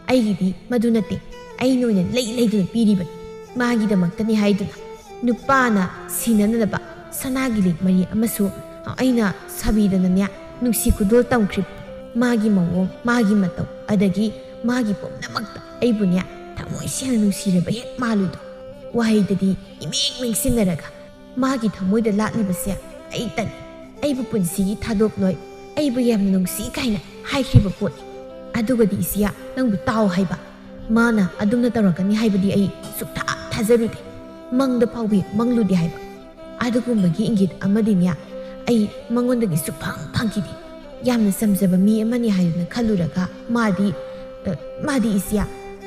ꯑꯩꯒꯤꯗꯤ ꯃꯗꯨ ꯅꯠꯇꯦ꯫ ꯑꯩꯅ ꯑꯣꯏꯅ ꯂꯩ ꯂꯩꯗꯨꯅ ꯄꯤꯔꯤꯕꯅꯤ꯫ ꯃꯥꯒꯤꯗꯃꯛꯇꯅꯤ ꯍꯥꯏꯗꯨꯅ ꯅꯨꯄꯥꯅ ꯁꯤꯅꯅꯕ ꯁꯅꯥꯒꯤ ꯂꯤꯛ ꯃꯔꯤ ꯑꯃꯁꯨ ꯑꯩꯅ ꯁꯥꯕꯤꯗꯅꯅꯦ ꯅꯨꯡꯁꯤ ꯈꯨꯗꯣꯜ ꯇꯝꯈ꯭ꯔꯤꯕ꯫ ꯃꯥꯒꯤ ꯃꯑꯣꯡ, ꯃꯥꯒꯤ ꯃꯇꯧ, ꯑꯗꯒꯤ ꯃꯥꯒꯤ ꯄꯨꯝꯅꯃꯛꯇ ꯑꯩꯕꯨꯅꯦ ꯊꯃꯣꯏ ꯁꯦꯡꯅ ꯅꯨꯡꯁꯤꯔꯕ ꯍꯦꯛ ꯃꯥꯜꯂꯨꯏꯗꯣ꯫ ꯋꯥꯍꯩꯗꯗꯤ ꯏꯃꯦꯡ ꯃꯦꯡꯁꯤꯟꯅꯔꯒ ꯃꯥꯒꯤ ꯊꯃꯣꯏꯗ ꯂꯥꯠꯂꯤꯕꯁꯦ ꯑꯩꯇꯅꯤ꯫ ꯑꯩꯕꯨ ꯄꯨꯟꯁꯤꯒꯤ ꯊꯥꯗꯣꯛꯂꯣꯏ, ꯑꯩꯕꯨ ꯌꯥꯝꯅ ꯅꯨꯡꯁꯤ ꯀꯥꯏꯅ ꯍꯥꯏꯈꯤꯕ ꯄꯣꯠꯅꯤ꯫ ꯑꯗꯨꯒꯗꯤ ꯏꯆꯦ, ꯅꯪꯕꯨ ꯇꯥꯎ ꯍꯥꯏꯕ, ꯃꯥꯅ ꯑꯗꯨꯝꯅ ꯇꯧꯔꯛꯀꯅꯤ ꯍꯥꯏꯕꯗꯤ ꯑꯩ ꯁꯨꯛꯊꯥ ꯊꯥꯖꯔꯨꯗꯦ꯫ ꯃꯪꯗ ꯐꯥꯎꯕ ꯍꯦꯛ ꯃꯪꯂꯨꯗꯦ ꯍꯥꯏꯕ꯫ ꯑꯗꯨꯒꯨꯝꯕꯒꯤ ꯏꯪꯒꯤꯠ ꯑꯃꯗꯤꯅꯦ ꯑꯩ ꯃꯉꯣꯟꯗꯒꯤ ꯁꯨꯛꯐꯪ ꯐꯪꯈꯤꯗꯦ꯫ ꯌꯥꯝꯅ ꯆꯝꯖꯕ ꯃꯤ ꯑꯃꯅꯤ ꯍꯥꯏꯗꯨꯅ ꯈꯜꯂꯨꯔꯒ ꯃꯥꯗꯤ, ꯑ, ꯃꯥꯗꯤ ꯏꯆꯦ,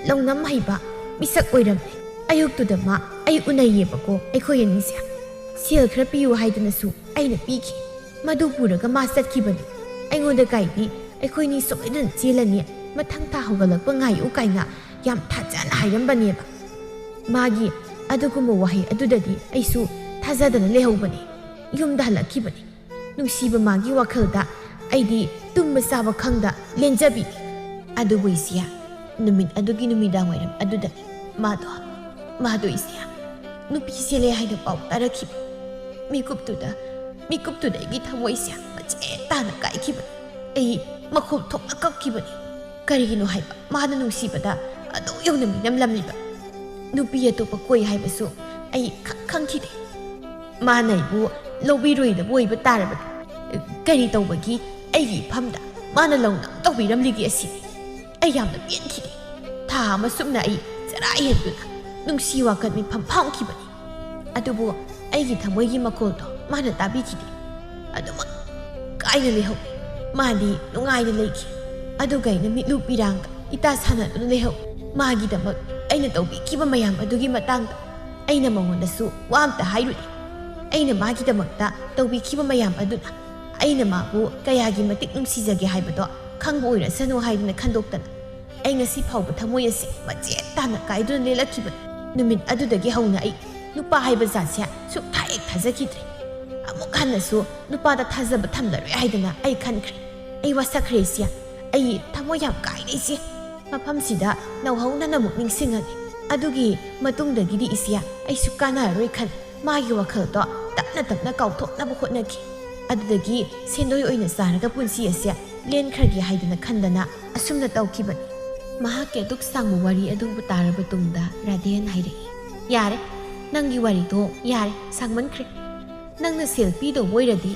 ꯂꯧꯅꯝ ꯍꯩꯕ ꯃꯤꯁꯛ ꯑꯣꯏꯔꯝꯃꯦ꯫ ꯑꯌꯨꯛꯇꯨꯗ ꯃꯥ ꯑꯩ ꯎꯅꯩꯌꯦꯕꯀꯣ, ꯑꯩꯈꯣꯏ ꯑꯅꯤꯁꯦ꯫ ꯁꯦꯜ ꯈꯔ ꯄꯤꯌꯨ ꯍꯥꯏꯗꯨꯅꯁꯨ ꯑꯩꯅ ꯄꯤꯈꯤ꯫ ꯃꯗꯨ ꯄꯨꯔꯒ ꯃꯥ ꯆꯠꯈꯤꯕꯅꯤ꯫ ꯑꯩꯉꯣꯟꯗ ꯀꯥꯏꯗꯤ ꯑꯩꯈꯣꯏꯅꯤ ꯁꯣꯏꯗꯅ ꯆꯦꯜꯂꯅꯤ, ꯃꯊꯪ ꯊꯥ ꯍꯧꯒꯠꯂꯛꯄ ꯉꯥꯏꯌꯨ ꯀꯥꯏꯅ ꯌꯥꯝ ꯊꯥꯖꯅ ꯍꯥꯏꯔꯝꯕꯅꯦꯕ꯫ ꯃꯥꯒꯤ ꯑꯗꯨꯒꯨꯝꯕ ꯋꯥꯍꯩ ꯑꯗꯨꯗꯗꯤ ꯑꯩꯁꯨ ꯊꯥꯖꯗꯅ ꯂꯩꯍꯧꯕꯅꯤ꯫ ꯌꯨꯝꯗ ꯍꯜꯂꯛꯈꯤꯕꯅꯤ꯫ ꯅꯨꯡꯁꯤꯕ ꯃꯥꯒꯤ ꯋꯥꯈꯜꯗ ꯑꯩꯗꯤ ꯇꯨꯝꯕ ꯆꯥꯕ ꯈꯪꯗ ꯂꯦꯟꯖꯕꯤ꯫ ꯑꯗꯨꯕꯨ ꯏꯆꯦ, ꯅꯨꯃꯤꯠ ꯑꯗꯨꯒꯤ ꯅꯨꯃꯤꯗꯥꯡ ꯋꯥꯏꯔꯝ ꯑꯗꯨꯗ ꯃꯥꯗꯣ, ꯃꯥꯗꯣ ꯏꯆꯦ, ꯅꯨꯄꯤ ꯆꯦꯜꯂꯦ ꯍꯥꯏꯅ ꯄꯥꯎ ꯇꯥꯔꯛꯈꯤꯕ꯫ ꯃꯤꯀꯨꯞꯇꯨꯗ, ꯃꯤꯀꯨꯞꯇꯨꯗ ꯑꯩꯒꯤ ꯊꯃꯣꯏꯁꯦ ꯃꯆꯦꯠ ꯇꯥꯅ ꯀꯥꯏꯈꯤꯕꯅꯤ꯫ ꯑꯩ ꯃꯈꯣꯝ ꯊꯣꯛꯅ ꯀꯞꯈꯤꯕꯅꯤ꯫ ꯀꯔꯤꯒꯤꯅꯣ ꯍꯥꯏꯕ, ꯃꯥꯅ ꯅꯨꯡꯁꯤꯕꯗ ꯑꯗꯨ ꯌꯧꯅ ꯃꯤꯅꯝꯂꯝꯂꯤꯕ? ꯅꯨꯄꯤ ꯑꯇꯣꯞꯄ ꯀꯣꯏ ꯍꯥꯏꯕꯁꯨ ꯑꯩ ꯈꯪ ꯈꯪꯈꯤꯗꯦ꯫ ꯃꯥꯅ ꯑꯩꯕꯨ ꯂꯧꯕꯤꯔꯣꯏꯗꯕ ꯑꯣꯏꯕ ꯇꯥꯔꯕꯗꯤ ꯀꯔꯤ ꯇꯧꯕꯒꯤ ꯑꯩꯒꯤ ꯏꯐꯝꯗ ꯃꯥꯅ ꯂꯧꯅꯝ ꯇꯧꯕꯤꯔꯝꯂꯤꯒꯦ ꯑꯁꯤꯅꯤ꯫ ꯑꯩ ꯌꯥꯝꯅ ꯄꯦꯟꯈꯤꯗꯦ꯫ ꯊꯥ ꯑꯃ ꯆꯨꯞꯅ ꯑꯩ ꯆꯔꯥ ꯍꯦꯟꯗꯨꯅ ꯅꯨꯡꯁꯤ ꯋꯥꯀꯠ ꯃꯤꯐꯝ ꯐꯝꯈꯤꯕꯅꯤ꯫ ꯑꯗꯨꯕꯨ ꯑꯩꯒꯤ ꯊꯃꯣꯏꯒꯤ ꯃꯈꯣꯜꯗꯣ ꯃꯥꯅ ꯇꯥꯕꯤꯈꯤꯗꯦ꯫ ꯑꯗꯨꯃꯛ ꯀꯥꯏꯅ ꯂꯩꯍꯧꯏ꯫ ꯃꯥꯗꯤ ꯅꯨꯡꯉꯥꯏꯅ ꯂꯩꯈꯤ꯫ ꯑꯗꯨꯒ ꯑꯩꯅ ꯃꯤꯠꯂꯨ ꯄꯤꯔꯥꯡꯒ ꯏꯇꯥ ꯁꯥꯟꯅꯗꯨꯅ ꯂꯩꯍꯧꯏ꯫ ꯃꯥꯒꯤꯗꯃꯛ ꯑꯩꯅ ꯇꯧꯕꯤꯈꯤꯕ ꯃꯌꯥꯝ ꯑꯗꯨꯒꯤ ꯃꯇꯥꯡꯗ ꯑꯩꯅ ꯃꯉꯣꯟꯗꯁꯨ ꯋꯥ ꯑꯝꯇ ꯍꯥꯏꯔꯨꯗꯦ꯫ ꯑꯩꯅ ꯃꯥꯒꯤꯗꯃꯛꯇ ꯇꯧꯕꯤꯈꯤꯕ ꯃꯌꯥꯝ ꯑꯗꯨꯅ ꯑꯩꯅ ꯃꯥꯕꯨ ꯀꯌꯥꯒꯤ ꯃꯇꯤꯛ ꯅꯨꯡꯁꯤꯖꯒꯦ ꯍꯥꯏꯕꯗꯣ ꯈꯪꯕ ꯑꯣꯏꯔꯁꯅꯨ ꯍꯥꯏꯗꯨꯅ ꯈꯟꯗꯣꯛꯇꯅ ꯑꯩ ꯉꯁꯤ ꯐꯥꯎꯕ ꯊꯃꯣꯏ ꯑꯁꯤ ꯃꯆꯦꯠ ꯇꯥꯅ ꯀꯥꯏꯗꯨꯅ ꯂꯦꯜꯂꯛꯈꯤꯕꯅꯤ꯫ ꯅꯨꯃꯤꯠ ꯑꯗꯨꯗꯒꯤ ꯍꯧꯅ ꯑꯩ ꯅꯨꯄꯥ ꯍꯥꯏꯕ ꯖꯥꯠꯁꯦ ꯁꯨꯛꯊꯥ ꯍꯦꯛ ꯊꯥꯖꯈꯤꯗ꯭ꯔꯦ꯫ ꯑꯃꯨꯛ ꯍꯟꯅꯁꯨ ꯅꯨꯄꯥꯗ ꯊꯥꯖꯕ ꯊꯝꯂꯔꯣꯏ ꯍꯥꯏꯗꯅ ꯑꯩ ꯈꯟꯈ꯭ꯔꯦ꯫ ꯑꯩ ꯋꯥꯁꯛꯈ꯭ꯔꯦ ꯏꯆꯦ꯫ ꯑꯩ ꯊꯃꯣꯏ ꯌꯥꯝ ꯀꯥꯏꯔꯦ ꯏꯆꯦ꯫ ꯃꯐꯝꯁꯤꯗ ꯅꯧꯍꯧꯅꯅ ꯑꯃꯨꯛ ꯅꯤꯡꯁꯤꯡꯉꯒꯦ꯫ ꯑꯗꯨꯒꯤ ꯃꯇꯨꯡꯗꯒꯤꯗꯤ ꯏꯆꯦ, ꯑꯩꯁꯨ ꯀꯥꯟꯅꯔꯔꯣꯏ ꯈꯟ ꯃꯥꯒꯤ ꯋꯥꯈꯜꯗꯣ ꯇꯞꯅ ꯇꯞꯅ ꯀꯥꯎꯊꯣꯛꯅꯕ ꯍꯣꯠꯅꯈꯤ꯫ ꯑꯗꯨꯗꯒꯤ ꯁꯦꯟꯗꯣꯏ ꯑꯣꯏꯅ ꯆꯥꯔꯒ ꯄꯨꯟꯁꯤ ꯑꯁꯦ ꯂꯦꯟꯈ꯭ꯔꯒꯦ ꯍꯥꯏꯗꯅ ꯈꯟꯗꯅ ꯑꯁꯨꯝꯅ ꯇꯧꯈꯤꯕꯅꯤ꯫ ꯃꯍꯥꯛꯀꯤ ꯑꯗꯨꯛ ꯁꯥꯡꯕ ꯋꯥꯔꯤ ꯑꯗꯨꯕꯨ ꯇꯥꯔꯕ ꯇꯨꯡꯗ ꯔꯥꯙꯦꯟ ꯍꯥꯏꯔꯛꯏ, "ꯌꯥꯔꯦ, ꯅꯪꯒꯤ ꯋꯥꯔꯤꯗꯣ ꯌꯥꯔꯦ, ꯁꯥꯡꯃꯟꯈ꯭ꯔꯦ꯫ ꯅꯪꯅ ꯁꯦꯜ ꯄꯤꯗꯧꯕ ꯑꯣꯏꯔꯗꯤ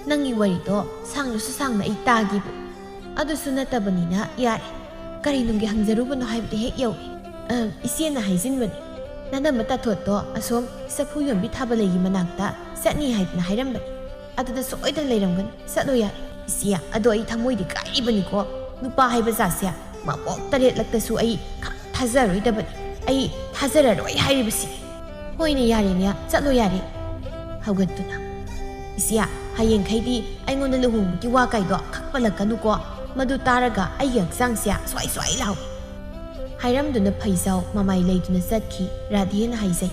ꯅꯪꯒꯤ ꯋꯥꯔꯤꯗꯣ ꯁꯥꯡꯅꯁꯨ ꯁꯥꯡꯅ ꯑꯩ ꯇꯥꯒꯦꯕꯨ꯫ ꯑꯗꯨꯁꯨ ꯅꯠꯇꯕꯅꯤꯅ ꯌꯥꯔꯦ꯫ ꯀꯔꯤ ꯅꯨꯡꯒꯤ ꯍꯪꯖꯔꯨꯕꯅꯣ ꯍꯥꯏꯕꯗꯤ ꯍꯦꯛ ꯌꯧꯏ꯫ ꯑ, ꯏꯆꯦꯅ ꯍꯥꯏꯖꯤꯟꯕꯅꯤ꯫ ꯅꯅꯝꯃ ꯇꯥꯊꯣꯠꯇꯣ ꯑꯁꯣꯝ ꯆꯐꯨ ꯌꯣꯟꯕꯤ ꯊꯥꯕꯂꯩꯒꯤ ꯃꯅꯥꯛꯇ ꯆꯠꯅꯤ ꯍꯥꯏꯗꯅ ꯍꯥꯏꯔꯝꯕꯅꯤ꯫ ꯑꯗꯨꯗ ꯁꯣꯏꯗꯅ ꯂꯩꯔꯝꯒꯅꯤ꯫ ꯆꯠꯂꯣ ꯌꯥꯔꯦ꯫ ꯏꯆꯦ, ꯑꯗꯣ ꯑꯩ ꯊꯃꯣꯏꯗꯤ ꯀꯥꯏꯔꯤꯕꯅꯤꯀꯣ꯫ ꯅꯨꯄꯥ ꯍꯥꯏꯕ ꯖꯥꯠꯁꯦ ꯃꯄꯣꯛ ꯇꯔꯦꯠꯂꯛꯇꯁꯨ ꯑꯩ ꯈꯪ ꯊꯥꯖꯔꯣꯏꯗꯕꯅꯤ꯫ ꯑꯩ ꯊꯥꯖꯔꯔꯣꯏ ꯍꯥꯏꯔꯤꯕꯁꯤ꯫ ꯍꯣꯏꯅꯦ, ꯌꯥꯔꯦꯅꯦ, ꯆꯠꯂꯣ ꯌꯥꯔꯦ꯫ ꯍꯧꯒꯠꯇꯨꯅ, "ꯏꯆꯦ, ꯍꯌꯦꯡꯈꯩꯗꯤ ꯑꯩꯉꯣꯟꯗ ꯂꯨꯍꯣꯡꯕꯒꯤ ꯋꯥ ꯀꯥꯏꯗꯣ ꯈꯛ ꯄꯜꯂꯛꯀꯅꯨꯀꯣ꯫ ꯃꯗꯨ ꯇꯥꯔꯒ ꯑꯩꯒꯤ ꯍꯛꯆꯥꯡꯁꯦ ꯁ꯭ꯋꯥꯏ ꯁ꯭ꯋꯥꯏ ꯂꯥꯎꯏ꯫" ꯍꯥꯏꯔꯝꯗꯨꯅ ꯐꯩꯖꯥꯎ ꯃꯃꯥꯏ ꯂꯩꯗꯨꯅ ꯆꯠꯈꯤ꯫ ꯔꯥꯙꯦꯅ ꯍꯥꯏꯖꯩ,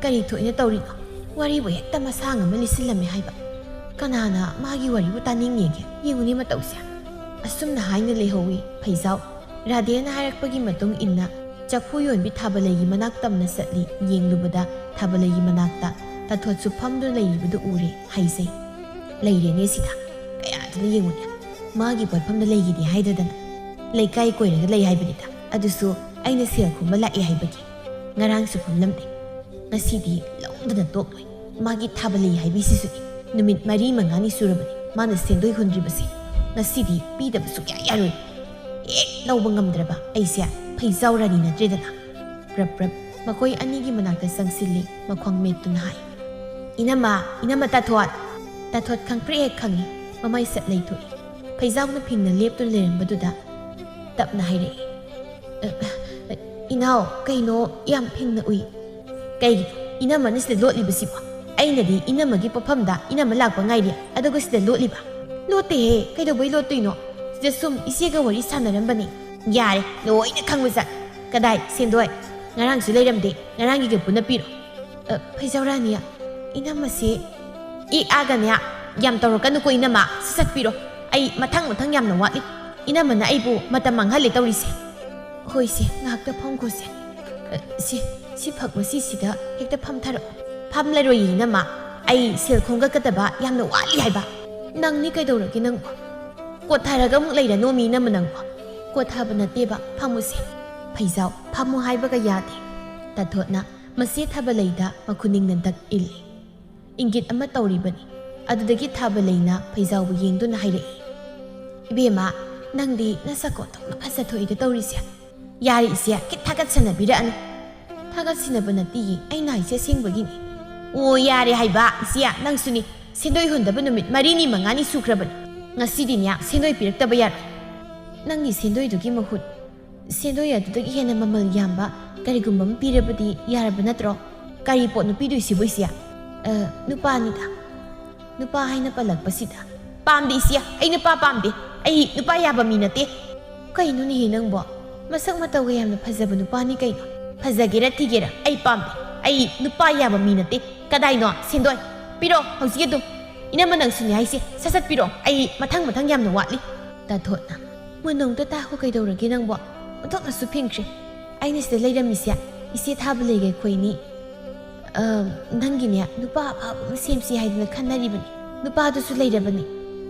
"ꯀꯔꯤ ꯊꯣꯛꯏꯅ ꯇꯧꯔꯤꯅꯣ? ꯋꯥꯔꯤꯕꯨ ꯍꯦꯛꯇ ꯃꯁꯥꯡ ꯑꯃ ꯂꯤꯁꯤꯜꯂꯝꯃꯦ ꯍꯥꯏꯕ꯫ ꯀꯅꯥꯅ ꯃꯥꯒꯤ ꯋꯥꯔꯤꯕꯨ ꯇꯥꯅꯤꯡꯉꯦꯒꯦ? ꯌꯦꯡꯉꯨꯅꯦ ꯃꯇꯧꯁꯦ꯫" ꯑꯁꯨꯝꯅ ꯍꯥꯏꯅ ꯂꯩꯍꯧꯏ ꯐꯩꯖꯥꯎ꯫ ꯔꯥꯙꯦꯅ ꯍꯥꯏꯔꯛꯄꯒꯤ ꯃꯇꯨꯡ ꯏꯟꯅ ꯆꯐꯨ ꯌꯣꯟꯕꯤ ꯊꯥꯕꯂꯩꯒꯤ ꯃꯅꯥꯛ ꯇꯝꯅ ꯆꯠꯂꯤ꯫ ꯌꯦꯡꯂꯨꯕꯗ ꯊꯥꯕꯂꯩꯒꯤ ꯃꯅꯥꯛꯇ ꯇꯥꯊꯣꯠꯁꯨ ꯐꯝꯗꯨꯅ ꯂꯩꯔꯤꯕꯗꯨ ꯎꯔꯦ꯫ ꯍꯥꯏꯖꯩ, "ꯂꯩꯔꯦꯅꯦ ꯁꯤꯗ꯫ ꯀꯌꯥꯗꯨꯅ ꯌꯦꯡꯉꯨꯅꯦ꯫ ꯃꯥꯒꯤ ꯄꯣꯠꯐꯝꯗ ꯂꯩꯈꯤꯗꯦ ꯍꯥꯏꯗꯗꯅ꯫ ꯂꯩꯀꯥꯏ ꯀꯣꯏꯔꯒ ꯂꯩ ꯍꯥꯏꯕꯅꯤꯗ꯫ ꯑꯗꯨꯁꯨ ꯑꯩꯅ ꯁꯦꯜ ꯈꯣꯝꯕ ꯂꯥꯛꯑꯦ ꯍꯥꯏꯕꯒꯤ꯫ ꯉꯔꯥꯡꯁꯨ ꯐꯝꯂꯝꯗꯦ꯫ ꯉꯁꯤꯗꯤ ꯂꯧꯗꯅ ꯇꯣꯛꯂꯣꯏ꯫ ꯃꯥꯒꯤ ꯊꯥꯕꯂꯩ ꯍꯥꯏꯕꯤꯁꯤꯁꯨꯅꯤ꯫ ꯅꯨꯃꯤꯠ ꯃꯔꯤ ꯃꯉꯥꯅꯤ ꯁꯨꯔꯕꯅꯤ ꯃꯥꯅ ꯁꯦꯟꯗꯣꯏ ꯍꯨꯟꯗ꯭ꯔꯤꯕꯁꯦ꯫ ꯉꯁꯤꯗꯤ ꯄꯤꯗꯕ ꯁꯨꯛꯌꯥ ꯌꯥꯔꯣꯏ꯫ ꯍꯦꯛ ꯂꯧꯕ ꯉꯝꯗ꯭ꯔꯕ ꯑꯩꯁꯦ ꯐꯩꯖꯥꯎ ꯔꯥꯅꯤ ꯅꯠꯇ꯭ꯔꯦꯗꯅ꯫" ꯄ꯭ꯔꯞ ꯄ꯭ꯔꯞ ꯃꯈꯣꯏ ꯑꯅꯤꯒꯤ ꯃꯅꯥꯛꯇ ꯆꯪꯁꯤꯜꯂꯤ꯫ ꯃꯈꯣꯡ ꯃꯦꯠꯇꯨꯅ ꯍꯥꯏ, "ꯏꯅꯝꯃ, ꯏꯅꯝꯃ ꯇꯥꯊꯣꯠ!" ꯇꯥꯊꯣꯠ ꯈꯪꯄ꯭ꯔꯦꯛ ꯍꯦꯛ ꯈꯪꯉꯤ꯫ ꯃꯃꯥꯏ ꯁꯠ ꯂꯩꯊꯣꯛꯏ꯫ ꯐꯩꯖꯥꯎꯅ ꯐꯤꯡꯅ ꯂꯦꯞꯇꯨꯅ ꯂꯩꯔꯝꯕꯗꯨꯗ ꯇꯞꯅ ꯍꯥꯏꯔꯛꯏ, "ꯑ, ꯑ, ꯏꯅꯥꯎ, ꯀꯩꯅꯣ ꯌꯥꯝ ꯐꯤꯡꯅ ꯎꯏ?" "ꯀꯩꯒꯤꯅꯣ ꯏꯅꯝꯃꯅ ꯁꯤꯗ ꯂꯣꯠꯂꯤꯕꯁꯤꯕꯣ? ꯑꯩꯅꯗꯤ ꯏꯅꯝꯃꯒꯤ ꯄꯣꯠꯐꯝꯗ ꯏꯅꯝꯃ ꯂꯥꯛꯄ ꯉꯥꯏꯔꯤ, ꯑꯗꯨꯒ ꯁꯤꯗ ꯂꯣꯠꯂꯤꯕ?" "ꯂꯣꯠꯇꯦꯍꯦ, ꯀꯩꯗꯧꯕꯩ ꯂꯣꯠꯇꯣꯏꯅꯣ? ꯁꯤꯗ ꯁꯨꯝ ꯏꯆꯦꯒ ꯋꯥꯔꯤ ꯁꯥꯟꯅꯔꯝꯕꯅꯤ꯫" "ꯌꯥꯔꯦ, ꯂꯣꯏꯅ ꯈꯪꯕꯖꯥꯠ꯫ ꯀꯗꯥꯏ ꯁꯦꯟꯗꯣꯏ? ꯉꯔꯥꯡꯁꯨ ꯂꯩꯔꯝꯗꯦ, ꯉꯔꯥꯡꯒꯤꯒ ꯄꯨꯟꯅ ꯄꯤꯔꯣ꯫" "ꯑ, ꯐꯩꯖꯥꯎ ꯔꯥꯅꯤ, ꯏꯅꯝꯃꯁꯦ ꯑꯦꯛꯑꯒꯅꯦ, ꯌꯥꯝ ꯇꯧꯔꯛꯀꯅꯨꯀꯣ ꯏꯅꯝꯃ, ꯁꯠ ꯆꯠꯄꯤꯔꯣ꯫ ꯑꯩ ꯃꯊꯪ ꯃꯊꯪ ꯌꯥꯝꯅ ꯋꯥꯠꯂꯤ꯫ ꯏꯅꯝꯃꯅ ꯑꯩꯕꯨ ꯃꯇꯝ ꯃꯥꯡꯍꯜꯂꯦ ꯇꯧꯔꯤꯁꯦ꯫" "ꯍꯣꯏꯁꯦ, ꯉꯥꯏꯍꯥꯛꯇ ꯐꯝꯈꯣꯁꯦ꯫ ꯑ, ꯁꯦ, ꯁꯤ ꯐꯛ ꯃꯁꯤꯁꯤꯗ ꯍꯦꯛꯇ ꯐꯝꯊꯔꯛꯑꯣ꯫" "ꯐꯝꯂꯔꯣꯏꯌꯦ ꯏꯅꯝꯃ, ꯑꯩ ꯁꯦꯜ ꯈꯣꯝꯒꯠꯀꯗꯕ ꯌꯥꯝꯅ ꯋꯥꯠꯂꯤ ꯍꯥꯏꯕ꯫" "ꯅꯪꯅꯤ ꯀꯩꯗꯧꯔꯒꯦ ꯅꯪꯕꯨ? ꯀꯣꯠꯊꯔꯒ ꯑꯃꯨꯛ ꯂꯩꯔꯅꯣꯃꯤ ꯏꯅꯝꯃ ꯅꯪꯕꯨ꯫" "ꯀꯣꯠꯊꯕ ꯅꯠꯇꯦꯕ, ꯐꯝꯃꯨꯁꯦ꯫" ꯐꯩꯖꯥꯎ, "ꯐꯝꯃꯨ ꯍꯥꯏꯕꯒ ꯌꯥꯗꯦ꯫" ꯇꯥꯊꯣꯠꯅ ꯃꯆꯦ ꯊꯥꯕꯂꯩꯗ ꯃꯈꯨꯅꯤꯡꯅ ꯗꯛ ꯏꯜꯂꯤ꯫ "ꯏꯪꯒꯤꯠ ꯑꯃ ꯇꯧꯔꯤꯕꯅꯤ꯫ ꯑꯗꯨꯗꯒꯤ ꯊꯥꯕ ꯂꯩꯅ ꯐꯩꯖꯥꯎꯕꯨ ꯌꯦꯡꯗꯨꯅ ꯍꯥꯏꯔꯛꯏ, "ꯏꯕꯦꯝꯃ, ꯅꯪꯗꯤ ꯅꯁꯛ ꯑꯣꯟꯊꯣꯛꯅ ꯐꯖꯊꯣꯛꯏꯗ ꯇꯧꯔꯤꯁꯦ꯫ ꯌꯥꯔꯦ ꯏꯆꯦ, ꯈꯤꯠ ꯊꯥꯒꯠꯁꯟꯅꯕꯤꯔꯛꯑꯅꯨ꯫ ꯊꯥꯒꯠꯁꯤꯟꯅꯕ ꯅꯠꯇꯤꯌꯦ, ꯑꯩꯅ ꯍꯥꯏꯁꯦ ꯑꯁꯦꯡꯕꯒꯤꯅꯤ꯫ ꯑꯣ, ꯌꯥꯔꯦ ꯍꯥꯏꯕ, ꯏꯆꯦ, ꯅꯪꯁꯨꯅꯤ꯫ ꯁꯦꯟꯗꯣꯏ ꯍꯨꯟꯗꯕ ꯅꯨꯃꯤꯠ ꯃꯔꯤꯅꯤ ꯃꯉꯥꯅꯤ ꯁꯨꯈ꯭ꯔꯕꯅꯤ꯫ ꯉꯁꯤꯗꯤꯅꯦ, ꯁꯦꯟꯗꯣꯏ ꯄꯤꯔꯛꯇꯕ ꯌꯥꯔꯣꯏ꯫ ꯅꯪꯒꯤ ꯁꯦꯟꯗꯣꯏꯗꯨꯒꯤ ꯃꯍꯨꯠ ꯁꯦꯟꯗꯣꯏ ꯑꯗꯨꯗꯒꯤ ꯍꯦꯟꯅ ꯃꯃꯜ ꯌꯥꯝꯕ ꯀꯔꯤꯒꯨꯝꯕ ꯑꯃ ꯄꯤꯔꯕꯗꯤ ꯌꯥꯔꯕ ꯅꯠꯇ꯭ꯔꯣ? ꯀꯔꯤ ꯄꯣꯠꯅꯣ ꯄꯤꯗꯣꯏꯁꯤꯕꯨ, ꯏꯆꯦ?" "ꯑ, ꯅꯨꯄꯥꯅꯤꯗ꯫ ꯅꯨꯄꯥ ꯍꯥꯏꯅ ꯄꯜꯂꯛꯄꯁꯤꯗ꯫" "ꯄꯥꯝꯗꯦ ꯏꯆꯦ, ꯑꯩ ꯅꯨꯄꯥ ꯄꯥꯝꯗꯦ꯫ ꯑꯩ ꯅꯨꯄꯥ ꯌꯥꯕ ꯃꯤ ꯅꯠꯇꯦ꯫" "ꯀꯩꯅꯣꯅꯦꯍꯦ ꯅꯪꯕꯣ? ꯃꯁꯛ ꯃꯇꯧꯒ ꯌꯥꯝꯅ ꯐꯖꯕ ꯅꯨꯄꯥꯅꯤ ꯀꯩꯅꯣ꯫ ꯐꯖꯒꯦꯔ ꯊꯤꯒꯦꯔ ꯑꯩ ꯄꯥꯝꯗꯦ꯫ ꯑꯩ ꯅꯨꯄꯥ ꯌꯥꯕ ꯃꯤ ꯅꯠꯇꯦ꯫ ꯀꯗꯥꯏꯅꯣ ꯁꯦꯟꯗꯣꯏ? ꯄꯤꯔꯣ ꯍꯧꯖꯤꯛ ꯑꯗꯨꯝ꯫ ꯏꯅꯝꯃ ꯅꯪꯁꯨꯅꯦ ꯍꯥꯏꯁꯦ, ꯁꯠ ꯁꯠ ꯄꯤꯔꯣ꯫ ꯑꯩ ꯃꯊꯪ ꯃꯊꯪ ꯌꯥꯝꯅ ꯋꯥꯠꯂꯤ꯫" ꯇꯥꯊꯣꯠꯅ ꯃꯅꯨꯡꯗ ꯇꯥꯈꯣ꯫ "ꯀꯩꯗꯧꯔꯒꯦ ꯅꯪꯕꯣ?" ꯑꯣꯟꯊꯣꯛꯅꯁꯨ ꯐꯤꯡꯈ꯭ꯔꯦ꯫ "ꯑꯩꯅ ꯁꯤꯗ ꯂꯩꯔꯝꯃꯤꯁꯦ ꯏꯆꯦ ꯊꯥꯕ ꯂꯩꯒ ꯑꯩꯈꯣꯏꯅꯤ, ꯑ, ꯅꯪꯒꯤꯅꯦ ꯅꯨꯄꯥ ꯑꯐꯕ ꯑꯃ ꯁꯦꯝꯁꯤ ꯍꯥꯏꯗꯅ ꯈꯟꯅꯔꯤꯕꯅꯤ꯫ ꯅꯨꯄꯥꯗꯨꯁꯨ ꯂꯩꯔꯕꯅꯤ꯫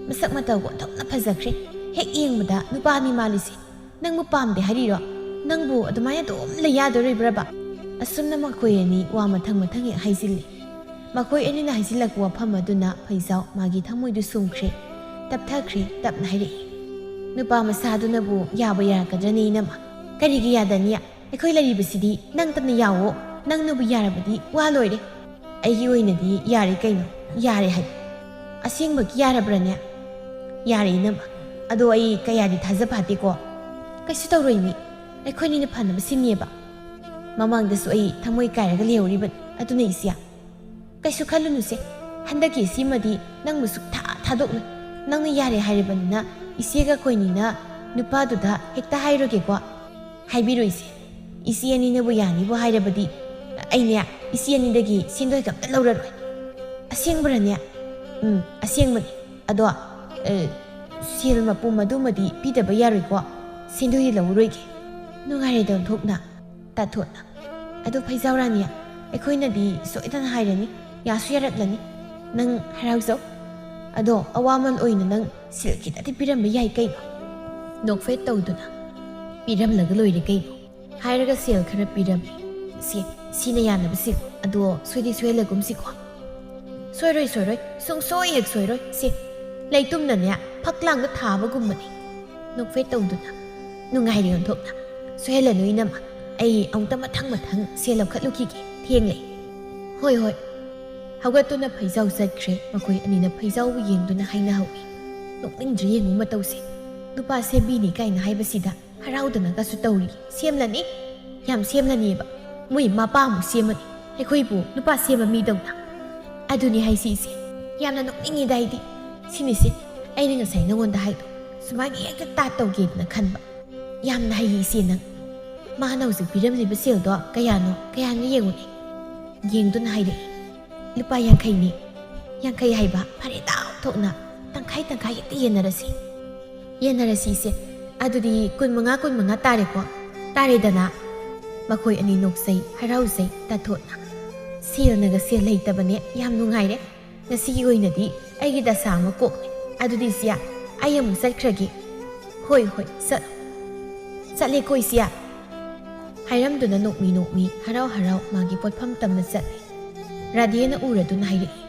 ꯃꯁꯛ ꯃꯇꯧꯒ ꯑꯣꯟꯊꯣꯛꯅ ꯐꯖꯈ꯭ꯔꯦ꯫ ꯍꯦꯛ ꯌꯦꯡꯕꯗ ꯅꯨꯄꯥꯅꯤ ꯃꯥꯜꯂꯤꯁꯦ꯫ ꯅꯪꯕꯨ ꯄꯥꯝꯗꯦ ꯍꯥꯏꯔꯤꯔꯣ? ꯅꯪꯕꯨ ꯑꯗꯨꯃꯥꯏꯅ ꯑꯗꯨꯝ ꯂꯩ ꯌꯥꯗꯣꯔꯤꯕ꯭ꯔꯕ?" ꯑꯁꯨꯝꯅ ꯃꯈꯣꯏ ꯑꯅꯤ ꯋꯥ ꯃꯊꯪ ꯃꯊꯪ ꯍꯦꯛ ꯍꯥꯏꯖꯤꯜꯂꯤ꯫ ꯃꯈꯣꯏ ꯑꯅꯤꯅ ꯍꯥꯏꯖꯤꯜꯂꯛꯄ ꯋꯥꯐꯝ ꯑꯗꯨꯅ ꯐꯩꯖꯥꯎ ꯃꯥꯒꯤ ꯊꯃꯣꯏꯗꯨ ꯁꯨꯝꯈ꯭ꯔꯦ꯫ ꯇꯞꯊꯈ꯭ꯔꯦ꯫ ꯇꯞꯅ ꯍꯥꯏꯔꯛꯏ, "ꯅꯨꯄꯥ ꯃꯁꯥꯗꯨꯅꯕꯨ ꯌꯥꯕ ꯌꯥꯔꯛꯀꯗ꯭ꯔꯅꯦ ꯏꯅꯝꯃ? ꯀꯔꯤꯒꯤ ꯌꯥꯗꯅꯤ? ꯑꯩꯈꯣꯏ ꯂꯩꯔꯤꯕꯁꯤꯗꯤ ꯅꯪꯇꯅ ꯌꯥꯎꯑꯣ꯫ ꯅꯪꯅꯕꯨ ꯌꯥꯔꯕꯗꯤ ꯋꯥ ꯂꯣꯏꯔꯦ꯫" "ꯑꯩꯒꯤ ꯑꯣꯏꯅꯗꯤ ꯌꯥꯔꯦ ꯀꯩꯅꯣ, ꯌꯥꯔꯦ ꯍꯥꯏ꯫ ꯑꯁꯦꯡꯕꯒꯤ ꯌꯥꯔꯕ꯭ꯔꯅꯦ?" "ꯌꯥꯔꯦ ꯏꯅꯝꯃ꯫ ꯑꯗꯣ ꯑꯩ ꯀꯌꯥꯗꯤ ꯊꯥꯖ ꯐꯥꯠꯇꯦꯀꯣ꯫ ꯀꯩꯁꯨ ꯇꯧꯔꯣꯏ ꯃꯤ꯫ ꯑꯩꯈꯣꯏꯅꯤꯅ ꯐꯅꯕ ꯁꯤꯟꯅꯦꯕ꯫ ꯃꯃꯥꯡꯗꯁꯨ ꯑꯩ ꯊꯃꯣꯏ ꯀꯥꯏꯔꯒ ꯂꯩꯍꯧꯔꯤꯕꯅꯤ꯫ ꯑꯗꯨꯅ ꯏꯆꯦ, ꯀꯩꯁꯨ ꯈꯜꯂꯨꯅꯨꯁꯦ꯫ ꯍꯟꯗꯛꯀꯤ ꯁꯤꯃꯗꯤ ꯅꯪꯕꯨ ꯁꯨꯛꯊꯥ ꯊꯥꯗꯣꯛꯂꯣꯏ꯫ ꯅꯪꯅ ꯌꯥꯔꯦ ꯍꯥꯏꯔꯕꯅꯤꯅ ꯏꯆꯦꯒ ꯑꯩꯈꯣꯏꯅꯤꯅ ꯅꯨꯄꯥꯗꯨꯗ ꯍꯦꯛꯇ ꯍꯥꯏꯔꯒꯦꯀꯣ꯫" "ꯍꯥꯏꯕꯤꯔꯣ ꯏꯆꯦ꯫ ꯏꯆꯦ ꯑꯅꯤꯅꯕꯨ ꯌꯥꯅꯤꯕꯨ ꯍꯥꯏꯔꯕꯗꯤ ꯑꯩꯅꯦ ꯏꯆꯦ ꯑꯅꯤꯗꯒꯤ ꯁꯦꯟꯗꯣꯏꯒ ꯑꯝꯇ ꯂꯧꯔꯔꯣꯏ꯫" "ꯑꯁꯦꯡꯕꯔꯅꯦ?" "ꯎꯝ, ꯑꯁꯦꯡꯕꯅꯤ꯫ ꯑꯗꯣ, ꯑ, ꯁꯦꯜ ꯃꯄꯨꯝ ꯑꯗꯨꯃꯗꯤ ꯄꯤꯗꯕ ꯌꯥꯔꯣꯏꯀꯣ꯫ ꯁꯦꯟꯗꯣꯏꯗꯤ ꯂꯧꯔꯣꯏꯒꯦ꯫" ꯅꯨꯡꯉꯥꯏꯔꯦꯗ ꯑꯣꯟꯊꯣꯛꯅ꯫ ꯇꯥꯊꯣꯠꯅ, "ꯑꯗꯣ ꯐꯩꯖꯥꯎꯔꯥꯅꯤ, ꯑꯩꯈꯣꯏꯅꯗꯤ ꯁꯣꯏꯗꯅ ꯍꯥꯏꯔꯅꯤ, ꯌꯥꯁꯨ ꯌꯥꯔꯛꯂꯅꯤ꯫ ꯅꯪ ꯍꯔꯥꯎꯖꯧ꯫ ꯑꯗꯣ ꯑꯋꯥꯃꯜ ꯑꯣꯏꯅ ꯅꯪ ꯁꯦꯜ ꯈꯤꯇꯗꯤ ꯄꯤꯔꯝꯕ ꯌꯥꯏ ꯀꯩꯅꯣ?" ꯅꯣꯛꯐꯦꯠ ꯇꯧꯗꯨꯅ, "ꯄꯤꯔꯝꯂꯒ ꯂꯣꯏꯔꯦ ꯀꯩꯅꯣ?" ꯍꯥꯏꯔꯒ ꯁꯦꯜ ꯈꯔ ꯄꯤꯔꯝꯃꯤ꯫ "ꯁꯦ, ꯁꯤꯅ ꯌꯥꯅꯕ ꯁꯤꯜꯂꯨ꯫ ꯑꯗꯣ ꯁꯣꯏꯗꯤ ꯁꯣꯏꯍꯜꯂꯒꯨꯝꯁꯤꯀꯣ꯫" "ꯁꯣꯏꯔꯣꯏ, ꯁꯣꯏꯔꯣꯏ, ꯁꯨꯡꯁꯣꯏ ꯍꯦꯛ ꯁꯣꯏꯔꯣꯏ꯫ ꯁꯦ, ꯂꯩꯇꯨꯝꯅꯅꯦ ꯐꯛꯂꯥꯡꯗ ꯊꯥꯕꯒꯨꯝꯕꯅꯤ"꯫ ꯅꯣꯛꯐꯦꯠ ꯇꯧꯗꯨꯅ, "ꯅꯨꯡꯉꯥꯏꯔꯦ ꯑꯣꯟꯊꯣꯛꯅ꯫ ꯁꯣꯏꯍꯜꯂꯅꯨ ꯏꯅꯝꯃ, ꯑꯩ ꯑꯃꯨꯛꯇ ꯃꯊꯪ ꯃꯊꯪ ꯁꯦ ꯂꯧꯈꯠꯂꯨꯈꯤꯒꯦ, ꯊꯦꯡꯂꯦ"꯫ "ꯍꯣꯏ, ꯍꯣꯏ"꯫ ꯍꯧꯒꯠꯇꯨꯅ ꯐꯩꯖꯥꯎ ꯆꯠꯈ꯭ꯔꯦ꯫ ꯃꯈꯣꯏ ꯑꯅꯤꯅ ꯐꯩꯖꯥꯎꯕꯨ ꯌꯦꯡꯗꯨꯅ ꯍꯥꯏꯅꯍꯧꯏ꯫ "ꯅꯣꯛꯅꯤꯡꯗ꯭ꯔ ꯌꯦꯡꯉꯨ ꯃꯇꯧꯁꯦ꯫ ꯅꯨꯄꯥ ꯁꯦꯝꯕꯤꯅꯤ ꯀꯥꯏꯅ ꯍꯥꯏꯕꯁꯤꯗ ꯍꯔꯥꯎꯗꯅꯒꯁꯨ ꯇꯧꯔꯤ꯫ ꯁꯦꯝꯂꯅꯤ, ꯌꯥꯝ ꯁꯦꯝꯂꯅꯤꯕ꯫ ꯃꯣꯏ ꯃꯄꯥ ꯑꯃꯨꯛ ꯁꯦꯝꯃꯅꯤ, ꯑꯩꯈꯣꯏꯕꯨ ꯅꯨꯄꯥ ꯁꯦꯝꯕ ꯃꯤꯗꯧꯅ"꯫ "ꯑꯗꯨꯅꯤ ꯍꯥꯏꯁꯤ ꯏꯆꯦ, ꯌꯥꯝꯅ ꯅꯣꯛꯅꯤꯡꯉꯤꯗ ꯑꯩꯗꯤ꯫ ꯁꯤꯅꯤꯁꯦ ꯑꯩꯅ ꯉꯁꯥꯏ ꯅꯉꯣꯟꯗ ꯍꯥꯏꯗꯣ, ꯁꯨꯃꯥꯏꯅ ꯍꯦꯛꯇ ꯇꯥꯠ ꯇꯧꯒꯦꯗꯅ ꯈꯟꯕ꯫ ꯌꯥꯝꯅ ꯍꯩꯌꯦ ꯏꯆꯦ ꯅꯪ꯫ ꯃꯥꯅ ꯍꯧꯖꯤꯛ ꯄꯤꯔꯝꯂꯤꯕ ꯁꯦꯜꯗꯣ ꯀꯌꯥꯅꯣ, ꯀꯌꯥꯅꯣ ꯌꯦꯡꯉꯨꯅꯦ"꯫ ꯌꯦꯡꯗꯨꯅ ꯍꯥꯏꯔꯛꯏ꯫ "ꯂꯨꯄꯥ ꯌꯥꯡꯈꯩꯅꯤ"꯫ "ꯌꯥꯡꯈꯩ ꯍꯥꯏꯕ? ꯐꯔꯦꯗ, ꯑꯣꯟꯊꯣꯛꯅ ꯇꯪꯈꯥꯏ ꯇꯪꯈꯥꯏ ꯍꯦꯛꯇ ꯌꯦꯟꯅꯔꯁꯤ"꯫ "ꯌꯦꯟꯅꯔꯁꯤ ꯏꯆꯦ꯫ ꯑꯗꯨꯗꯤ ꯀꯨꯟꯃꯉꯥ, ꯀꯨꯟꯃꯉꯥ ꯇꯥꯔꯦꯀꯣ"꯫ "ꯇꯥꯔꯦꯗꯅ"꯫ ꯃꯈꯣꯏ ꯑꯅꯤ ꯅꯣꯛꯆꯩ, ꯍꯔꯥꯎꯖꯩ ꯇꯥꯊꯣꯠꯅ꯫ "ꯁꯦꯜꯅꯒ ꯁꯦꯜ ꯂꯩꯇꯕꯅꯦ, ꯌꯥꯝ ꯅꯨꯡꯉꯥꯏꯔꯦ꯫ ꯉꯁꯤꯒꯤ ꯑꯣꯏꯅꯗꯤ ꯑꯩꯒꯤ ꯗꯁꯥ ꯑꯃ ꯀꯣꯛꯂꯦ꯫ ꯑꯗꯨꯗꯤ ꯏꯆꯦ, ꯑꯩ ꯑꯃꯨꯛ ꯆꯠꯈ꯭ꯔꯒꯦ"꯫ "ꯍꯣꯏ, ꯍꯣꯏ, ꯆꯠꯂꯣ"꯫ "ꯆꯠꯂꯦꯀꯣ ꯏꯆꯦ"꯫ ꯍꯥꯏꯔꯝꯗꯨꯅ ꯅꯣꯛꯃꯤ ꯅꯣꯛꯃꯤ ꯍꯔꯥꯎ ꯍꯔꯥꯎ ꯃꯥꯒꯤ ꯄꯣꯠꯐꯝ ꯇꯝꯅ ꯆꯠꯂꯦ꯫ ꯔꯥꯙꯦꯅ ꯎꯔꯗꯨꯅ ꯍꯥꯏꯔꯛꯏ꯫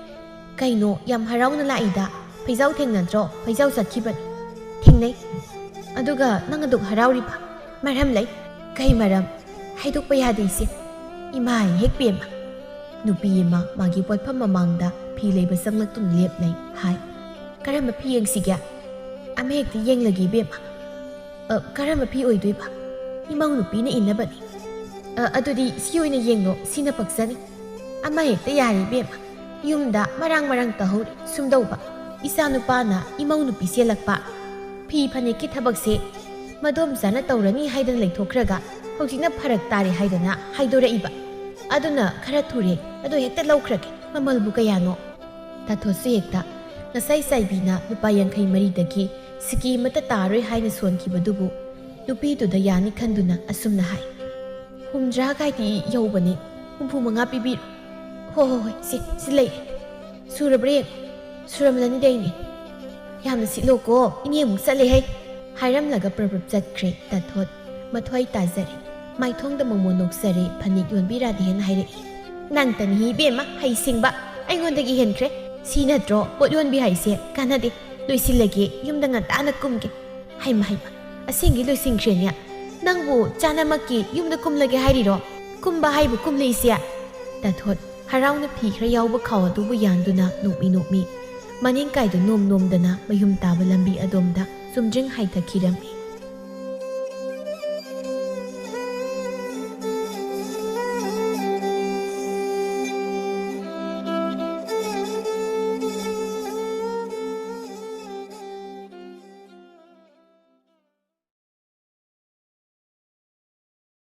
"ꯀꯩꯅꯣ, ꯌꯥꯝ ꯍꯔꯥꯎꯅ ꯂꯥꯛꯏꯗ? ꯐꯩꯖꯥꯎ ꯊꯦꯡꯅꯗ꯭ꯔꯣ? ꯐꯩꯖꯥꯎ ꯆꯠꯈꯤꯕꯅꯤ"꯫ "ꯊꯦꯡꯅꯩ"꯫ "ꯑꯗꯨꯒ ꯅꯪ ꯑꯗꯨꯛ ꯍꯔꯥꯎꯔꯤꯕ? ꯃꯔꯝ ꯂꯩ"꯫ "ꯀꯩ ꯃꯔꯝ? ꯍꯥꯏꯗꯣꯛꯄ ꯌꯥꯗꯦ ꯏꯆꯦ"꯫ ꯏꯃꯥꯏ ꯍꯦꯛ ꯄꯦꯝꯃ! ꯅꯨꯄꯤ ꯑꯃ ꯃꯥꯒꯤ ꯄꯣꯠꯐꯝ ꯃꯃꯥꯡꯗ ꯐꯤ ꯂꯩꯕ ꯆꯪꯂꯛꯇꯨꯅ ꯂꯦꯞꯂꯩ ꯍꯥꯏ꯫ "ꯀꯔꯝꯕ ꯐꯤ ꯌꯦꯡꯁꯤꯒꯦ?" "ꯑꯃ ꯍꯦꯛꯇ ꯌꯦꯡꯂꯒꯦ ꯏꯕꯦꯝꯃ"꯫ "ꯑ, ꯀꯔꯝꯕ ꯐꯤ ꯑꯣꯏꯗꯣꯏꯕ?" "ꯏꯃꯧ ꯅꯨꯄꯤꯅ ꯏꯟꯅꯕꯅꯤ"꯫ "ꯑ, ꯑꯗꯨꯗꯤ ꯁꯤ ꯑꯣꯏꯅ ꯌꯦꯡꯂꯣ, ꯁꯤꯅ ꯄꯛꯆꯅꯤ"꯫ "ꯑꯃ ꯍꯦꯛꯇ ꯌꯥꯔꯦ ꯏꯕꯦꯝꯃ꯫ ꯌꯨꯝꯗ ꯃꯔꯥꯡ ꯃꯔꯥꯡ ꯇꯧꯍꯧꯔꯤ꯫ ꯁꯨꯝꯗꯧꯕ, ꯏꯆꯥ ꯅꯨꯄꯥꯅ ꯏꯃꯧ ꯅꯨꯄꯤ ꯆꯦꯜꯂꯛꯄ, ꯐꯤ ꯐꯅꯦꯛꯀꯤ ꯊꯕꯛꯁꯦ ꯃꯗꯣꯝꯆꯥꯅ ꯇꯧꯔꯅꯤ ꯍꯥꯏꯗꯅ ꯂꯩꯊꯣꯛꯈ꯭ꯔꯒ ꯍꯧꯖꯤꯛꯅ ꯐꯔꯛ ꯇꯥꯔꯦ ꯍꯥꯏꯗꯅ ꯍꯥꯏꯗꯣꯔꯛꯏꯕ꯫ ꯑꯗꯨꯅ ꯈꯔ ꯊꯨꯔꯦ, ꯑꯗꯣ ꯍꯦꯛꯇ ꯂꯧꯈ꯭ꯔꯒꯦ꯫ ꯃꯃꯜꯕꯨ ꯀꯌꯥꯅꯣ?" ꯇꯥꯊꯣꯠꯁꯨ ꯍꯦꯛꯇ ꯉꯁꯥꯏ ꯆꯥꯏꯕꯤꯅ ꯂꯨꯄꯥ ꯌꯥꯡꯈꯩ ꯃꯔꯤꯗꯒꯤ ꯁꯤꯀꯤ ꯑꯃꯠꯇ ꯇꯥꯔꯣꯏ ꯍꯥꯏꯅ ꯁꯣꯟꯈꯤꯕꯗꯨꯕꯨ ꯅꯨꯄꯤꯗꯨꯗ ꯌꯥꯅꯤ ꯈꯟꯗꯨꯅ ꯑꯁꯨꯝꯅ ꯍꯥꯏ꯫ "ꯍꯨꯝꯗ꯭ꯔꯥ ꯀꯥꯏꯗꯤ ꯌꯧꯕꯅꯤ, ꯍꯨꯝꯐꯨ ꯃꯉꯥ ꯄꯤꯕꯤꯔꯣ"꯫ "ꯍꯣ ꯍꯣ ꯍꯣꯏ, ꯁꯤ, ꯁꯤ ꯂꯩ꯫ ꯁꯨꯔꯕ꯭ꯔꯥ ꯌꯦꯡꯉꯨ꯫ ꯁꯨꯔꯝꯂꯅꯤꯗ ꯏꯅꯦ"꯫ "ꯌꯥꯝꯅ ꯁꯤꯠꯂꯣꯀꯣ, ꯏꯅꯦ ꯑꯃꯨꯛ ꯆꯠꯂꯦ ꯍꯩ"꯫ ꯍꯥꯏꯔꯝꯂꯒ ꯄ꯭ꯔꯞ ꯄ꯭ꯔꯞ ꯆꯠꯈ꯭ꯔꯦ ꯇꯥꯊꯣꯠ꯫ ꯃꯊ꯭ꯋꯥꯏ ꯇꯥꯖꯔꯦ꯫ ꯃꯥꯏꯊꯣꯡꯗ ꯃꯣꯃꯣꯟ ꯅꯣꯛꯆꯔꯦ ꯐꯅꯦꯛ ꯌꯣꯟꯕꯤ ꯔꯥꯙꯦꯅ ꯍꯥꯏꯔꯛꯏ꯫ "ꯅꯪꯇꯅꯤ ꯏꯕꯦꯝꯃ ꯍꯩꯁꯤꯡꯕ"꯫ ꯑꯩꯉꯣꯟꯗꯒꯤ ꯍꯦꯟꯈ꯭ꯔꯦ꯫ ꯁꯤ ꯅꯠꯇ꯭ꯔꯣ ꯄꯣꯠ ꯌꯣꯟꯕꯤ ꯍꯥꯏꯁꯦ? ꯀꯥꯟꯅꯗꯦ, ꯂꯣꯏꯁꯤꯜꯂꯒꯦ, ꯌꯨꯝꯗ ꯉꯟꯇꯥꯅ ꯀꯨꯝꯒꯦ꯫ ꯍꯩꯃ ꯍꯩꯃ, ꯑꯁꯦꯡꯒꯤ ꯂꯣꯏꯁꯤꯟꯈ꯭ꯔꯦꯅꯦ꯫ ꯅꯪꯕꯨ ꯆꯥꯅꯃꯛꯀꯤ ꯌꯨꯝꯗ ꯀꯨꯝꯂꯒꯦ ꯍꯥꯏꯔꯤꯔꯣ? ꯀꯨꯝꯕ ꯍꯥꯏꯕꯨ ꯀꯨꯝꯂꯦ ꯏꯆꯦ꯫ ꯇꯥꯊꯣꯠ ꯍꯔꯥꯎꯅ ꯐꯤ ꯈꯔ ꯌꯥꯎꯕ ꯈꯥꯎ ꯑꯗꯨꯕꯨ ꯌꯥꯟꯗꯨꯅ ꯅꯣꯛꯃꯤ ꯅꯣꯛꯃꯤ ꯃꯅꯤꯡ ꯀꯥꯏꯗꯨ ꯅꯣꯝ ꯅꯣꯝꯗꯅ ꯃꯌꯨꯝ ꯇꯥꯕ ꯂꯝꯕꯤ ꯑꯗꯣꯝꯗ ꯆꯨꯝꯗ꯭ꯔꯤꯡ ꯍꯥꯏꯊꯈꯤꯔꯝꯃꯤ꯫